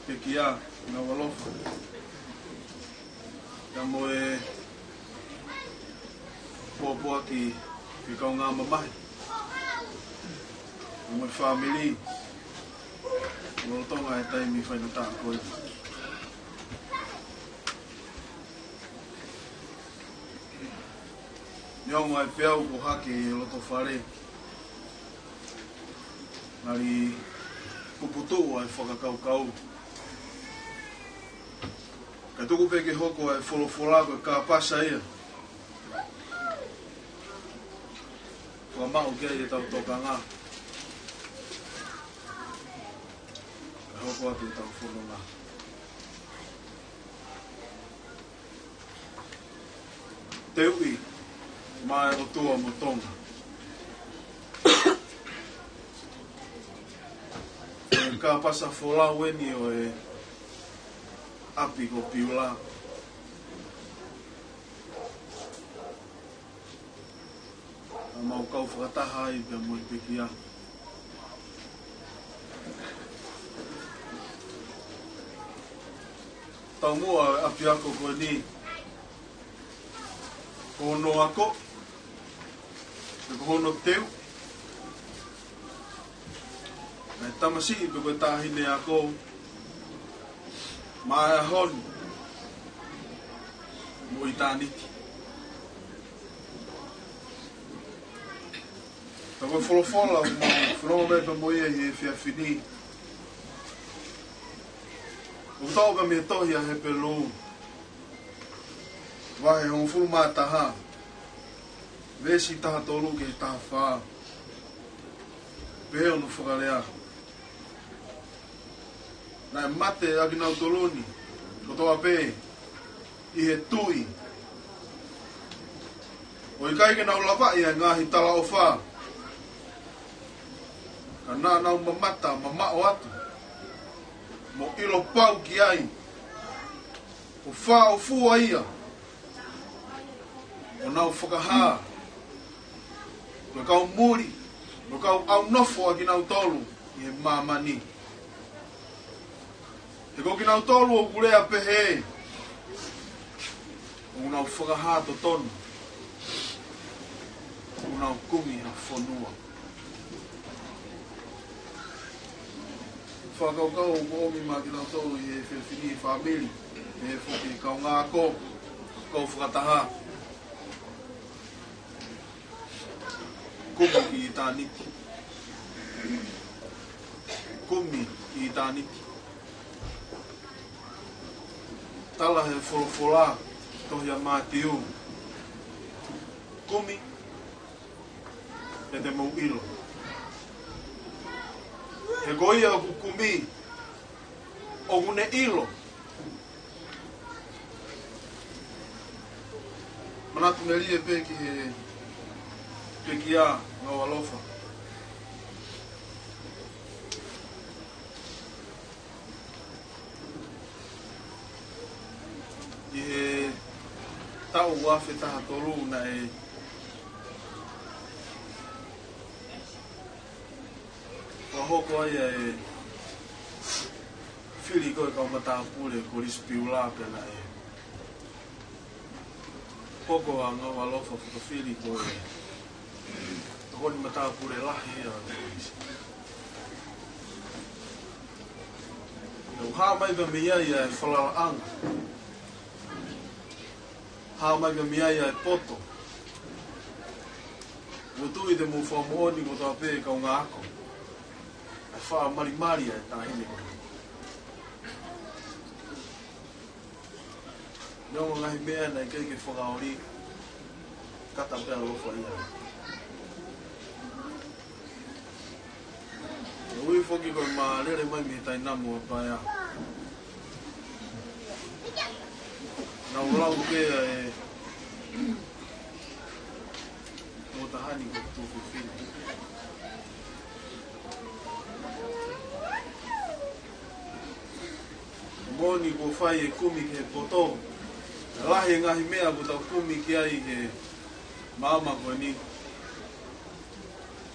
pekia, ngāue ʻalofa. Ka mo e pōpoaki ki he kaungā mamahi. Ka mo e fāmili. Lolotonga e taimi faingataʻa ko eni. Neongo ʻa e peau kuo hake ʻi loto fale. Ngali puputuʻu ʻa e fakakaukau. Ka tuku pē ke hoko ʻa e folofola ko e kāpasa ia. Fakamaʻu ki ai ʻetau tokanga. Ka hoko atu ʻetau fononga. Teuʻi mai ʻOtua mo Tonga. Ko e kāpasa folau eni ʻo e ʻapi ko Piula. ʻA mau kau fakataha ai pea mo e pekia. Taumuʻa ʻa e ʻapiako ko eni. Ko hono ako. Pe ko hono teu. ʻA e tamasiʻi pe ko e taʻahine ako. Maʻa e ʻaho ni. Mo ʻitāniti. Ka ko e folofola, ʻoku mau fononga mai pea mo ia ʻi he efiafi ni. ʻOku toʻo mei he tohi ʻa Hepelū. Vahe hongofulu mā taha. Veesi taha tolu ki he taha fā. Pehē hono fakalea. Naʻe mate ʻa kinautolu ni, kotoa pē, ʻi he tui. ʻO ʻikai ke nau lavaʻi ʻa e ngaahi talaʻofa. Ka naʻa nau mamata, mamaʻo atu. Mo ʻilo pau ki ai. ʻO fāʻofua ia. ʻO nau fakahā. Mo e kau muli. Mo e kau ʻaunofo ʻa kinautolu. ʻI he māmani. He ko kinautolu ʻoku lea pehē. ʻOku nau fakahā totonu. ʻOku nau kumi ha fonua. Fakakaukau ʻoku ʻomi maʻa kinautolu ʻi he efiafi ni fāmili. ʻI he foki kaungā ako. Kau fakataha. Kumi ki ʻitāniti. Kumi ki ʻitāniti. Tala he folofola, tohi ʻa Mātiu. Kumi, pea te mou ʻilo. He ko ia ʻoku kumi, ʻoku ne ʻilo. Manatu melie pē ki he pekia Ngāue ʻAlofa. ʻI he taʻu ua afe taha tolu naʻe fakahoko ai ʻa e fili ko ē kau matāpule Kolisi Piula pea naʻe hoko ʻa Ngāue ʻAlofa fakafili ko e tokoni matāpule lahi ʻa e Kolisi. Naʻe hā mai pē mei ai ʻa e falalaʻanga. Hā mai pē mei ai ʻa e poto. Mou tui te mou fakamoʻoni kotoa pē kaungā ako. ʻA e faʻa malimali ʻa e taʻahine ko ē. Neongo ngaahi meʻa naʻe ʻikai ke fakaoli, kata pē ʻalofa ia. Ui foki ko e ma lele mai mei Tainamo ʻa Paea. Nau lau pē ʻa e mo tahani ko Tufifili. Moʻoni kuo fai e kumi ki he poto. Lahi e ngaahi meʻa kuo tau kumi ki ai he maama ko eni.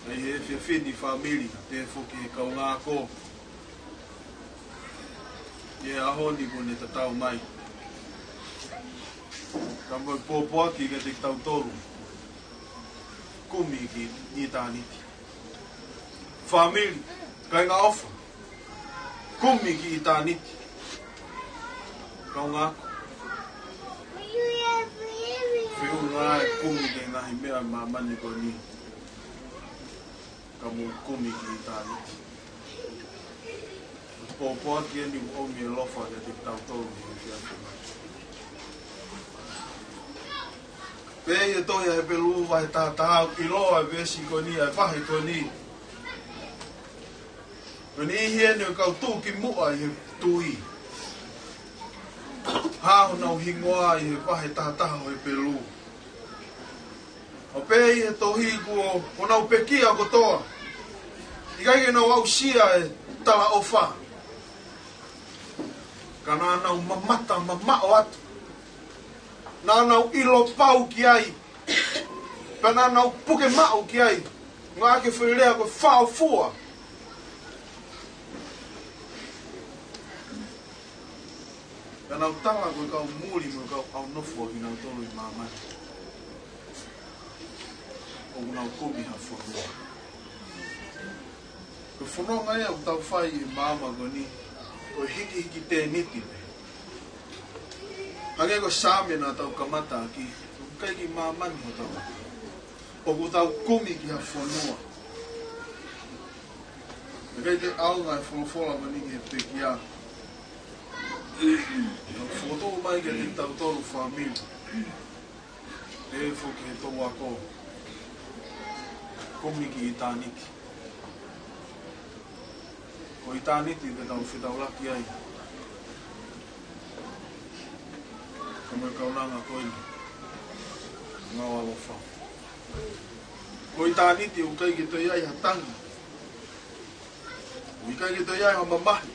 ʻI he efiafi ni fāmili, pea foki he kaungā ako. ʻI he ʻaho ni kuo ne tatau mai. Ka mo e pōpoaki kiate kitautolu. Kumi ki ʻitāniti. Fāmili, kāinga ʻofa. Kumi ki ʻitāniti. Kaungā ako. Feʻunga e kumi ki he ngaahi meʻa ʻa māmani ko eni. Ka mou kumi ki ʻitāniti. Pōpoaki eni ʻoku ʻomi e ʻalofa kiate kitautolu he efiafi ni. Pea ʻi he tohi ʻa Hepelū vahe taha taha, ʻiloa e veesi ko eni, ʻa e vahe ko eni. Ko e niʻihi eni ʻoku kau tuʻu ki muʻa ʻi he tui. Hā honau hingoa ʻi he vahe taha taha ʻo Hepelū. ʻO pehē ʻi he tohi kuo, kuo nau pekia kotoa. ʻIkai ke nau aʻusia e talaʻofa. Ka naʻa nau mamata mamaʻo atu. Naʻa nau ʻilo pau ki ai. Pea naʻa nau puke maʻu ki ai. Ngāueʻaki e foʻi lea ko e faʻofua. Ka nau tala ko e kau muli mo e kau ʻaunofo ʻa kinautolu ʻi māmani. ʻOku nau kumi ha fonua. Ko e fononga ia ʻoku tau fai ʻi māmani ko eni, ko e hikihiki tēniti pē. Hangē ko e Saame naʻa tau kamata ʻaki, ʻoku ʻikai ke ʻi māmani hotau. ʻOku tau kumi ki ha fonua. ʻIkai ke ʻaonga e folofola ko eni ki he pekia. Ka ʻoku fokotuʻu mai kiate kitautolu fāmili. Pea foki he toʻu ako. Kumi ki ʻitāniti. Ko ʻitāniti te tau fetaulaki ai. Ka mo e kaunanga ko eni. Ngāue ʻAlofa. Ko ʻitāniti ʻoku ʻikai ke toe ʻi ai ha tangi. ʻOku ʻikai ke toe ʻi ai ha mamahi.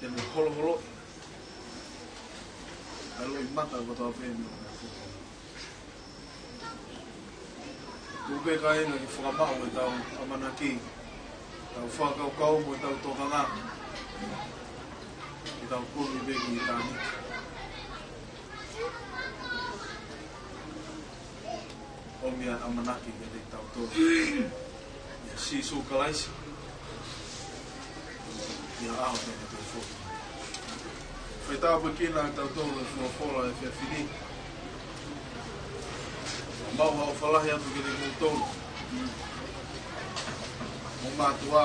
Te ne holoholoʻi ʻa e loʻimata kotoa pē mei he meʻa foki. Tuku pē kāinga ke fakamaʻu ʻetau ʻamanaki, ʻetau fakakaukau mo ʻetau tokanga. Ke tau kumi pē ki ʻitāniti. ʻOmi ʻa e ʻamanaki kiate kitautolu. ʻIa Sīsū Kalaisi. ʻI he ʻaho te ne toe foki. Pea tāpuekina kitautolu ʻe he folofola ʻo e efiafi ni. Mau ʻofa lahi atu kiate kimoutolu mo e mātuʻa,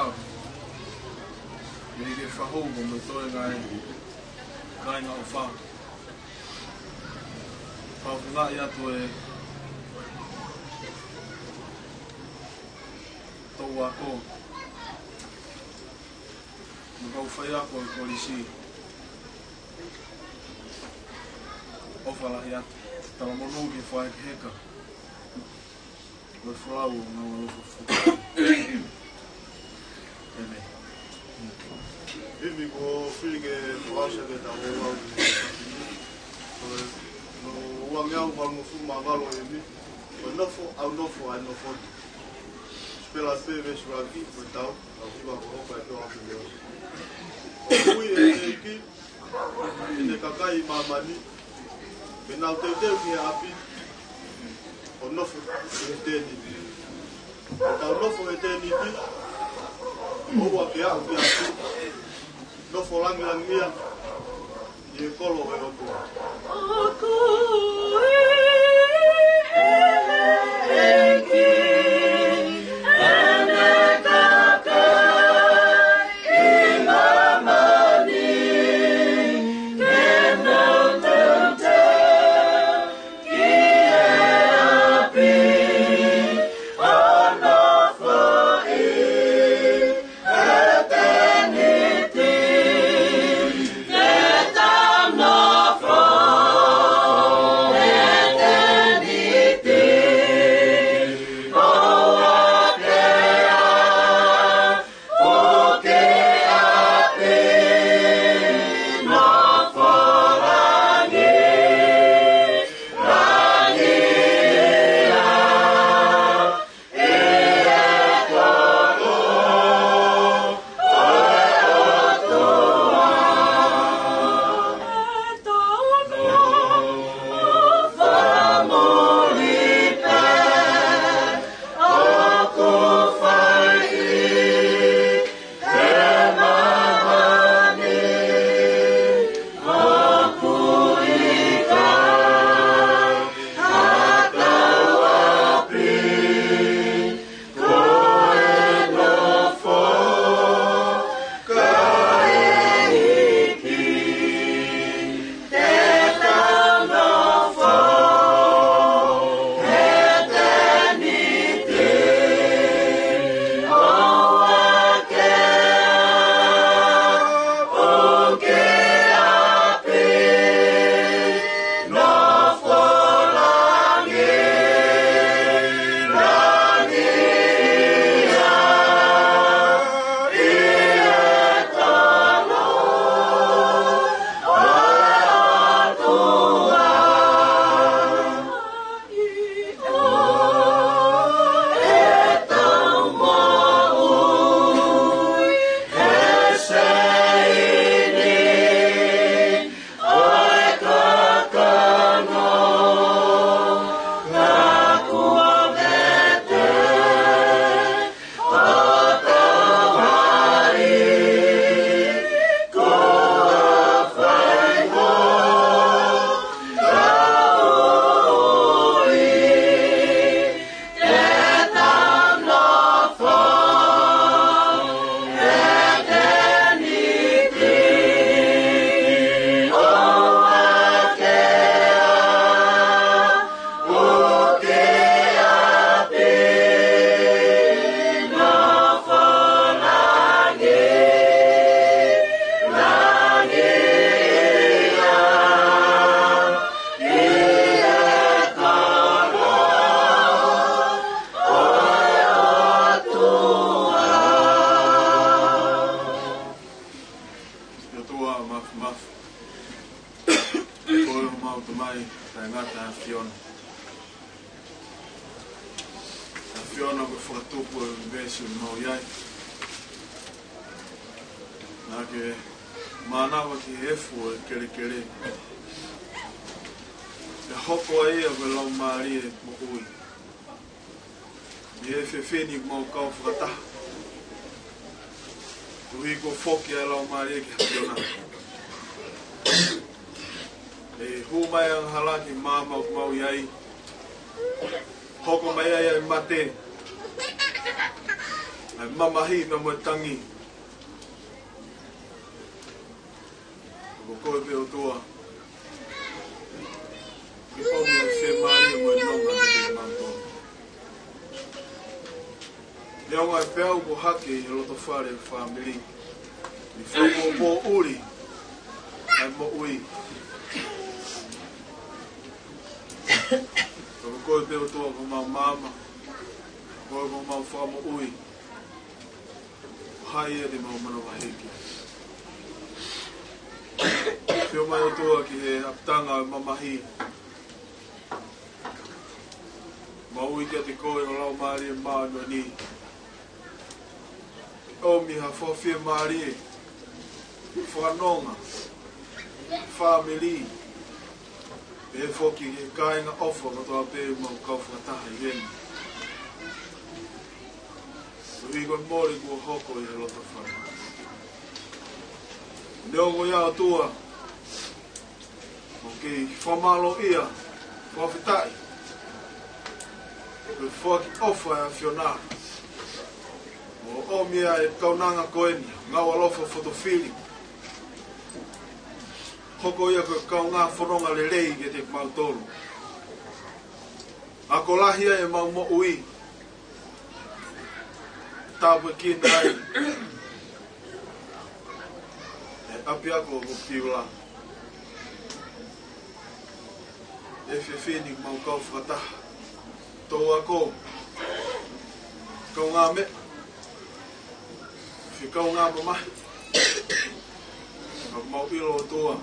ʻa e fahu mo e toenga, kāinga ʻofa. Fakafetaʻi atu e toʻu ako mo e kau faiako ʻo e kolisi. ʻOfa lahi atu. Talamonū ki he fakaheka ʻo e folau ʻo e ngāue ʻofa. ʻĒmeni. Himi ko e fili ke fakaʻosi ʻaki ʻetau folau. Ko e nō uangeau valungofulu mā valu ʻa e himi. Ko e nofo, ʻa e nofo, ʻa e nofo. Sipela pē veesi ʻuluaki, ko e tau, tau hiva ko hopa e toa ʻa e leo. ʻOku ui ʻe he ʻEiki ʻene kakai ʻi māmani, pea nau teuteu ki he ʻapi, ʻo nofo ʻi he tēniti. Pea tau nofo ʻi he tēniti, ʻoua ke aʻu ki ʻapi, nofo langilangiʻia ʻi he kolo ʻo e ʻOtua. ʻOku ui ʻe he ʻEiki ʻene kakai ʻi māmani, ke nau teuteu ki he ʻapi, ʻo nofo ʻi he tēniti. Ke tau nofo ʻi he tēniti. ʻOua ke aʻu ki ʻapi, nofo langilangiʻia ʻi he kolo ʻo e ʻOtua. Tau nofo muʻa pē, ʻoku fai ʻi he māmani, ʻoku ʻikai ha tau ʻapi, ko e nofo kae hiki. Te tau nofo he tēniti, ʻoua ke aʻu ki ʻapi, nofo langilangiʻia ʻi he kolo ʻo e ʻOtua. ʻE tau moʻui he sēini ʻo e kakano, ka kuo vete ʻo tau haʻi, kuo fai hoʻo tau ui. Te tau nofo he tēniti, ʻoua ke aʻu ki ʻapi, nofo langilangiʻia ʻi he kolo ʻo e ʻOtua. ʻE ʻOtua Māfimafi, ko homau Tamai taʻengata ʻa e ʻAfiona. ʻAfiona, ko e Fakatupu ʻo e ʻunivēsi ʻoku mau ʻi ai. Naʻa ke mānava ki he efu ʻo e kelekele, ke hoko ai ʻa e Laumālie moʻui ʻi he efiafi ni ʻoku mau kau fakataha. Koeʻuhi kuo foki ʻa e Laumālie ki he ʻAfiona, ʻE hū mai angahala ki māmani ʻoku mau ʻi ai. Hoko mai ai ʻa e mate, ʻa e mamahi pea mo e tangi. Ko koe pē ʻOtua ke ʻomi ʻa e fiemālie mo e nonga kiate kimautolu. Neongo ʻa e peau kuo hake ʻi he loto fale ʻo e fāmili, ʻi he fakapoʻuli ʻa e moʻui. Ka ko koe pē ʻOtua ko homau maama, ko koe ko homau fakamoʻui. Ko hai ia te mau manavahē ki ai? Sio mai ʻOtua ki he ʻapitanga ʻo e mamahi. Mau ui kiate koe ʻi ho Laumālie Māʻoniʻoni ke ʻomi ha fakafiemālie, fakanonga, fāmili, pehē foki ki he kāinga ʻofa kotoa pē ʻoku mau kau fakataha ʻi heni. Koeʻuhi ko e mole kuo hoko ʻi he loto fale. Neongo ia ʻOtua, mau kei fakamālōʻia, fakafetaʻi ko e foaki ʻofa ʻa e ʻAfiona, mo ʻomi ʻa e kaunanga ko eni, Ngāue ʻAlofa Fotofili, hoko ia ko e kaungā fononga lelei kiate kimautolu. Ako lahi ai ʻemau moʻui, tāpuekina ai ʻa e ʻapiako ko Piula. ʻI he efiafi ni mau kau fakataha, tau ako, kaungā meʻa, fie kaungā mamahi. Ka mau ʻilo ʻOtua,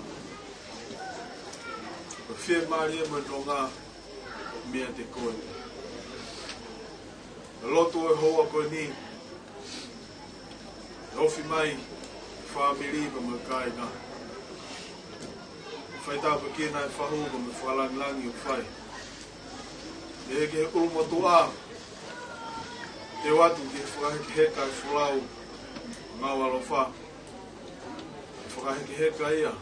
ko e fiemālie mo e nonga ʻoku meiate koe. Ko e lotu ʻo e houa ko eni, ʻe ofi mai fāmili pea mo e kāinga. Fai tāpuekina e fahu pea mo e fakalāngilangi ʻoku fai. ʻI he ʻulumotuʻa, ʻe ʻoatu ke fakahekeheka e folau Ngāue ʻAlofa. Fakahekeheka ia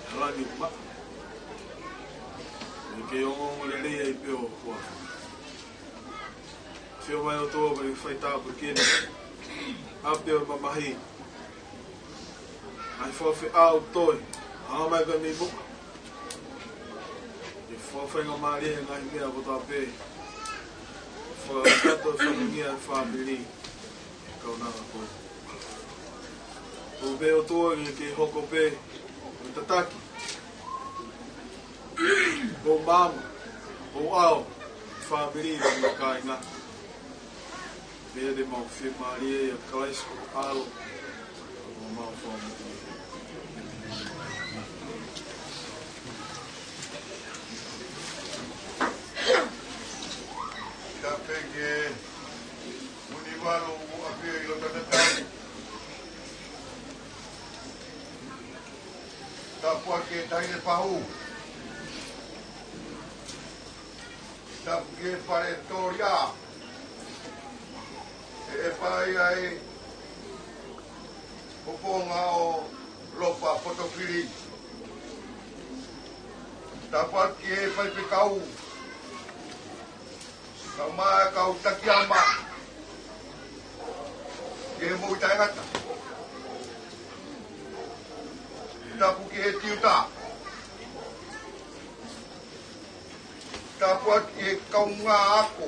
he langi maʻa, ʻe kei ongoongo lelei ai pē ʻo hua. Sio mai ʻOtua ke fai tāpuekina ʻa e ʻapi ʻo e mamahi, ʻa e fakafeʻao ʻoku toe hanga mai pē mei muʻa, ke fakafaingamālie e ngaahi meʻa kotoa pē, fakakakato e fatongia e fāmili. Kaunanga ko ē. Tuku pē ʻOtua ke ke hoko pē ʻo tataki ho maama, ho ʻao, fāmili mo e kāinga. Pea te mau fiemālie ʻia Kalaisi ko ho ʻAlo, ko homau Fakamoʻui. Ka peke Muni Valu ʻoku ʻafio ʻi loto tatau. Tāpuaki e taʻahine fahu. Tāpuaki e fale tōlia. ʻE ʻe fai ai ʻo ponga ʻo Lofa Potofili. Tāpuaki e faifekau. Kau mai kau taki ama. Ke moʻui taʻengata. Tapu ki he tiuta. Tāpuaki e kaungā ako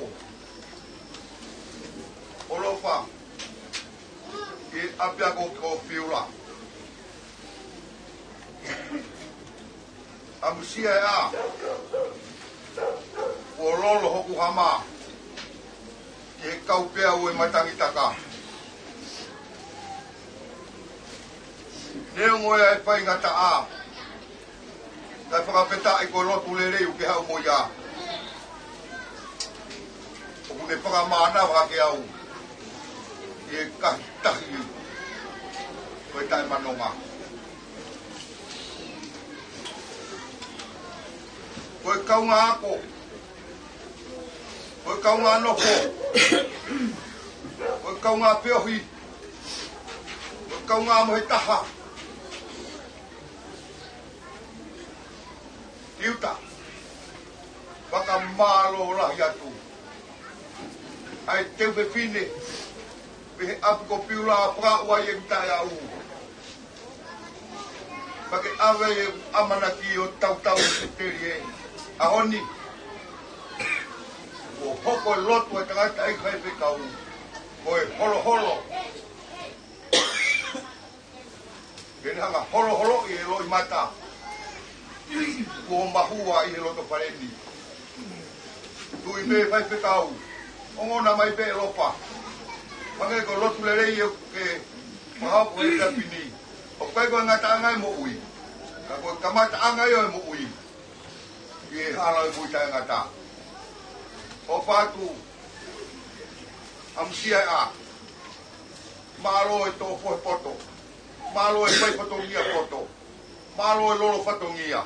ʻo Lofa ʻi he ʻapiako ko Piula. ʻAmusia e ʻā. Kuo lolo hoku hama. Ke kau pea ʻo e matangi taka. Neongo ia e faingataʻa, kae fakafetaʻi ko e lotu lelei ʻoku ke haʻu mo ia. ʻOku ne fakamānava hake au ʻi he kahi tahi ko e taʻemanonga. Ko e kaungā ako, ko e kaungā nofo, ko e kaungā feohi, ko e kaungā mo e taha. Iuta, fakamālō lahi atu. ʻA e teu fefine, pehē ʻapi ko Piula, fakaʻuaʻi e taʻeʻalu. Pea ke ʻave e ʻamanaki ʻo tautau e teli e ʻaho ni. Kuo hoko e lotu e tangata ʻi he faifekau ko e holoholo. Ke ne hanga holoholoʻi e loʻimata kuo mahua ʻi he loto fale ni. Tui pē faifekau, ongona mai pē ʻe Lofa. Hangē ko e lotu lelei ʻoku ke fakahoko he taimi ni. ʻOku ʻikai ko e ngataʻanga e moʻui, ka ko e kamataʻanga ia e moʻui. ʻI he hala e moʻui taʻengata. ʻOfa atu, ʻamusia e ʻā. Mālō e tō fohe poto. Mālō e fai fatongia poto. Mālō e lolo fatongia.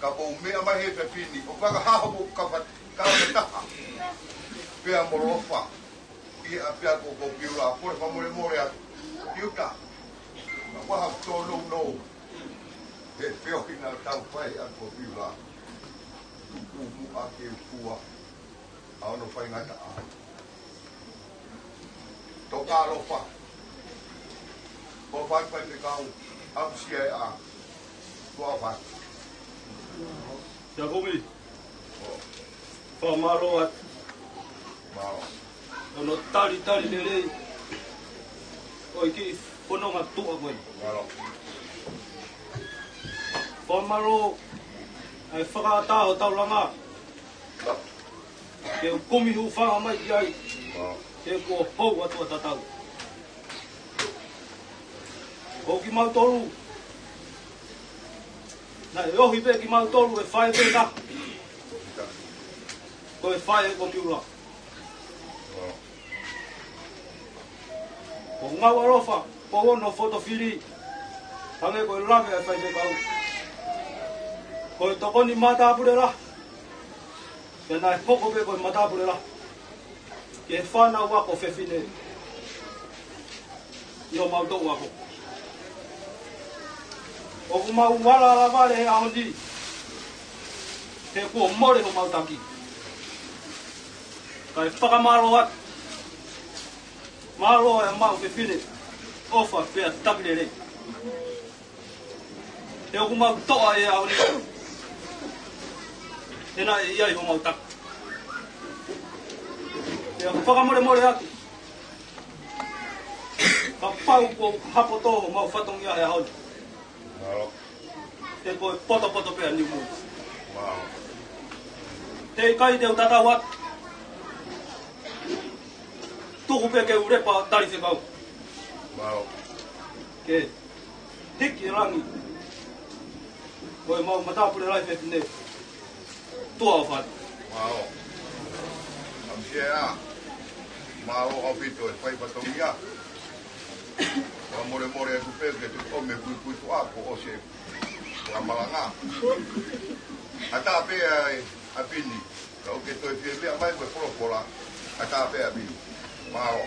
Ka mou meʻa mai he fefine, ʻo fakahā hoʻomou kafataha pea mo Lofa ʻi he ʻapiako ko Piula, pole fakamolemole atu. Iuta, na waha tō nounou he feohi naʻa tau fai ʻa ko Piula. Tuku muʻa ke u fua ʻa hono faingataʻa. Tokālofa. Ko fai faifekau, ʻamusia e ʻā. Ko fai. Ia kumi. ʻO. Fakamālō atu. Mālō. Hono talitali lelei ʻo e kiʻi fononga tuʻa ko ē. Mālō. Fakamālō ʻa e fakaʻatā ʻo taulanga. Ke u kumi hūfanga mai ki ai. Ke kuo hou atu ʻa tatau. Ko kimautolu, naʻe ohi pē kimautolu ʻe fai pē ka. Ko e fai ko Piula. Ko Ngaualofa, ko hono fotofili, hangē ko e lave ʻa e faifekau. Ko e tokoni matāpule lahi, pea naʻe hoko pē ko e matāpule lahi ki he fānau ako fefine ʻi homau toʻu ako. ʻOku mau vala lava he ʻaho ni, he kuo mole homau taki. Kae fakamālō atu. Mālō e mau fefine, ʻofa pea taki lelei. He ʻoku mau toʻa he ʻaho ni, he naʻe ʻi ai homau taki. Pea fakamolemole atu, kapau kuo hapo tō homau fatongia he ʻaho ni. Mālō. He ko e potopoto pē ʻa Niu Moon. Mālō. He ʻikai te u tatau atu. Tuku pē ke u lepa tali fekau. Mālō. Ke hiki e langi. Ko e mau matāpule lahi fefine. Tuʻa ʻofa atu. Mālō. ʻAmusia e ʻā. Mālō ʻaupito e fai fatongia. Fakamolemole atu pē ke tuku ʻo me puipuituʻa kuo ʻosi e fakamalanga. ʻAtā pē ʻa e ʻapi ni. Ka ʻoku ke toe fie meʻa mai ko e folofola. ʻAtā pē ʻapi ni. Mālō.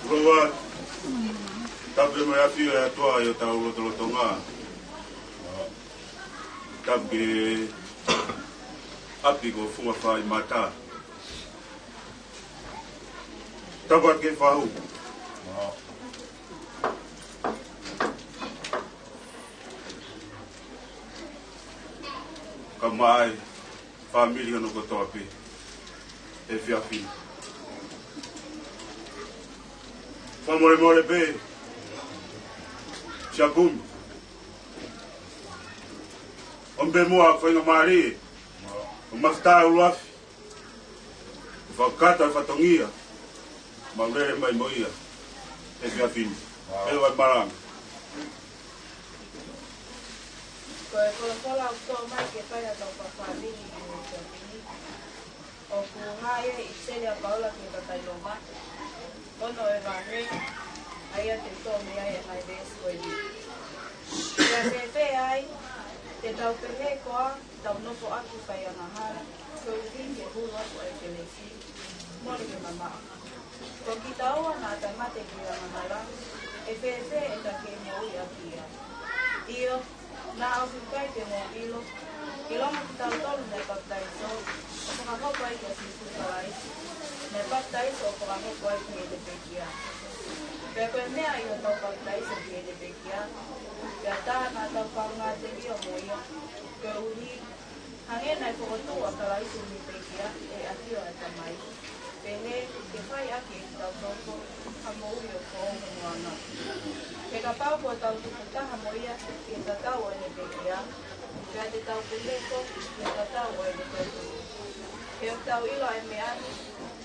Lova, tapu mo e ʻafio ʻa e ʻOtua ʻi hotau lotolotonga. Tapu ki he ʻapi ko Funga Faimata. Tapu atu ki he fahu. Kae ʻumaʻā e fāmili hono kotoa pē he efiafi ni. Fakamolemole pē, Siakumi. ʻOmi pē muʻa ʻa e faingamālie ʻo mafutaʻi ʻuluafi ʻo fakakakato e fatongia, mau lele mai mo ia he efiafi ni. Pea ʻoua e malanga. Ko e folofola ʻoku toʻo mai ke fai haʻatau fakafāmili ʻi he efiafi ni, ʻoku hā ia ʻi he ʻIpiseli ʻa Paula ki he kakai Loma, ono e vahe, ʻa ia te u toʻo mei ai e ngaahi veesi ko eni. Pea fēfē ai, te tau pehē koā, tau nofo ʻaki faiangahala, koeʻuhi ke hulu atu ʻa e kelesi, mole ke mamaʻo. Ko kitaua naʻa ta mate ki he angahala, ʻe fēfē ʻeta kei moʻui ʻaki ia? ʻIo, naʻa ʻoku ʻikai te mou ʻilo, ke loma kitautolu naʻe papitaiso, ʻo fakahoko ai kia Sīsū Kalaisi, naʻe papitaiso ʻo fakahoko ai ki heʻene pekia. Pea ko e meʻa ʻi hotau papitaiso ki heʻene pekia, pea tā naʻa tau kaungā telio mo ia, koeʻuhi, hangē naʻe fokotuʻu ʻa Kalaisi mei he pekia ʻi he ʻafio ʻa e Tamai, pehē ke fai ʻaki ʻe kitautolu ha moʻui ʻoku foʻou hono anga. He kapau kuo tau tupu taha mo ia ʻi he tatau ʻo ʻene pekia, Pea te tau pehē foki, ʻe tatau ʻa e loto. He ʻoku tau ʻilo ʻa e meʻa ni,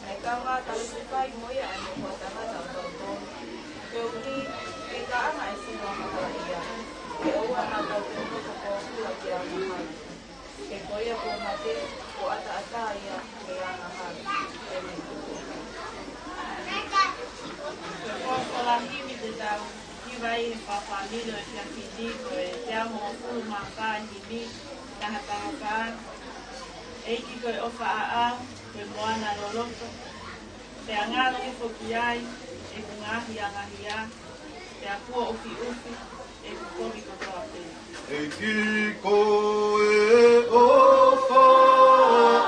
ʻa e kaungā tali sipai mo ia ʻa e motuʻa tangata ʻoku tau tonu. Koeʻuhi, ke taʻanga ʻa e sino angahala ia. Ke ʻoua naʻa tau pehē ko e kōkua ki he angahala. He ko ia kuo mate, kuo ʻataʻatā ia mei he angahala. ʻĒmeni. Ko e folofola himi te tau hiva ʻi he fāmili ʻo e efiafi ni ko e teau hongofulu mā fā himi, taha taha fā. ʻEiki ko e ʻofa ʻaʻau, ko e moana loloto, pea ngalo hifo ki ai ʻeku ngaahi angahia, pea kuo ʻufiʻufi ʻeku kovi kotoa pē. ʻEiki ko e ʻofa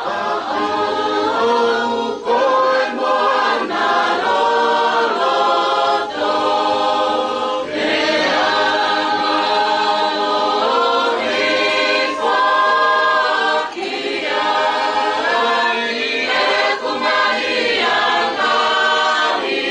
ʻaʻau, ko e moana loloto, pea ngalo hifo ki ai ʻeku ngaahi angahia.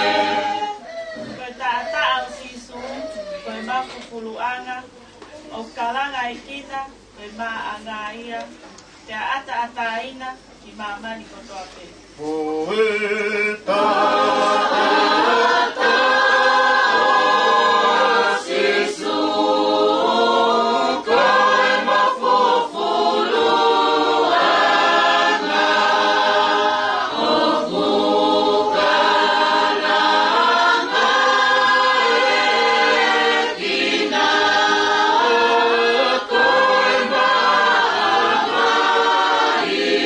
Ko e taʻataʻa ʻo Sīsū, ko e mafufuluʻanga, ʻoku kalanga ʻi kina, ko e maʻanga ia, pea ʻataʻatā ina ki māmani kotoa pē. Ko e taʻataʻa ʻo Sīsū, ko e mafufuluʻanga, ʻoku kalanga ʻi kina, ko e maʻanga ia.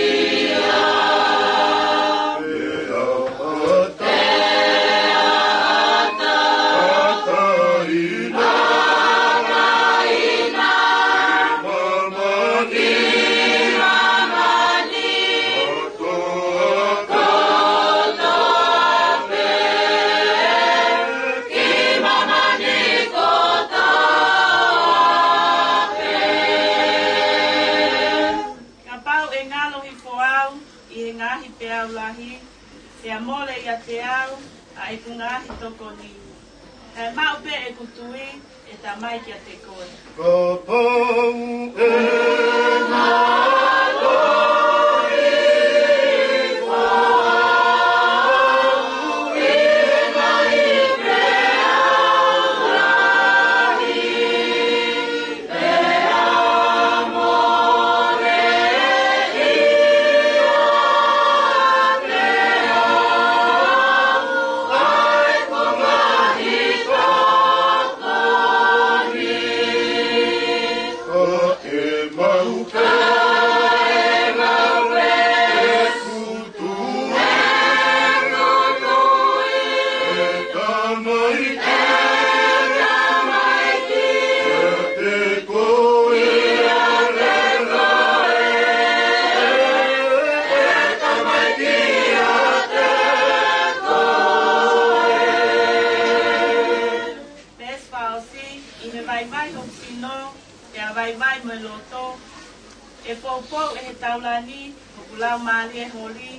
Kapau ʻe ngalo hifo au ʻi he ngaahi peau lahi, pea mole ʻiate au ʻa ʻeku ngaahi tokoni, kae maʻu pē ʻeku tui, ʻe Tamai, kiate koe. Kapau ʻe ngalo hifo au ʻi he ngaahi peau lahi, pea mole ʻiate au ʻa ʻeku ngaahi tokoni, ka ʻe maʻu pē ʻeku tui, ʻe Tamai, ʻe Tamai, kiate koe, kiate koe, ʻe Tamai, kiate koe. Veesi fā ʻosi, ʻi he vaivai hoku sino, pea vaivai mo e loto, ʻe poupou ʻe he taulani hoku laumālie holi,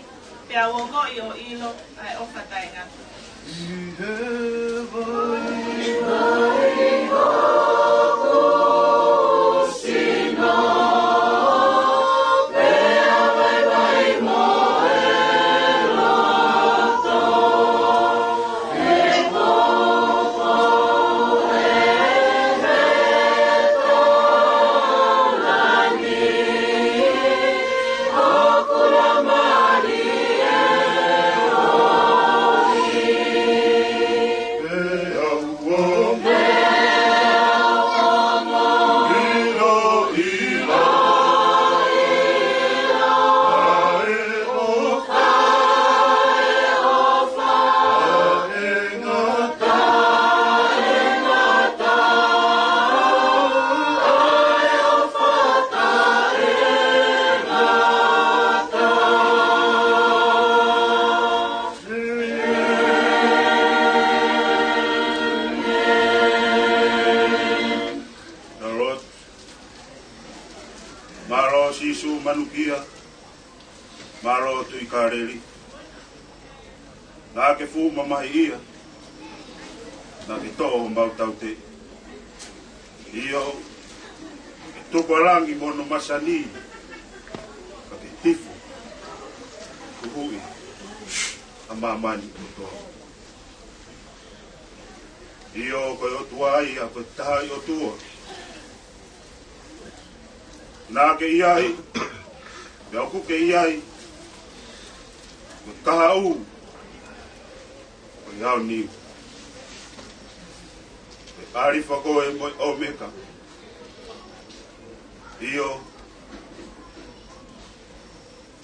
pea u ongoʻi ʻo ʻilo ʻa e ʻofa taʻengata. ʻI he vaivai hoku sino, pea vaivai mo e loto, ʻe poupou ʻe he taulani hoku laumālie holi, pea u ongoʻi Mālō Sīsū manukia, mālō Tuʻi Kāleli. Naʻa ke fuʻu mamahi ia, naʻa ke toʻo homau tauteʻi. ʻIo, ke tuku ʻa langi mo hono masani, ka ke hifo, huhuʻi ʻa māmani kotoa. ʻIo, ko e ʻOtua ia, ko e taha ʻi ʻOtua. Naʻa ke ʻi ai, pea ʻoku ke ʻi ai, ko e kahaʻu, ko e aoniu. Ko e ʻAlifa koe mo e ʻOmeka. ʻIo,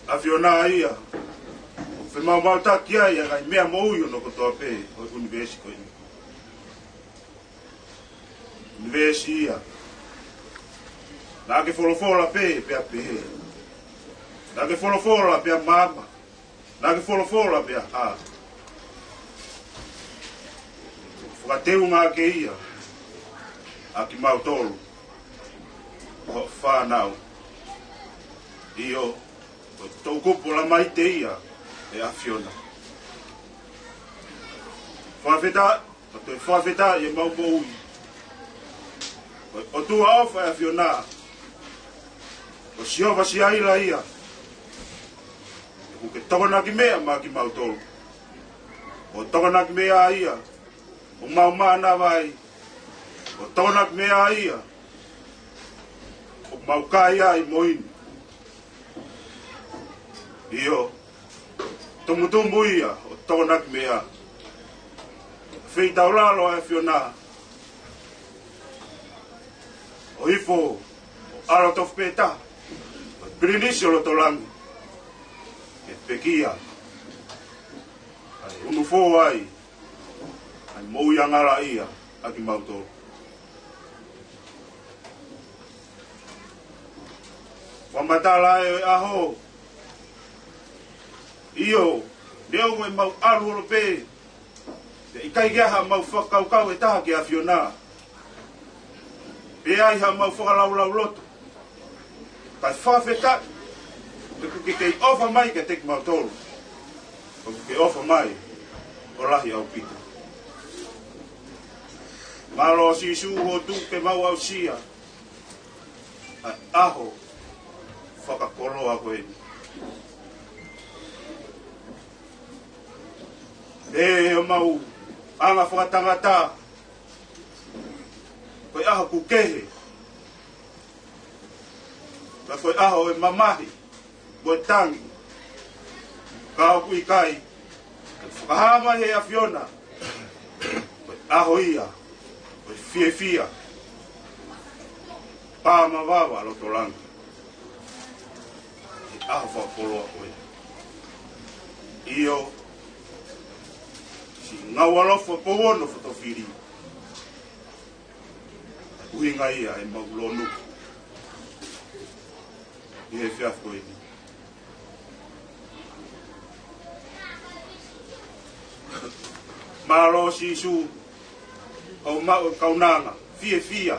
ʻAfiona ia, ʻoku femaumautaki ai ʻa e ngaahi meʻa moʻui hono kotoa pē ʻo e ʻunivēsi ko eni. ʻUnivēsi ia naʻa ke folofola pē, pea pehē. Naʻa ke folofola pea maama. Naʻa ke folofola pea hā. Fakateunga ʻaki ia ʻa kimautolu, ko hoʻo fānau. ʻIo, ko e toʻukupu ʻo Lamaite ia, ʻe ʻAfiona. Fakafetaʻi, ka toe fakafetaʻi ʻemau moʻui. Ko e ʻOtua ʻofa ʻe ʻAfiona. Ko Sihova Siaila ia. ʻOku ke tokonaki meʻa maʻa kimautolu. ʻO tokonaki meʻa ia ʻoku mau mānava ai. ʻO tokonaki meʻa ia ʻoku mau kai ai mo inu. ʻIo, tumutumu ia ʻo tokonaki meʻa. Feitaulalo ʻa e ʻAfiona. ʻO hifo ʻo ʻAlo Tofu pē taha, ko e Pilinisi ʻo Lotolangi, ke pekia, kae unu fō ai ʻa e moʻui angalaʻia ʻa kimautolu. Fakamatala ʻo e ʻaho. ʻIo, neongo ʻemau ʻalu holo pē, pea ʻikai ke ʻi ai haʻamau fakakaukau ʻe taha ki he ʻAfiona, pe ʻi ai haʻamau fakalaulauloto, kae fakafetaʻi he ʻoku ke kei ʻofa mai kiate kimautolu. ʻOku ke ʻofa mai ʻo lahi ʻaupito. Mālō Sīsū hoʻo tuku ke mau aʻusia ʻa e ʻaho fakakoloa ko eni. Pea ʻi homau anga fakatangata, ko e ʻaho ʻoku kehe, pea ko e ʻaho ʻo e mamahi mo e tangi. Ka ʻoku ʻikai, ke fakahā mai ʻe he ʻAfiona, ko e ʻaho ia ʻo e fiefia, pā mavava Lotolangi. ʻI he ʻaho fakakoloa ko ē. ʻIo, siʻi ngāue ʻalofa Pouono Fotofili, ʻuhinga ia ʻemau lonu ʻi he efiafi ko eni. Mālō Sīsū, ʻoku mau kaunanga fiefia.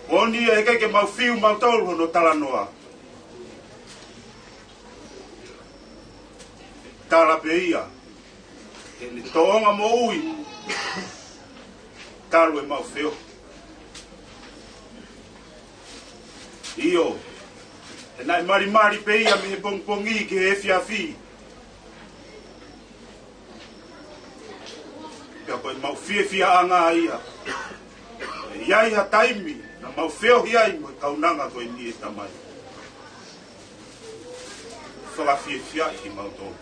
Ko eni ʻe ʻikai ke mau fiu mautolu hono talanoa. Tala pē ia ʻene tōʻonga moʻui talu ʻemau feohi. ʻIo, he naʻe malimali pē ia mei he pongipongi ki he efiafi. Pea ko ʻemau fiefiaʻanga ia. ʻI ai ha taimi naʻa mau feohi ai mo e kaunanga ko eni, ʻe Tamai, fakafiefiaʻi kimautolu.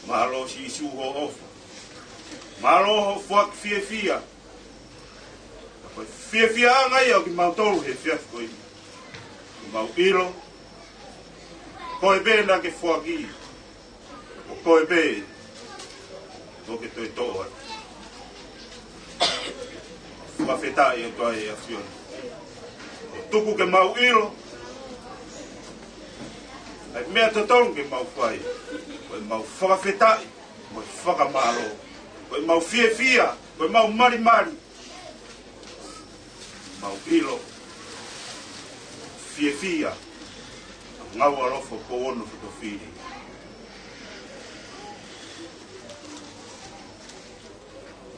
Mālō Sīsū hoʻo ʻofa. Mālō hoʻo foaki fiefia. Ko e fiefiaʻanga ia ʻo kimautolu he efiafi ko eni. Mau ʻilo, ko koe pē naʻa ke foaki, ko koe pē ʻoku ke toe toʻo atu. Fakafetaʻi atu ʻe ʻAfiona. ʻO tuku ke mau ʻilo ʻa e meʻa totonu ke mau fai. Ko ʻemau fakafetaʻi mo e fakamālō. Ko ʻemau fiefia, ko ʻemau malimali. Mau ʻilo, fiefia, ngāue ʻaloʻofa ʻo e ono fotofili.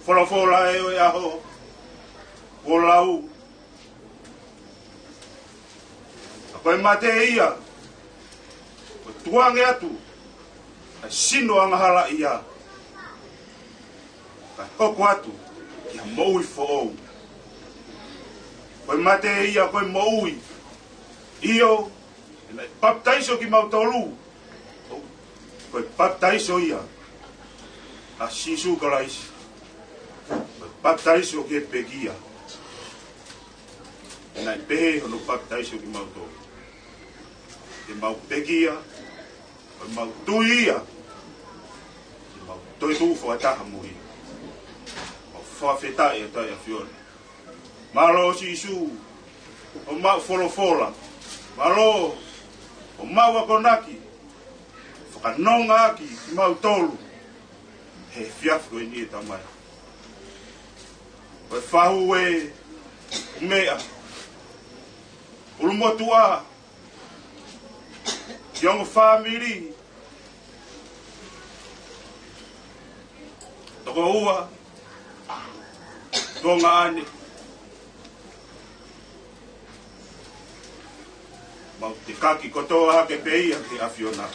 Folofola ʻo e ʻaho, ʻo lau, ʻa ko e mate ia, ʻoku tukuange atu ʻa e sino angahala ia, kae hoko atu ki ha moʻui foʻou. Ko e mate ia, ko e moʻui. ʻIo, ʻe naʻe papitaiso kimautolu. Ko e papitaiso ia ʻa Sīsū Kalaisi. Ko e papitaiso ke pekia. ʻE naʻe pehē hono papitaiso kimautolu. Ke mau pekia, ke mau tui ia, ke mau toetuʻu fakataha mo ia. Mau fakafetaʻi atu ai ʻAfiona. Mālō Sīsū, ʻo maʻu folofola. Mālō, ʻo maʻu akonaki. Fakanonga ʻaki kimautolu he efiafi ko eni ʻe Tamai. Ko e fahu ʻo e meʻa, ʻulumotuʻa, ki he ongo fāmili, tokoua, tuongaʻane. Mau tekaki kotoa hake pē ia ki he ʻAfiona.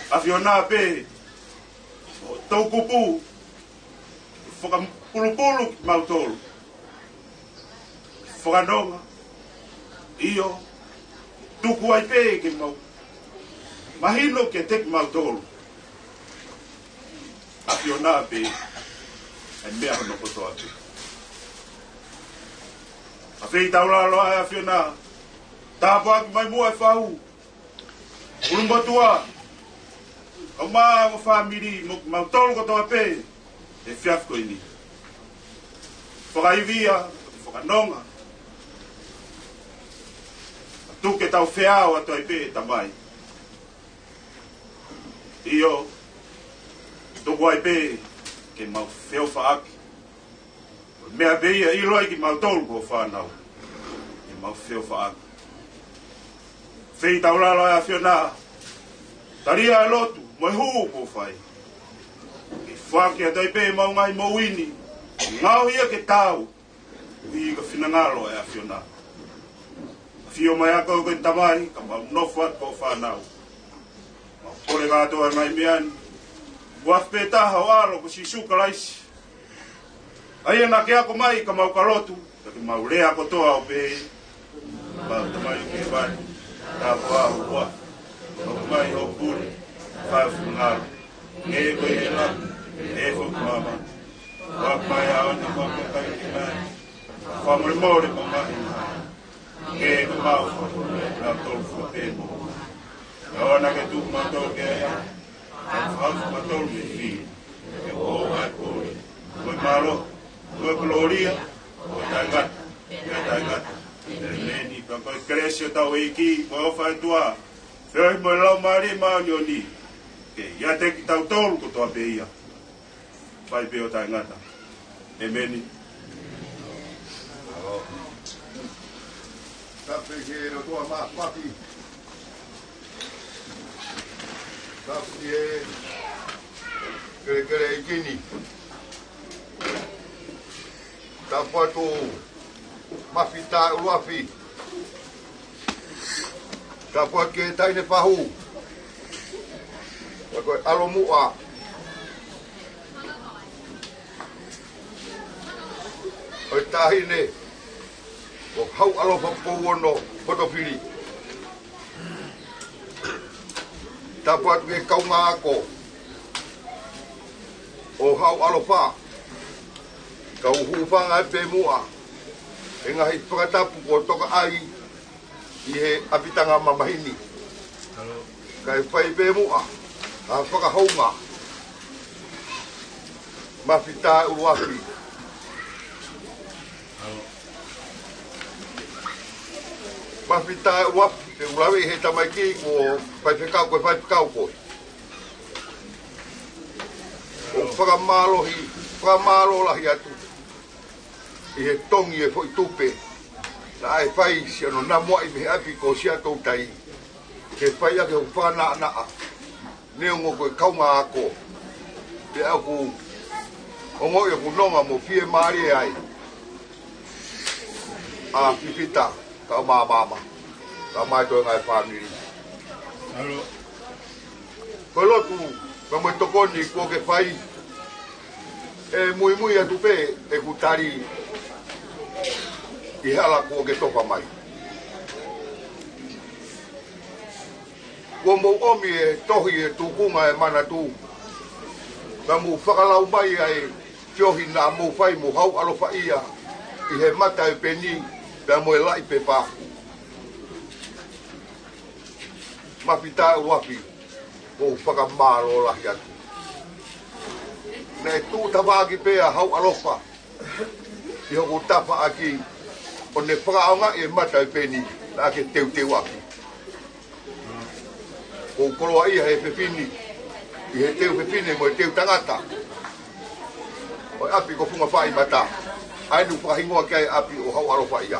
ʻAfiona pē, ʻo toʻukupu, fakapulupulu kimautolu. Fakanonga, ʻio, tuku ai pē ke mau mahino kiate kimautolu. ʻAfiona pē, ʻa e meʻa hono kotoa pē. ʻA e feitaulalo ʻa e ʻAfiona, tāpuaki mai muʻa e fahu, ʻulumotuʻa, ʻo maʻu fāmili mo kimautolu kotoa pē he efiafi ko eni. Fakaivia, fakanonga. Tuku ke tau feao atu ai pē Tamai. ʻIo, tuku ai pē ke mau feʻofaʻaki. Meʻa pē ia ʻiloa ʻe kimautolu ko e fānau. Ke mau feʻofaʻaki. Feitaulalo ʻa e ʻAfiona. Tali ʻa e lotu, mo e hū kuo fai. Ke foaki atu ai pē ʻemau ngaahi moʻui ni. Ngaohi ia ke taau. ʻI he finangalo ʻa e ʻAfiona. ʻAfio mai ʻa koe ko e Tamai, ka mau nofo atu ko e fānau. Mau kole kātoa e ngaahi meʻa ni. Uafi pē taha ho ʻAlo ko Sīsū Kalaisi. ʻA ia naʻa ke ako mai ka mau ka lotu, ka ke mau lea kotoa ʻo pehē: Tamai ʻoku ʻi hēvani, tāpuhā ho huafa, hoko mai hoʻo pule, fai ho finangalo, hangē ko ia ʻi langi, hangē foki ʻi māmani. Foaki mai ʻa e ʻaho ni haʻamau kakai ʻanenai. Fakamolemole ʻemau ngaahi ʻaho ni, hangē ko ʻemau fakamolemole ʻa kinautolu ʻoku fai pehē mo ia. ʻOua naʻa ke tuku kimautolu ki he ʻahiʻahi, kae fakahaofi kimautolu mei he fili. He ko hoʻo ʻa e kole, ko e mālohi, ko e kolōlia, ʻo taʻengata pea taʻengata. ʻEmeni. Pea ko e kelesi ʻa hotau ʻEiki, mo e ʻofa ʻa e ʻOtua, feohi mo e Laumālie Māʻoniʻoni, ke ʻiate kitautolu kotoa pē ia, fai pē ʻo taʻengata. ʻEmeni. Tapu ki he ʻOtua Māfimafi. Tapu ki he kelekele ʻeiki ni. Tapu atu Mafita ʻUluafi. Tapu atu ki he taʻahine fahu. Pea ko e ʻalomuʻa ʻo e taʻahine ʻo Hauʻalofa Pouono Potofili. Tapu atu ki he kaungā ako ʻo Hauʻalofa. Kau hūfanga pē muʻa he ngaahi fakatapu kuo toka ai ʻi he ʻapitanga mamahi ni. Kae fai pē muʻa ha fakahounga. Mafita ʻUluafi. Mafita ʻUluafi, te u lave ʻi he tamaiki kuo faifekau, ko e faifekau koe. ʻOku fakamālohi, fakamālō lahi atu ʻi he tongi e foʻi tupe Naʻe fai siʻono namuaʻi mei he ʻapi ko Siaʻatoutai, ke fai ʻaki hoku fakanaʻanaʻa, neongo ko e kaungā ako, pea ʻoku ongoʻi ʻoku nonga mo fiemālie ai ʻa Fifita, kae ʻumaʻā Māmā, kae ʻumaʻā e toenga e fāmili. Ko e lotu, pea mo e tokoni kuo ke fai, ʻe muimui atu pē ʻeku tali ʻi he hala kuo ke tofa mai. Kuo mou ʻomi e tohi e tūkunga e manatu, pea mou fakalau mai ʻa e feohi naʻa mou fai mo Hauʻalofaʻia ʻi he mata e peni, pea mo e laʻi pepa. Mafita ʻuluafi, ʻoku ou fakamālō lahi atu. Naʻe tuʻu tafaʻaki pē ʻa Hauʻalofa ʻi hoku tafaʻaki, ʻo ne fakaʻaongaʻi e mata e peni, naʻa ke teuteuʻaki. ʻOku ou koloaʻia he fefine, ʻi he teu fefine mo e teu tangata ʻo e ʻapi ko Funga Faʻaimata, ʻa eni ʻoku fakahingoa ki ai e ʻapi ʻo Hauʻalofaʻia.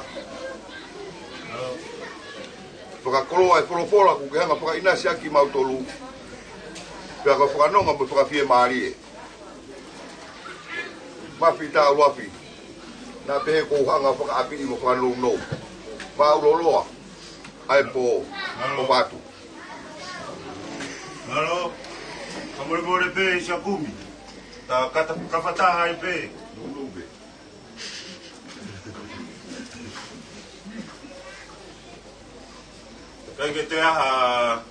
Fakakoloa e folofola kuo ke hanga fakaʻinasi ʻaki kimautolu, pea ko e fakanonga mo e fakafiemālie. Mafita ʻuluafi, naʻa pehē ʻoku ou hanga fakaʻapiʻi mo fakanounou. Mālō loloa ʻa e pō, ʻofa atu. Mālō, kamolemole pē Siaʻakumi, ta kata, kafataha ai pē. ʻIkai ke toe ʻi ai ha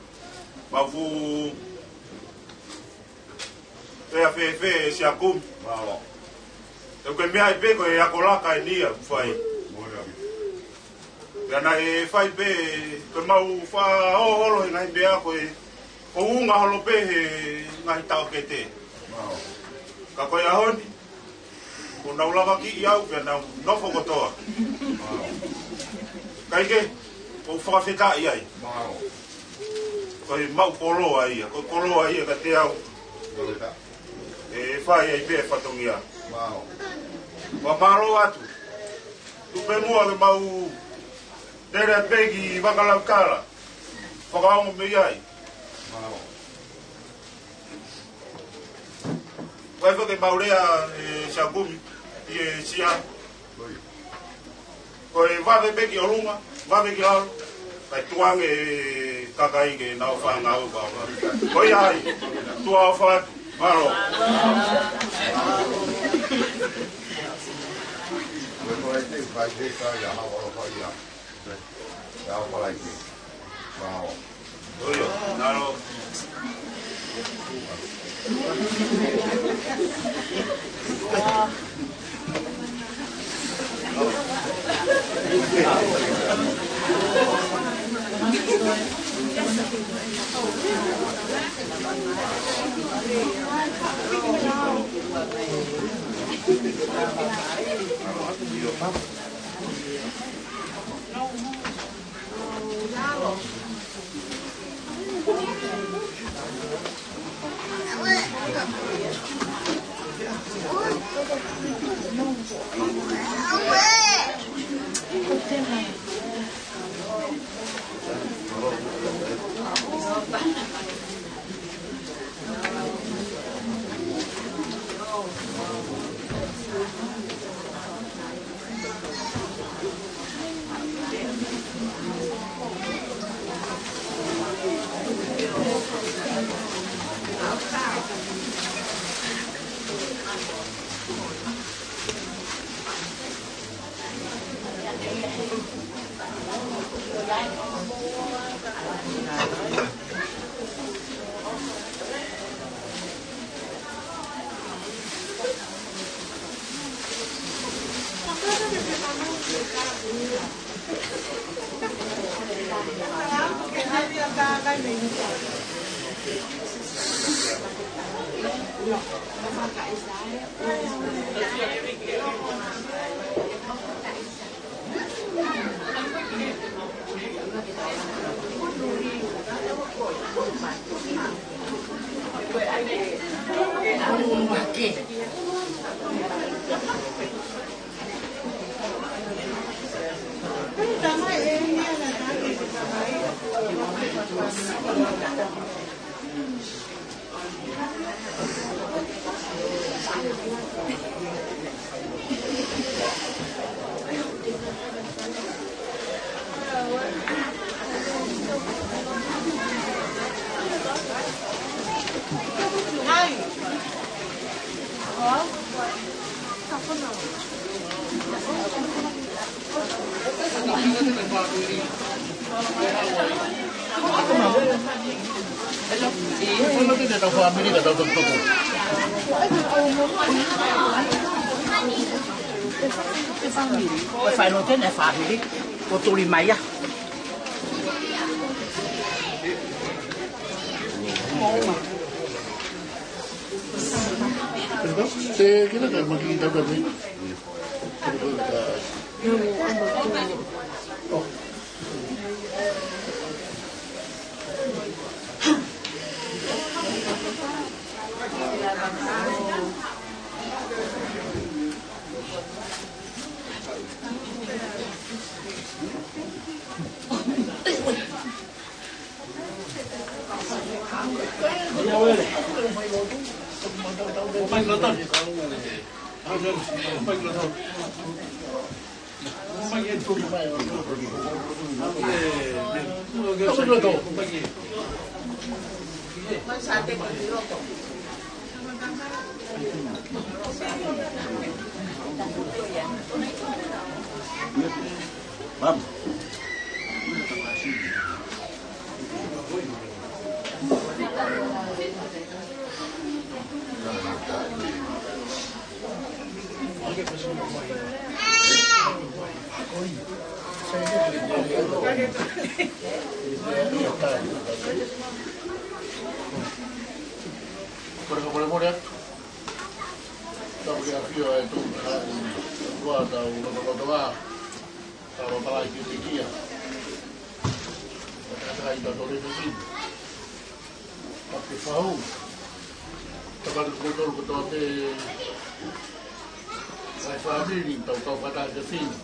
mafu pea fēfē Siaʻakumi. Mālō. ʻOku ke meaʻi pē ko e ako laka eni ia ʻoku fai. Pea naʻe fai pē, ko e mau faʻa hoholo he ngaahi meʻa ko e, ʻoku unga holo pē he ngaahi taʻokete. Mālō. Ka ko e ʻaho ni, kuo nau lavakiʻi au pea nau nofo kotoa. ʻIkai ke, ʻoku ou fakafetaʻi ai. Ko e maʻu koloa ia, ko e koloa ia kiate au. ʻE fai ai pē e fatongia. Fakamālō atu. Tuku pē muʻa ke mau lele pē ki Vakalaukala. Fakaongo mei ai. Ko e foki mau lea, ʻe Siaʻakumi, ʻi he sia. Ko e vave pē ki ʻolunga, vave ki lalo, kae tukuange e kakai ke nau fānau papa. Ko ia ai, tuʻa ʻofa atu, mālō. Ko e fāmili, ko e fāmili, ko e tuli mai ia. Se kira ka maki tau ka mei. Vamos. Kole, kole, kole atu. Tau ke afio e tau, ua tau loto loto a. Tau lo palai ki te kia. Tau ka tai tau tole te kia. Tau ke fau. Tau ka tau tolu kotoa pē. Fai fāmili, tau kau kata ke fini.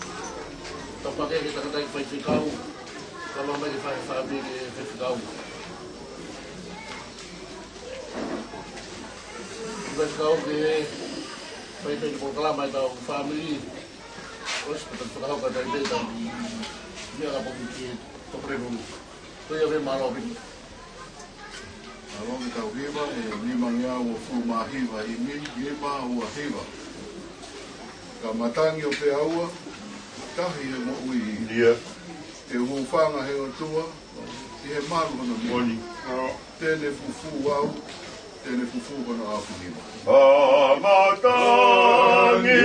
Tau pake ke takatai fai fekau. Tau lo mai ke fai fāmili e fekau. Fai fekau ke fai pē polokalama e tau fāmili. Osi, pata fakahau ka tai pē tau. Mea ka poki ki tau pere nunu. Ko ia ve malo piki. Alo me tau hiva, e nima ngeau o fu ma hiva i mi, nima ua hiva. Ka matangi o pea ua, tahi he moʻui. Ia. Ke hūfanga he ʻOtua, ʻi he malu hono nima. Moni. Te ne fufū au, te ne fufū hono ʻaofinima. Ka matangi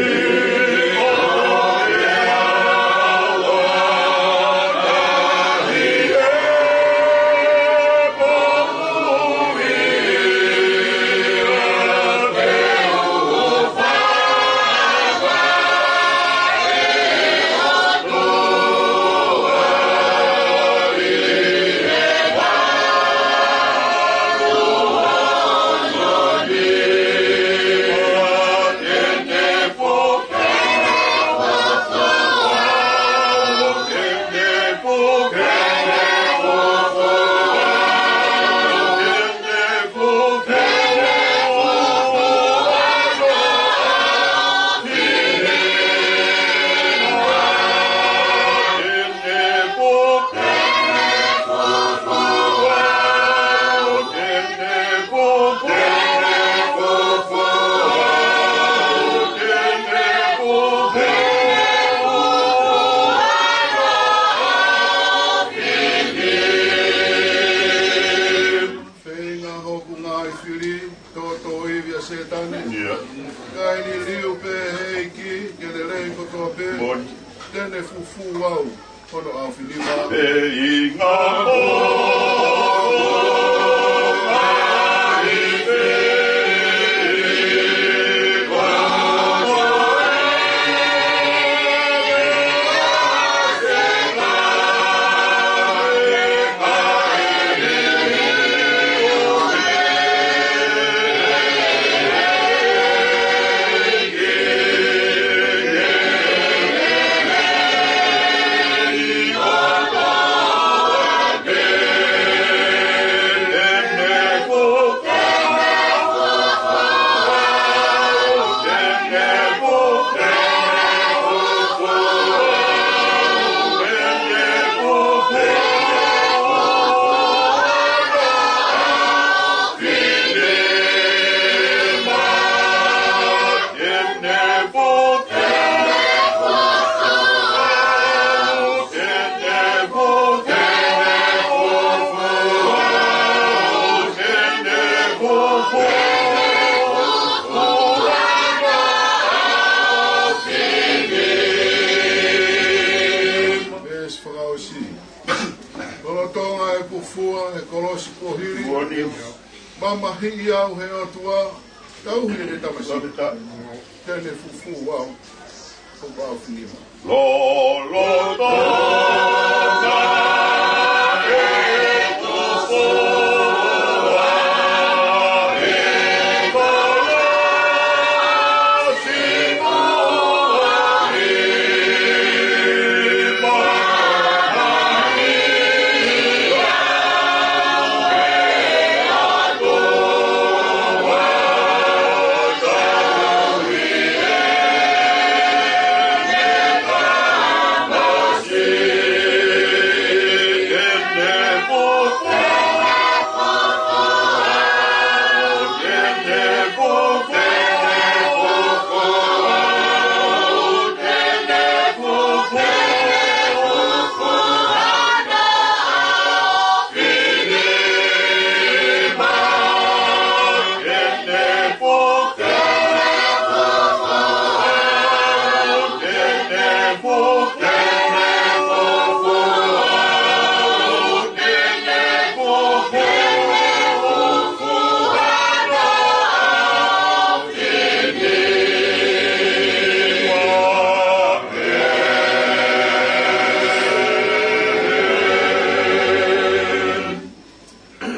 o pea ua, tahi he moʻui. Feinga hoku ngaahi fili, toto ivi ʻa Sētane. Ia. Kae liliu pē he ʻEiki, ke lelei kotoa pē. Moni. Te ne fufū au, hono ʻaofinima. Feinga hoku ngaahi fili. Fua he kolosi kuo hili. Mamahiʻi au he ʻOtua, tauhi ʻene tamasiʻi. Te ne fufū au, ʻo pau finima. Lolotonga e tufua e kolosi kuo hili.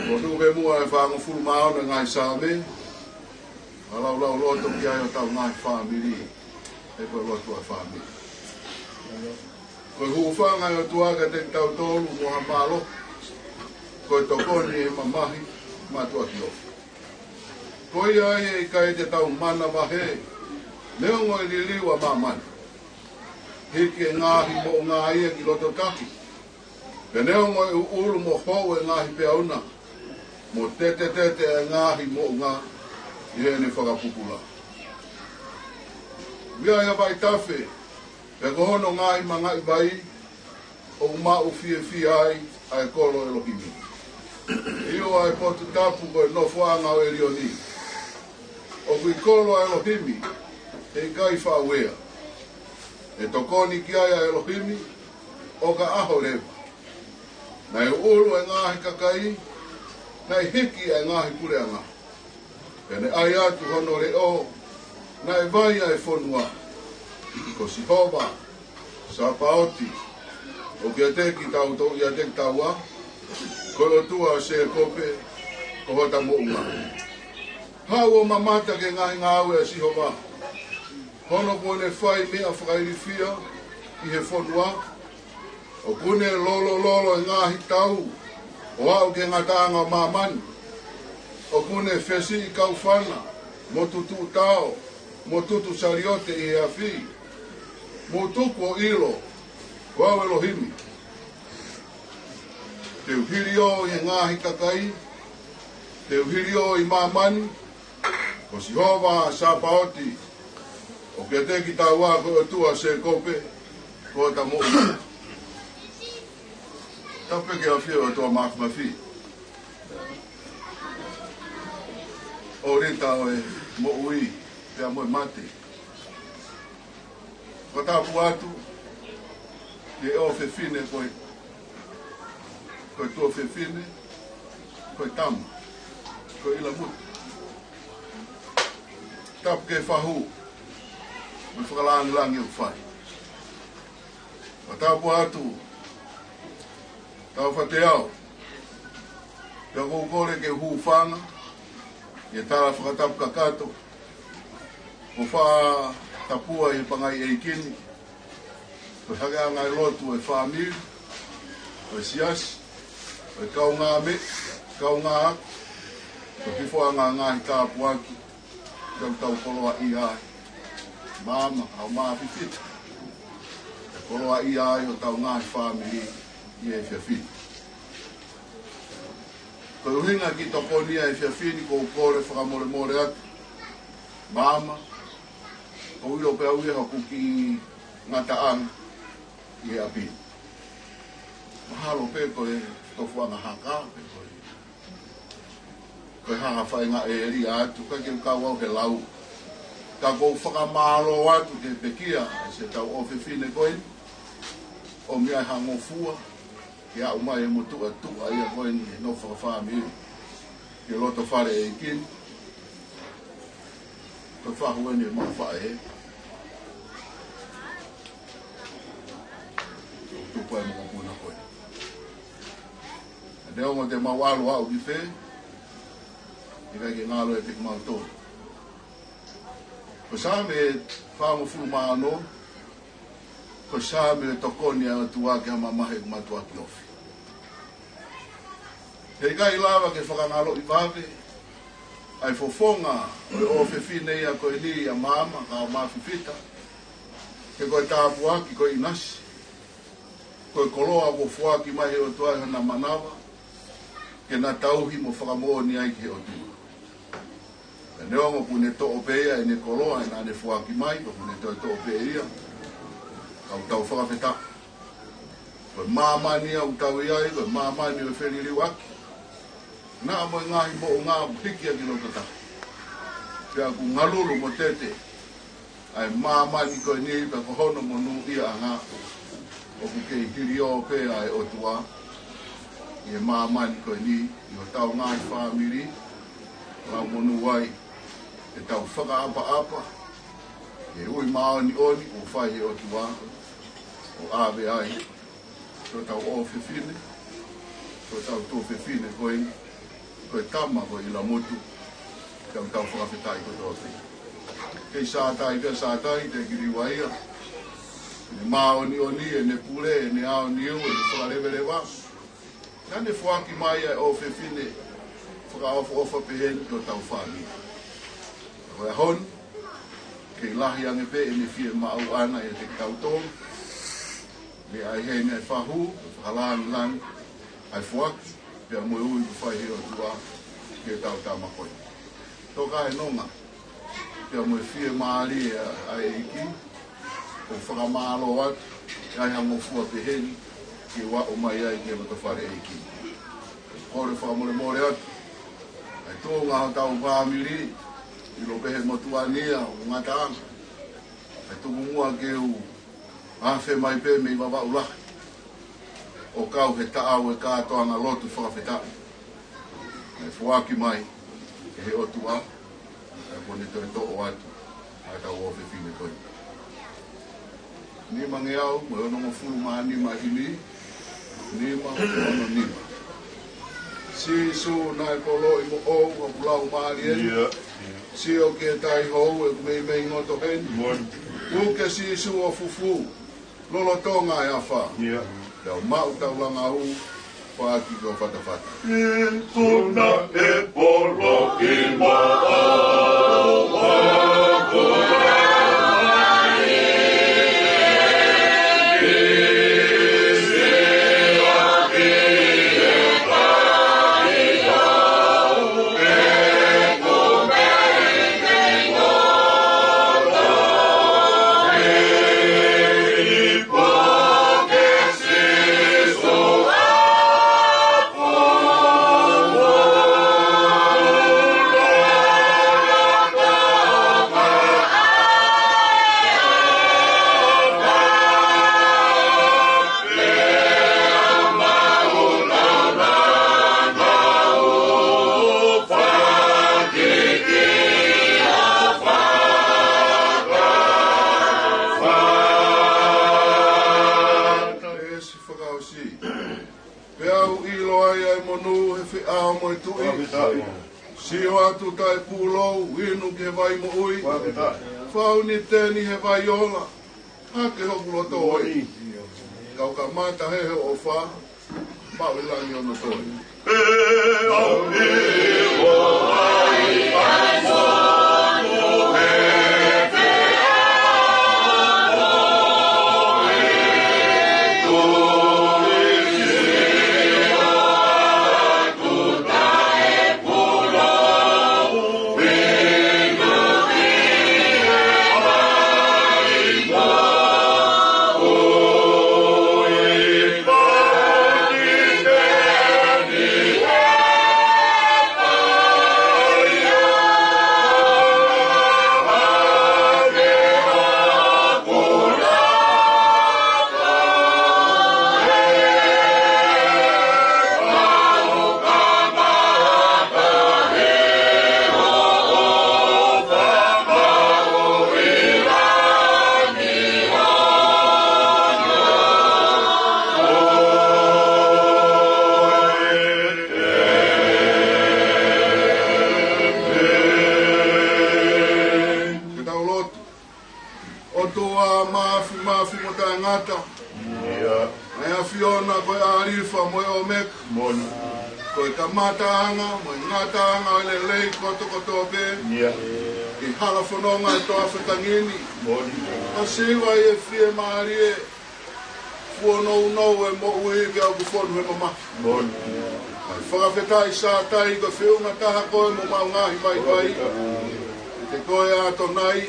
Ko e tuʻu pē muʻa e fāngofulu mā ono e ngaahi Saame, ʻa e laulauloto ki ai ʻo hotau ngaahi fāmili, he ko e lotu ʻa e fāmili. Ko e hūfanga ʻa e ʻOtua kiate kitautolu mo ha mālohi, ko e tokoni ʻi he mamahi mātuʻaki ofi. Ko ia ai ʻe ʻikai te tau manavahē, neongo e liliu ʻa māmani. Hiki e ngaahi moʻunga ia ki loto tahi, pea neongo e ʻuʻulu mo hou e ngaahi peau na, mo tetetete e ngaahi moʻunga ʻi heʻene fakapupula. ʻOku ʻi ai ha vaitafe, pea ko hono ngaahi mangaʻi vai, ʻoku maʻu fiefia ai ʻa e kolo ʻo ʻElohimi. ʻIo, ʻa e potu tapu ko e nofoʻanga ʻo ʻElioni. ʻOku ʻi kolo ʻa ʻElohimi, he ʻikai faʻu ea. ʻE tokoni ki ai ʻa ʻElohimi, ʻo ka ʻaho leva. Naʻe ʻuʻulu e ngaahi kakai, naʻe hiki ʻa e ngaahi puleʻanga. Pea ne ʻai atu hono leʻo, naʻe vai ʻa e fonua. Ko Sihova Sāpaoti, ʻoku ʻiate kitau-, ʻoku ʻiate kitaua, ko e ʻOtua ʻo Sēkope, ko hota moʻunga. Haʻu ʻo mamata ki he ngaahi ngāue ʻa Sihova, hono kuo ne fai meʻa fakailifia ʻi he fonua, ʻoku ne lolololo e ngaahi tau ʻo aʻu ki he ngataʻanga ʻo māmani. ʻOku ne fesiʻi kaufana, mo tutuʻu tao, mo tutu saliote ʻi he afi. Mou tuku ʻo ʻilo, ko au ʻElohimi. Te u hiliō ʻi he ngaahi kakai, te u hiliō ʻi māmani, ko Sihova Sāpaoti, ʻoku ʻiate kitaua, ko e ʻOtua Sēkope, ko hota moʻunga. Tapu ki he ʻafio ʻa e ʻOtua Māfimafi. ʻOlita ʻo e moʻui, pea mo e mate. Fakatapu atu ki he ʻofefine ko e, ko e tuofefine, ko e tama, ko e ʻilamutu. Tapu ki he fahu, mo e fakalāngilangi ʻoku fai. Fakatapu atu, tau fateao. Pea ʻoku ou kole ke u hūfanga ʻi he tala fakatapu kakato, ʻo fakatapu ai ʻa e pangai ʻeiki ni, ko e hake ʻa e ngaahi lotu ʻo e fāmili, ʻo e siasi, ʻo e kaungāmeʻa, kaungāako, ko e kifoʻanga ngaahi tāpuaki, ʻoku tau koloaʻia ai. Maama, ʻa e maama fifita. Koloaʻia ai hotau ngaahi fāmili ʻi he efiafi ni. Ko e ʻuhinga ki he tokoni ʻa e efiafi ni, ʻoku ou kole fakamolemole atu. Maama, ʻoku ou ʻilo pē au ia hoku kiʻi ngataʻanga ʻi he ʻapi. Mahalo pē ko e tofuʻanga haka, pe ko e, ko e hanga faʻahinga ʻēlia atu, ka ke kau au he lau. Ka ʻoku ou fakamālō atu ki he pekia ʻa siʻetau ʻofefine ko eni, ʻomi ʻa e hangofua, Ke aʻu mai e motuʻa tuʻa ia ko eni ʻi he nofo fakafāmili ki he loto fale ʻeiki ni. Ko e fahu eni ʻemau faʻē. Tupu ai e mokopuna ko ē. Neongo te mau ʻalu ʻo aʻu ki fē, ʻikai ke ngalo ʻiate kimautolu. Ko e Saame fāngofulu mā ono, ko e Saame ʻo e tokoni ʻa e ʻOtua ki he mamahi ʻoku mau tuʻakilofi. He ʻikai lava ke fakangaloʻi vave ʻa e fofonga ʻo e ʻofefine ia ko eni ʻa Maama Kaomafifita, he ko e tāpuaki ko e ʻinasi, ko e koloa kuo foaki mai he ʻOtua ʻi hona manava, ke na tauhi mo fakamoʻoni ai ki he ʻOtua. Pea neongo kuo ne toʻo pē ia ʻene koloa ʻi heʻene foaki mai, pea kuo ne toe toʻo pē ia. Ka ʻoku tau fakafetaʻi. Ko e māmani ia ʻoku tau ʻi ai, ko e māmani ʻo e feliliuaki. Naʻa mo e ngaahi moʻunga ʻoku hiki ʻaki loto tahi. Pea ʻoku ngalulu mo tete ʻa e māmani ko eni, pea ko hono monūʻiaʻanga ʻoku kei hilio pē ʻa e ʻOtua ʻi he māmani ko eni, ʻi hotau ngaahi fāmili, lau monū ai ʻetau fakaʻapaʻapa he ui māʻoniʻoni ʻoku fai he ʻOtua, ʻo ʻave ai hotau ʻofefine, hotau tuofefine ko eni, ko e tama ko ʻIlamutu, ʻoku tau fakafetaʻi kotoa pē. Kei Sātai pē ʻa Sātai, te kiriwa ia. ʻEne māʻoniʻoni, ʻene pule, ʻene aoniu, ʻene fakaleveleva. Naʻa ne foaki mai ʻa e ʻofefine fakaʻofoʻofa peheni ki hotau fāmili. Ko e ʻaho ni, kei lahi ange pē ʻene fiemaʻu ʻana ʻiate kitautolu. Meʻa ʻi heni ʻa e fahu, fakalāngilangi ʻa e foaki, pea mo e ui kuo fai he ʻOtua ki heʻetau tama ko eni. Tokanga he nonga pea mo e fiemālie ʻa e ʻEiki, ʻoku fakamālō atu ʻi he ngofua peheni ke u aʻu mai ai ki he loto fale ʻeiki. Kole fakamolemole atu ʻa e tuʻunga hotau fāmili, ʻilo pē he motuʻa ni ia ʻoku ngataʻanga. ʻA e tuku muʻa ke u afe mai pē mei Vavaʻu lahi ʻo kau he taʻau e kātoanga lotu fakafetaʻi naʻe foaki mai ʻe he ʻOtua, ʻa ia kuo ne toe toʻo atu ʻa ʻetau ʻofefine ko eni. Nimangeau mo e onongofulu mā nima himi, nima, ono nima. Sīsū naʻe poloʻi moʻou ʻoku lau mālie ni. Ia. Sio ki he taʻi hou ʻoku meimei ngoto heni. Moʻoni. Puke Sīsū ʻo fufū lolotonga e afā. Ia. Pea u maʻu taulanga ʻo fāki ki ho fatafata. Sīsū naʻe poloʻi moʻou ʻoku lau mālie ni. Fakaʻosi. Pea u ʻilo ai ʻa e monū he feʻao mo e tuʻi. Sio atu taʻepūlou, inu ki he vai moʻui. Fau ni teni he vai ola, hake hoku loto ʻoi. Kau kamata he he ʻofa, maʻu ʻi langi hono toi. Pea u ʻilo ai ʻa e monū he feʻao mo e tuʻi. ʻIo. ʻE ʻAfiona ko e ʻAlifa mo e ʻOmeka. Moʻoni. Ko e kamataʻanga mo e ngataʻanga ʻo e lelei kotokotoa pē. ʻIo. ʻI he hala fononga ʻo e toafa tangi ni. Moʻoni. Ka siva ʻi he fiemālie, fuonounou e moʻui ke ʻoku fonu he mamahi. Moʻoni. Fakafetaʻi Sātai ko e feʻunga taha koe mo homau ngaahi vaivai. Ke toe ʻato nai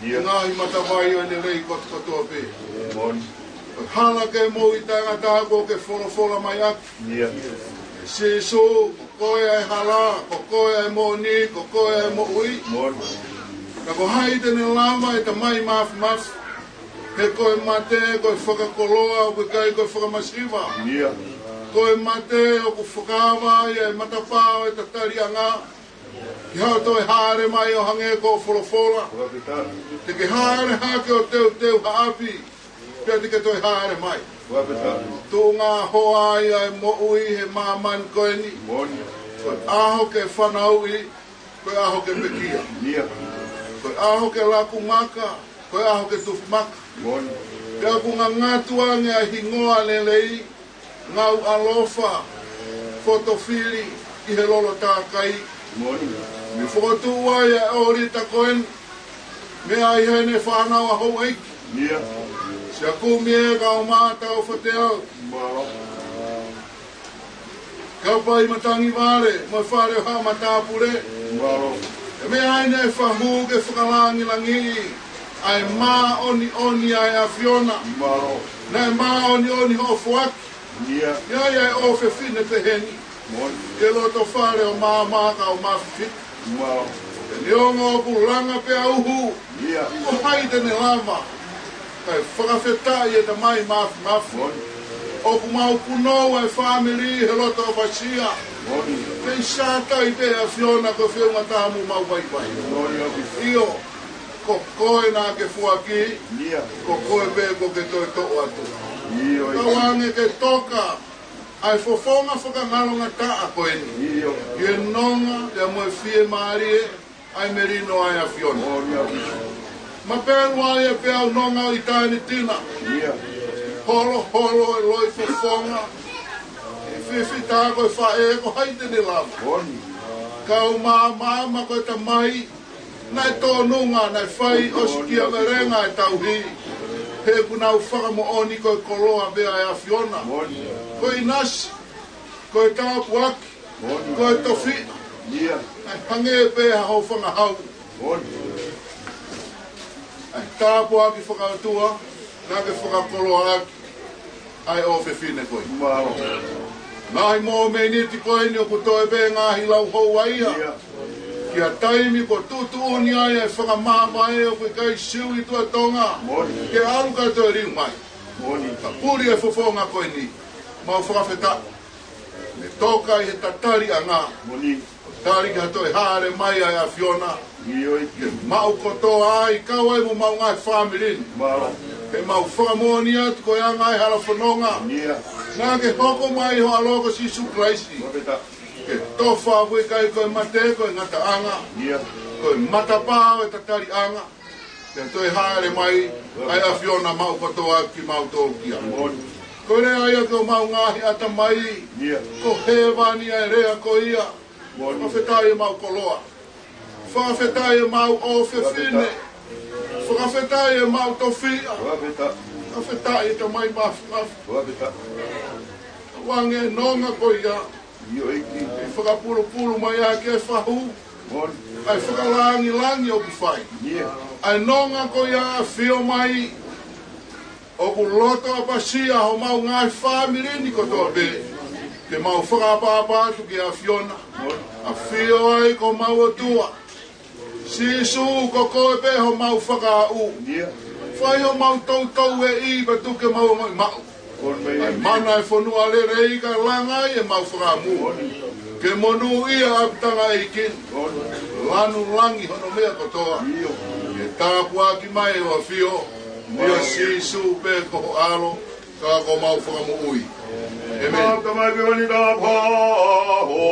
ʻIo. Ngaahi matavai ʻo e lelei kotokotoa pē. Moʻoni. Ko e hala ke moʻui taʻengata kuo ke folofola mai ʻaki. ʻIo. Sīsū, ko koe ʻa e hala, ko koe ʻa e moʻoni, ko koe ʻa e moʻui. Moʻoni. Ka ko hai te ne lava, ʻe Tamai Māfimafi? He ko e mate ko e fakakoloa, ʻoku ʻikai ko e fakamasiva. ʻIo. Ko e mate ʻoku fakaava ai ʻa e matapā ʻo e tataliʻanga ki haʻo toe hāʻele mai ʻo hangē ko hoʻo folofola. Fakafetaʻi. Te ke hāʻele hake ʻo teuteu ha ʻapi, pea te ke toe hāʻele mai. Fakafetaʻi. Tuʻunga hoa ai ʻa e moʻui he māmani ko eni. Moʻoni. Ko e ʻaho ke fanauʻi, ko e ʻaho ke pekia. ʻIo. Ko e ʻaho ke laku maka, ko e ʻaho ke tufi maka. Moʻoni. Pea ʻoku ngangatu ange ʻa e hingoa lelei, ngāue ʻaloʻofa, fotofili ʻi he lolo tākai. Moʻoni. Mo fokotuʻu ai ʻa e ʻōlita ko eni, mo e ʻi heʻene fānau ʻa houʻeiki. ʻIo. Siakumi e kau mata ʻo Fateau. Mālō. Kau Pai Matangi Vale, mo e fale ʻo haʻa matāpule. Mālō. ʻE meʻa ai ʻene fahu ke fakalangilangiʻi ʻa e māʻoniʻoni ʻa e ʻAfiona. Mālō. Naʻe māʻoniʻoni hoʻo foaki. ʻIo. ʻIo, ʻa e ʻofefine peheni. Moʻoni. ʻI he loto fale ʻo māmā kau mafifi. Mālō. ʻE neongo ʻoku langa pea uhu. ʻIo. Ko hai te ne lava? Kae fakafetaʻi e Tamai Māfimafi. Moʻoni. ʻOku mau punou ʻa e fāmili he loto ʻapasia. Moʻoni. Pea ʻi Sātai pē ʻAfiona ko e feʻunga taha mo homau vaivai. Moʻoni ʻaupito. ʻIo. Ko koe naʻa ke foaki, ʻIo. ko koe pē kuo ke toe toʻo atu. ʻIo, ʻio. Kau ange ke toka ʻa e fofonga fakangalongataʻa ko eni. ʻIo. ʻI he nonga, pea mo e fiemālie, ʻa e melino ʻa e ʻAfiona. Moʻoni ʻaupito. Mapelu ai ʻa e peau nonga ʻo ʻitāniti na. ʻIo. Holoholo e loi fofonga. ʻE fifita ko e faʻē, ko hai te ne lava? Moʻoni. Kau māmā mo e tamai, naʻe tōnunga, naʻe fai ʻosikiavelenga e tauhi. He ʻoku nau fakamoʻoni ko e koloa pē ʻa e ʻAfiona. Moʻoni. Ko e ʻinasi, ko e tāpuaki, Moʻoni. ko e tofiʻa. ʻIo. Naʻe hangē pē ha hau fangahau. Moʻoni. ʻA e tāpuaki fakaʻotua, naʻa ke fakakoloaʻaki ʻa e ʻofefine ko ē. Mālō. Ngaahi mōmeniti ko eni ʻoku toe pē ngaahi lau houa ia. ʻIo. Ki he taimi kuo tuʻutuʻuni ai ʻa e fakamāmae ʻoku ʻikai siu ʻi tuʻa Tonga. Moʻoni. Ke ʻalu kae toe liu mai. Moʻoni. Ka puli e fofonga ko eni. Mau fakafetaʻi. Ne toka ʻi he tataliʻanga. Moʻoni. Tali ki ha toe hāʻele mai ʻa e ʻAfiona. ʻIo, ʻio. Ke maʻu kotoa ai, kau ai mo homau ngaahi fāmili ni. Mālō. Ke mau fakamoʻoni atu ko e anga ʻa e hala fononga. ʻIo. Naʻa ke hoko mai ho ʻAlo ko Sīsū Kalaisi. Fakafetaʻi. Ke tofa ʻoku ʻikai ko e mate, ko e ngataʻanga. ʻIo. Ko e matapā ʻo e tataliʻanga. Ke toe hāʻele mai ʻa e ʻAfiona maʻu kotoa kimautolu kia. Moʻoni. Ko e lea ia ki homau ngaahi ʻatamai. ʻIo. Ko hēvani ʻa e lea ko ia. Moʻoni. Fakafetaʻi ʻemau koloa. Fakafetaʻi ʻemau ʻofefine. Fakafetaʻi. Fakafetaʻi ʻemau tofiʻa. Fakafetaʻi. Fakafetaʻi Tamai Māfimafi. Fakafetaʻi. Hangē nonga ko ia. ʻIo ʻEiki. ʻE fakapulupulu mai ʻa e fahu. Moʻoni. ʻA e fakalangilangi ʻoku fai. ʻIo. ʻA e nonga ko ia ʻafio mai. ʻOku loto ʻapasia homau ngaahi fāmili ni kotoa pē. Ke mau fakaʻapaʻapa atu ki he ʻAfiona. ʻAfio ai ko homau ʻOtua. Sīsū, ko koe pē homau fakaʻu. ʻIo. Fai homau toutou ʻe ʻi pea tuku ke mau ongoʻi maʻu. Moʻoni. ʻA e mana ʻo e fonua lelei kae langa ai ʻemau fakaʻamu. Moʻoni. Ke monūʻia ʻa e ʻapitanga ʻEiki ni. Moʻoni. Lanu langi hono meʻa kotoa. ʻIo. Ke tāpuaki mai ʻo ʻafio. ʻIo Sīsū pē ko ho ʻAlo, ka ko homau Fakamoʻui. ʻĒmeni. Tamai pē ʻoku ni tāpuhā.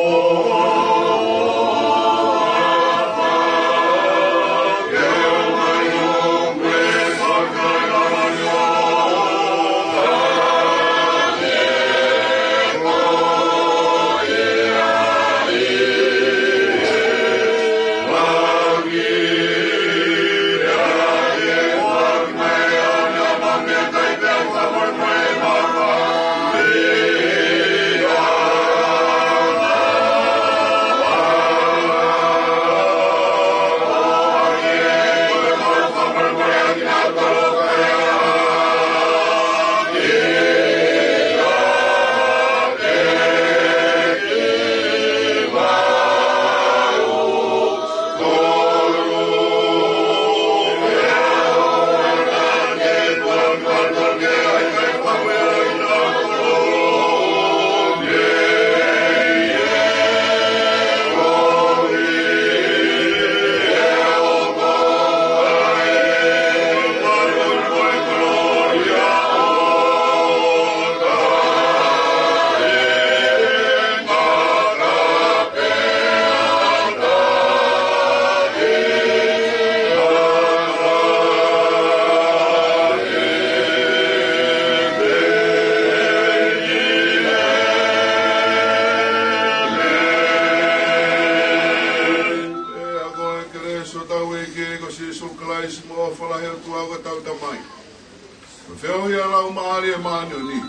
Feohi ʻa e Laumālie Māʻoniʻoni,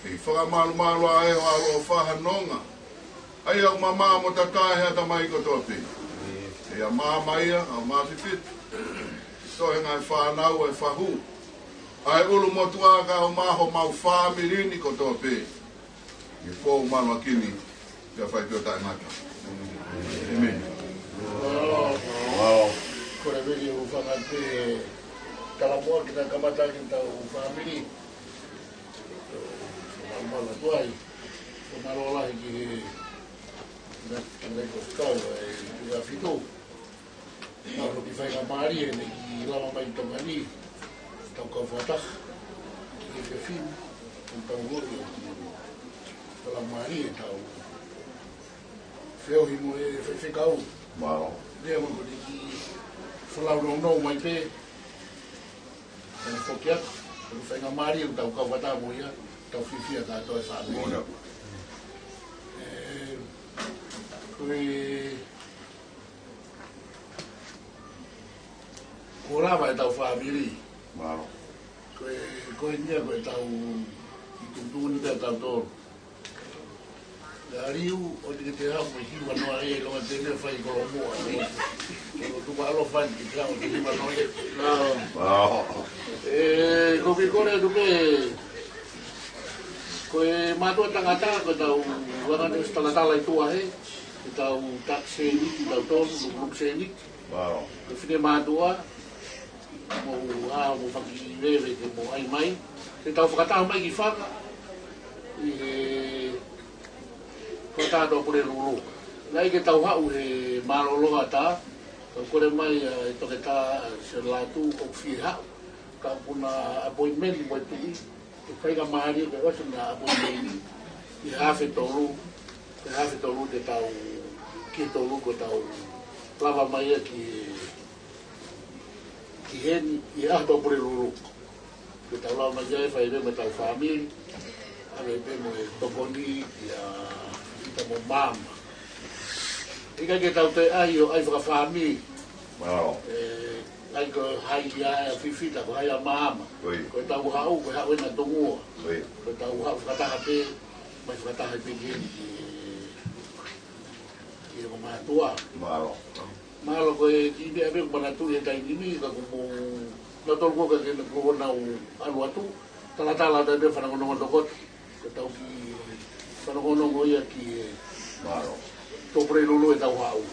ʻe fakamalumalu ʻa e ʻaloʻofa ʻa e nonga, ʻa ia ʻoku mamaʻo mo tata ʻi he ʻatamai kotoa pē. ʻE ʻia maama ia ʻa e mafifit, toenga e fānau ʻa e fahu, ʻa e ʻulumotuʻa kae ʻumaʻā homau fāmili ni kotoa pē. ʻI he foʻi maluʻaki ni, pea fai pē ʻo taʻengata. ʻĒmeni. Wow. Kole veli ʻo fanga te talamoa ki he kamata ki he tau fāmili. Malu atu ai. Ko mālō lahi ki he, ki he, ki he kau, ʻe, ki he fitu. Tau loki faingamālie ʻene kiʻi lava mai Tonga ni, tau kau fakataha ki he kefin, tau ngoi ʻo tau mālie tau feohi mo e faifekau. Wow. Lea mo ko ni ki falau nounou mai pē, ʻene foki atu, ko e faingamālie ʻo tau kau fakataha mo ia, tau fiefia kātoa e fāmili. Mona. ʻE, ko e Ko lava e tau fāmili. Mālō. Ko e, ko e nia ko e tau i tuʻutuʻuni pē tau tolu. Ka liu, ʻoua te ke te haʻu mo e hiva noa ʻe ʻilonga te ne fai kolomoa. Ko tuku ʻaloʻofa ni ke te haʻu mo e hiva noa ʻe. Mālō. Mālō. ʻE, ko ke kole atu pē. Ko e mātuʻa tangata, ko e tau, ʻoua te u talatala ʻi tuʻa he, ko e tau taʻu sēniti, tau tolu, lukuluku sēniti. Wow. Ko e finemātuʻa, mo ʻā, mo faki veve, ke mo ʻai mai. Ke tau fakataha mai ki fanga, ʻi he fakataha ʻa Pulelulu. Naʻe ʻikai ke tau haʻu he mālōlō ʻa tā, kau kole mai ʻa e toketā Siolatu ʻoku fie haʻu. Ka ʻoku na appointment mo e tuʻi, ʻe faingamālie ke ʻosi na appointment ʻi he hafe tolu, ʻi he hafe tolu te tau, ki tolu ko tau lava mai ia ki, ki heni, ʻi he ʻaho Pulelulu. Ke tau lava mai ia ʻe fai pē mo e tau fāmili, ʻave pē mo e tokoni ʻia ʻita mo māmā. ʻIkai ke tau toe ʻai ʻo ʻai fakafāmili. Wow. ʻE, ʻai ko hai ia ʻa Fifita, ko hai ʻa māmā. Oi. Ko e tau haʻu, ko e haʻu ʻena tongua. Oi. Ko e tau haʻu fakataha pē, mai fakataha pē ki, ki, ki he mātuʻa. Mālō. Mālō ko e kiʻi meʻa pē ʻoku manatuʻi he taimi ni, ka ko mo, na tolu ko ka ke na ko nau ʻalu atu, talatala atu pē fanongonongo tokota. Ko e tau kiʻi fanongonongo ia ki he Mālō. Tō Pulelulu e tau haʻu.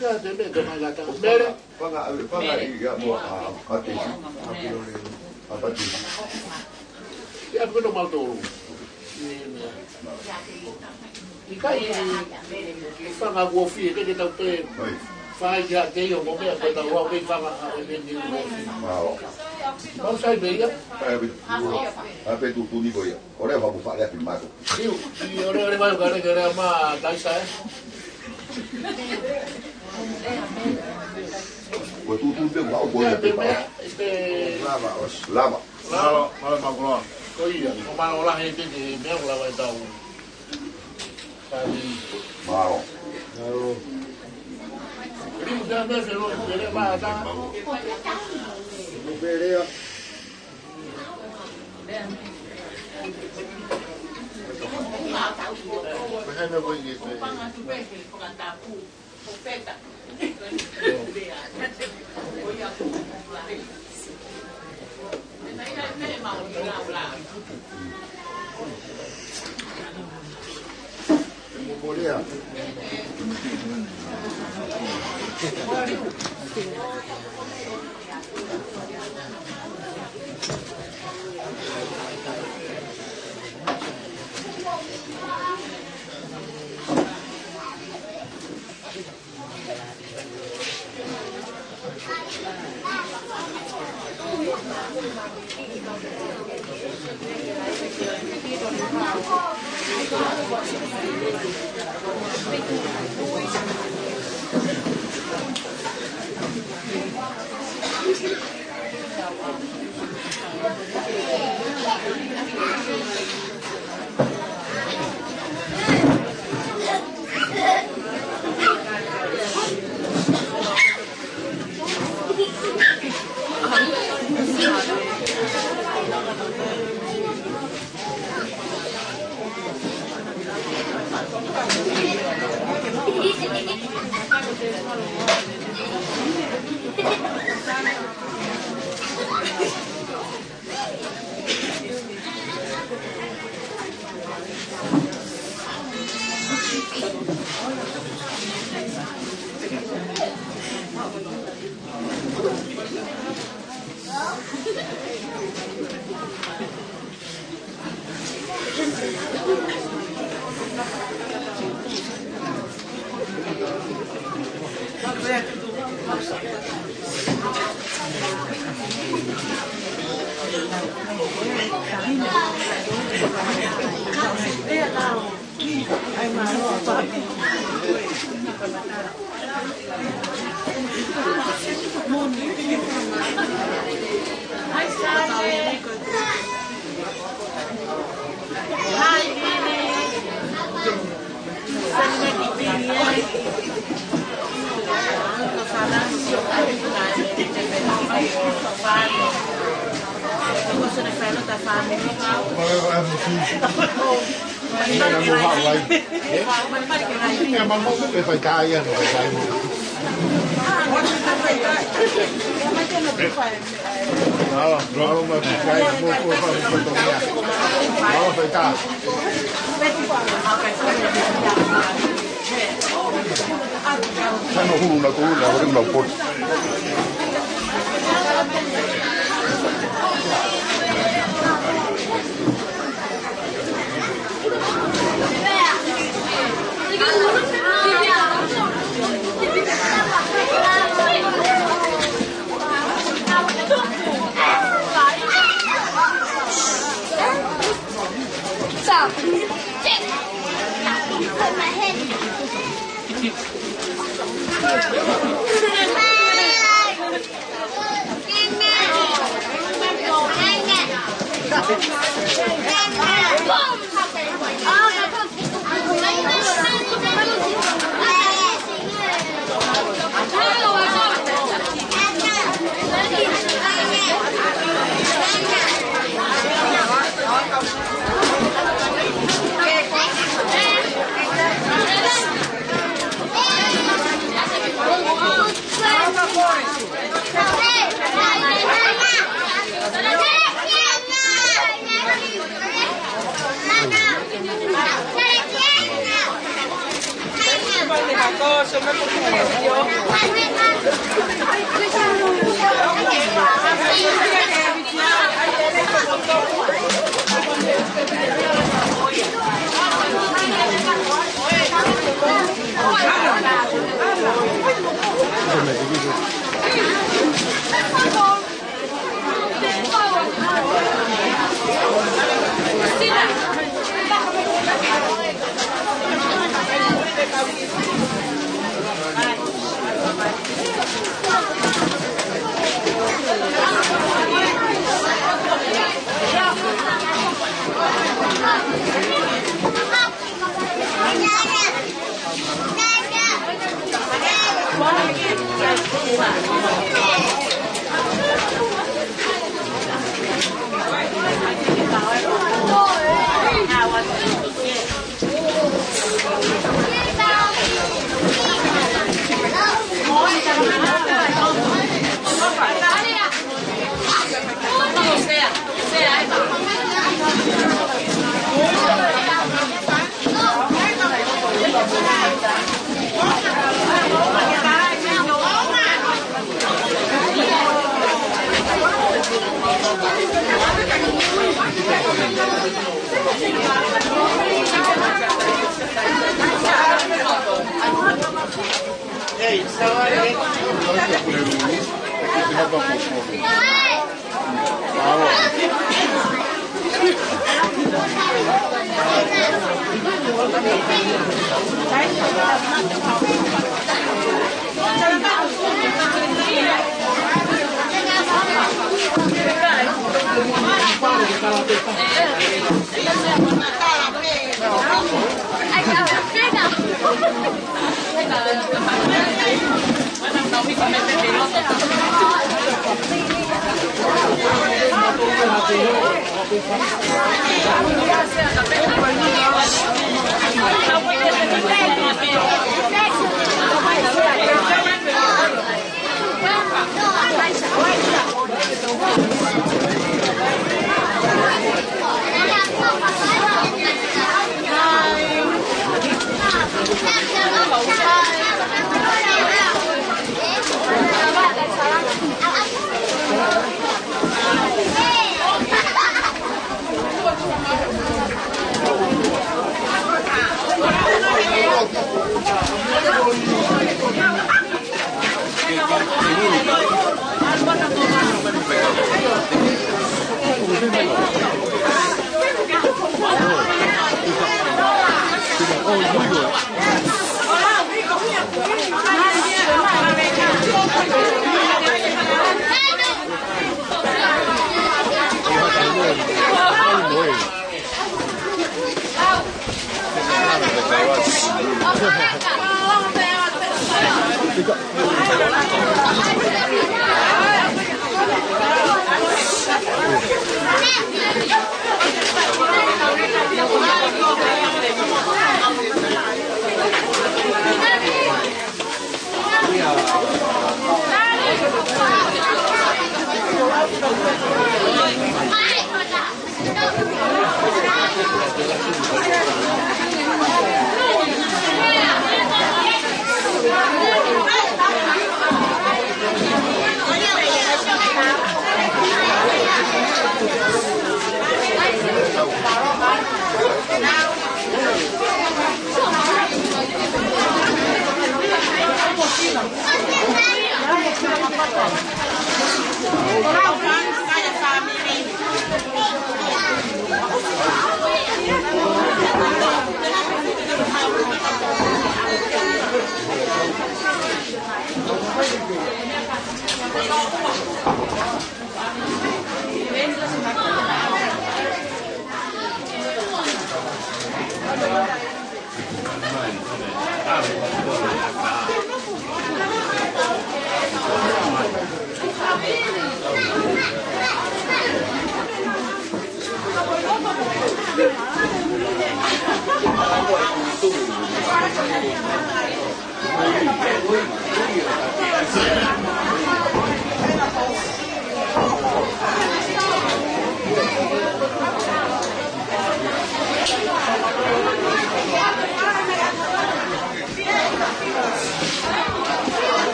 Ia te me te mai lata. Mele. Fanga, fanga ia mo a, a te. A te. Ia ko no mau tolu. ʻIkai, fanga kuo fie, ke ke tau te. Oi. Fai ia te io mo mea, ko e tau haʻu ke fanga a e ni kuo fie. Mālō. Mau sai pē ia. Ai, a pe tu, a pe tu, tu ni ko ia. ʻOleva mo fale atu mātou. Iu, i ʻole, ʻole mai, kare, kare, ma, taisa, ē? Ko e tuʻutuʻuni pē, mau ko ia pē, pea, pea, pea, lava, ʻosi. Lava. Mālō, mālō, mālō. Ko ia, ko mālō lahi pē, ke meʻa lava e tau. Mālō. Mālō. Liu, te me felo, kere, ma, ta. Pelea.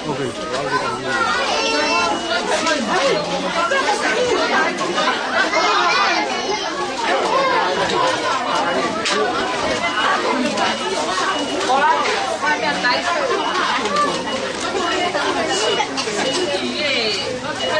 Okay.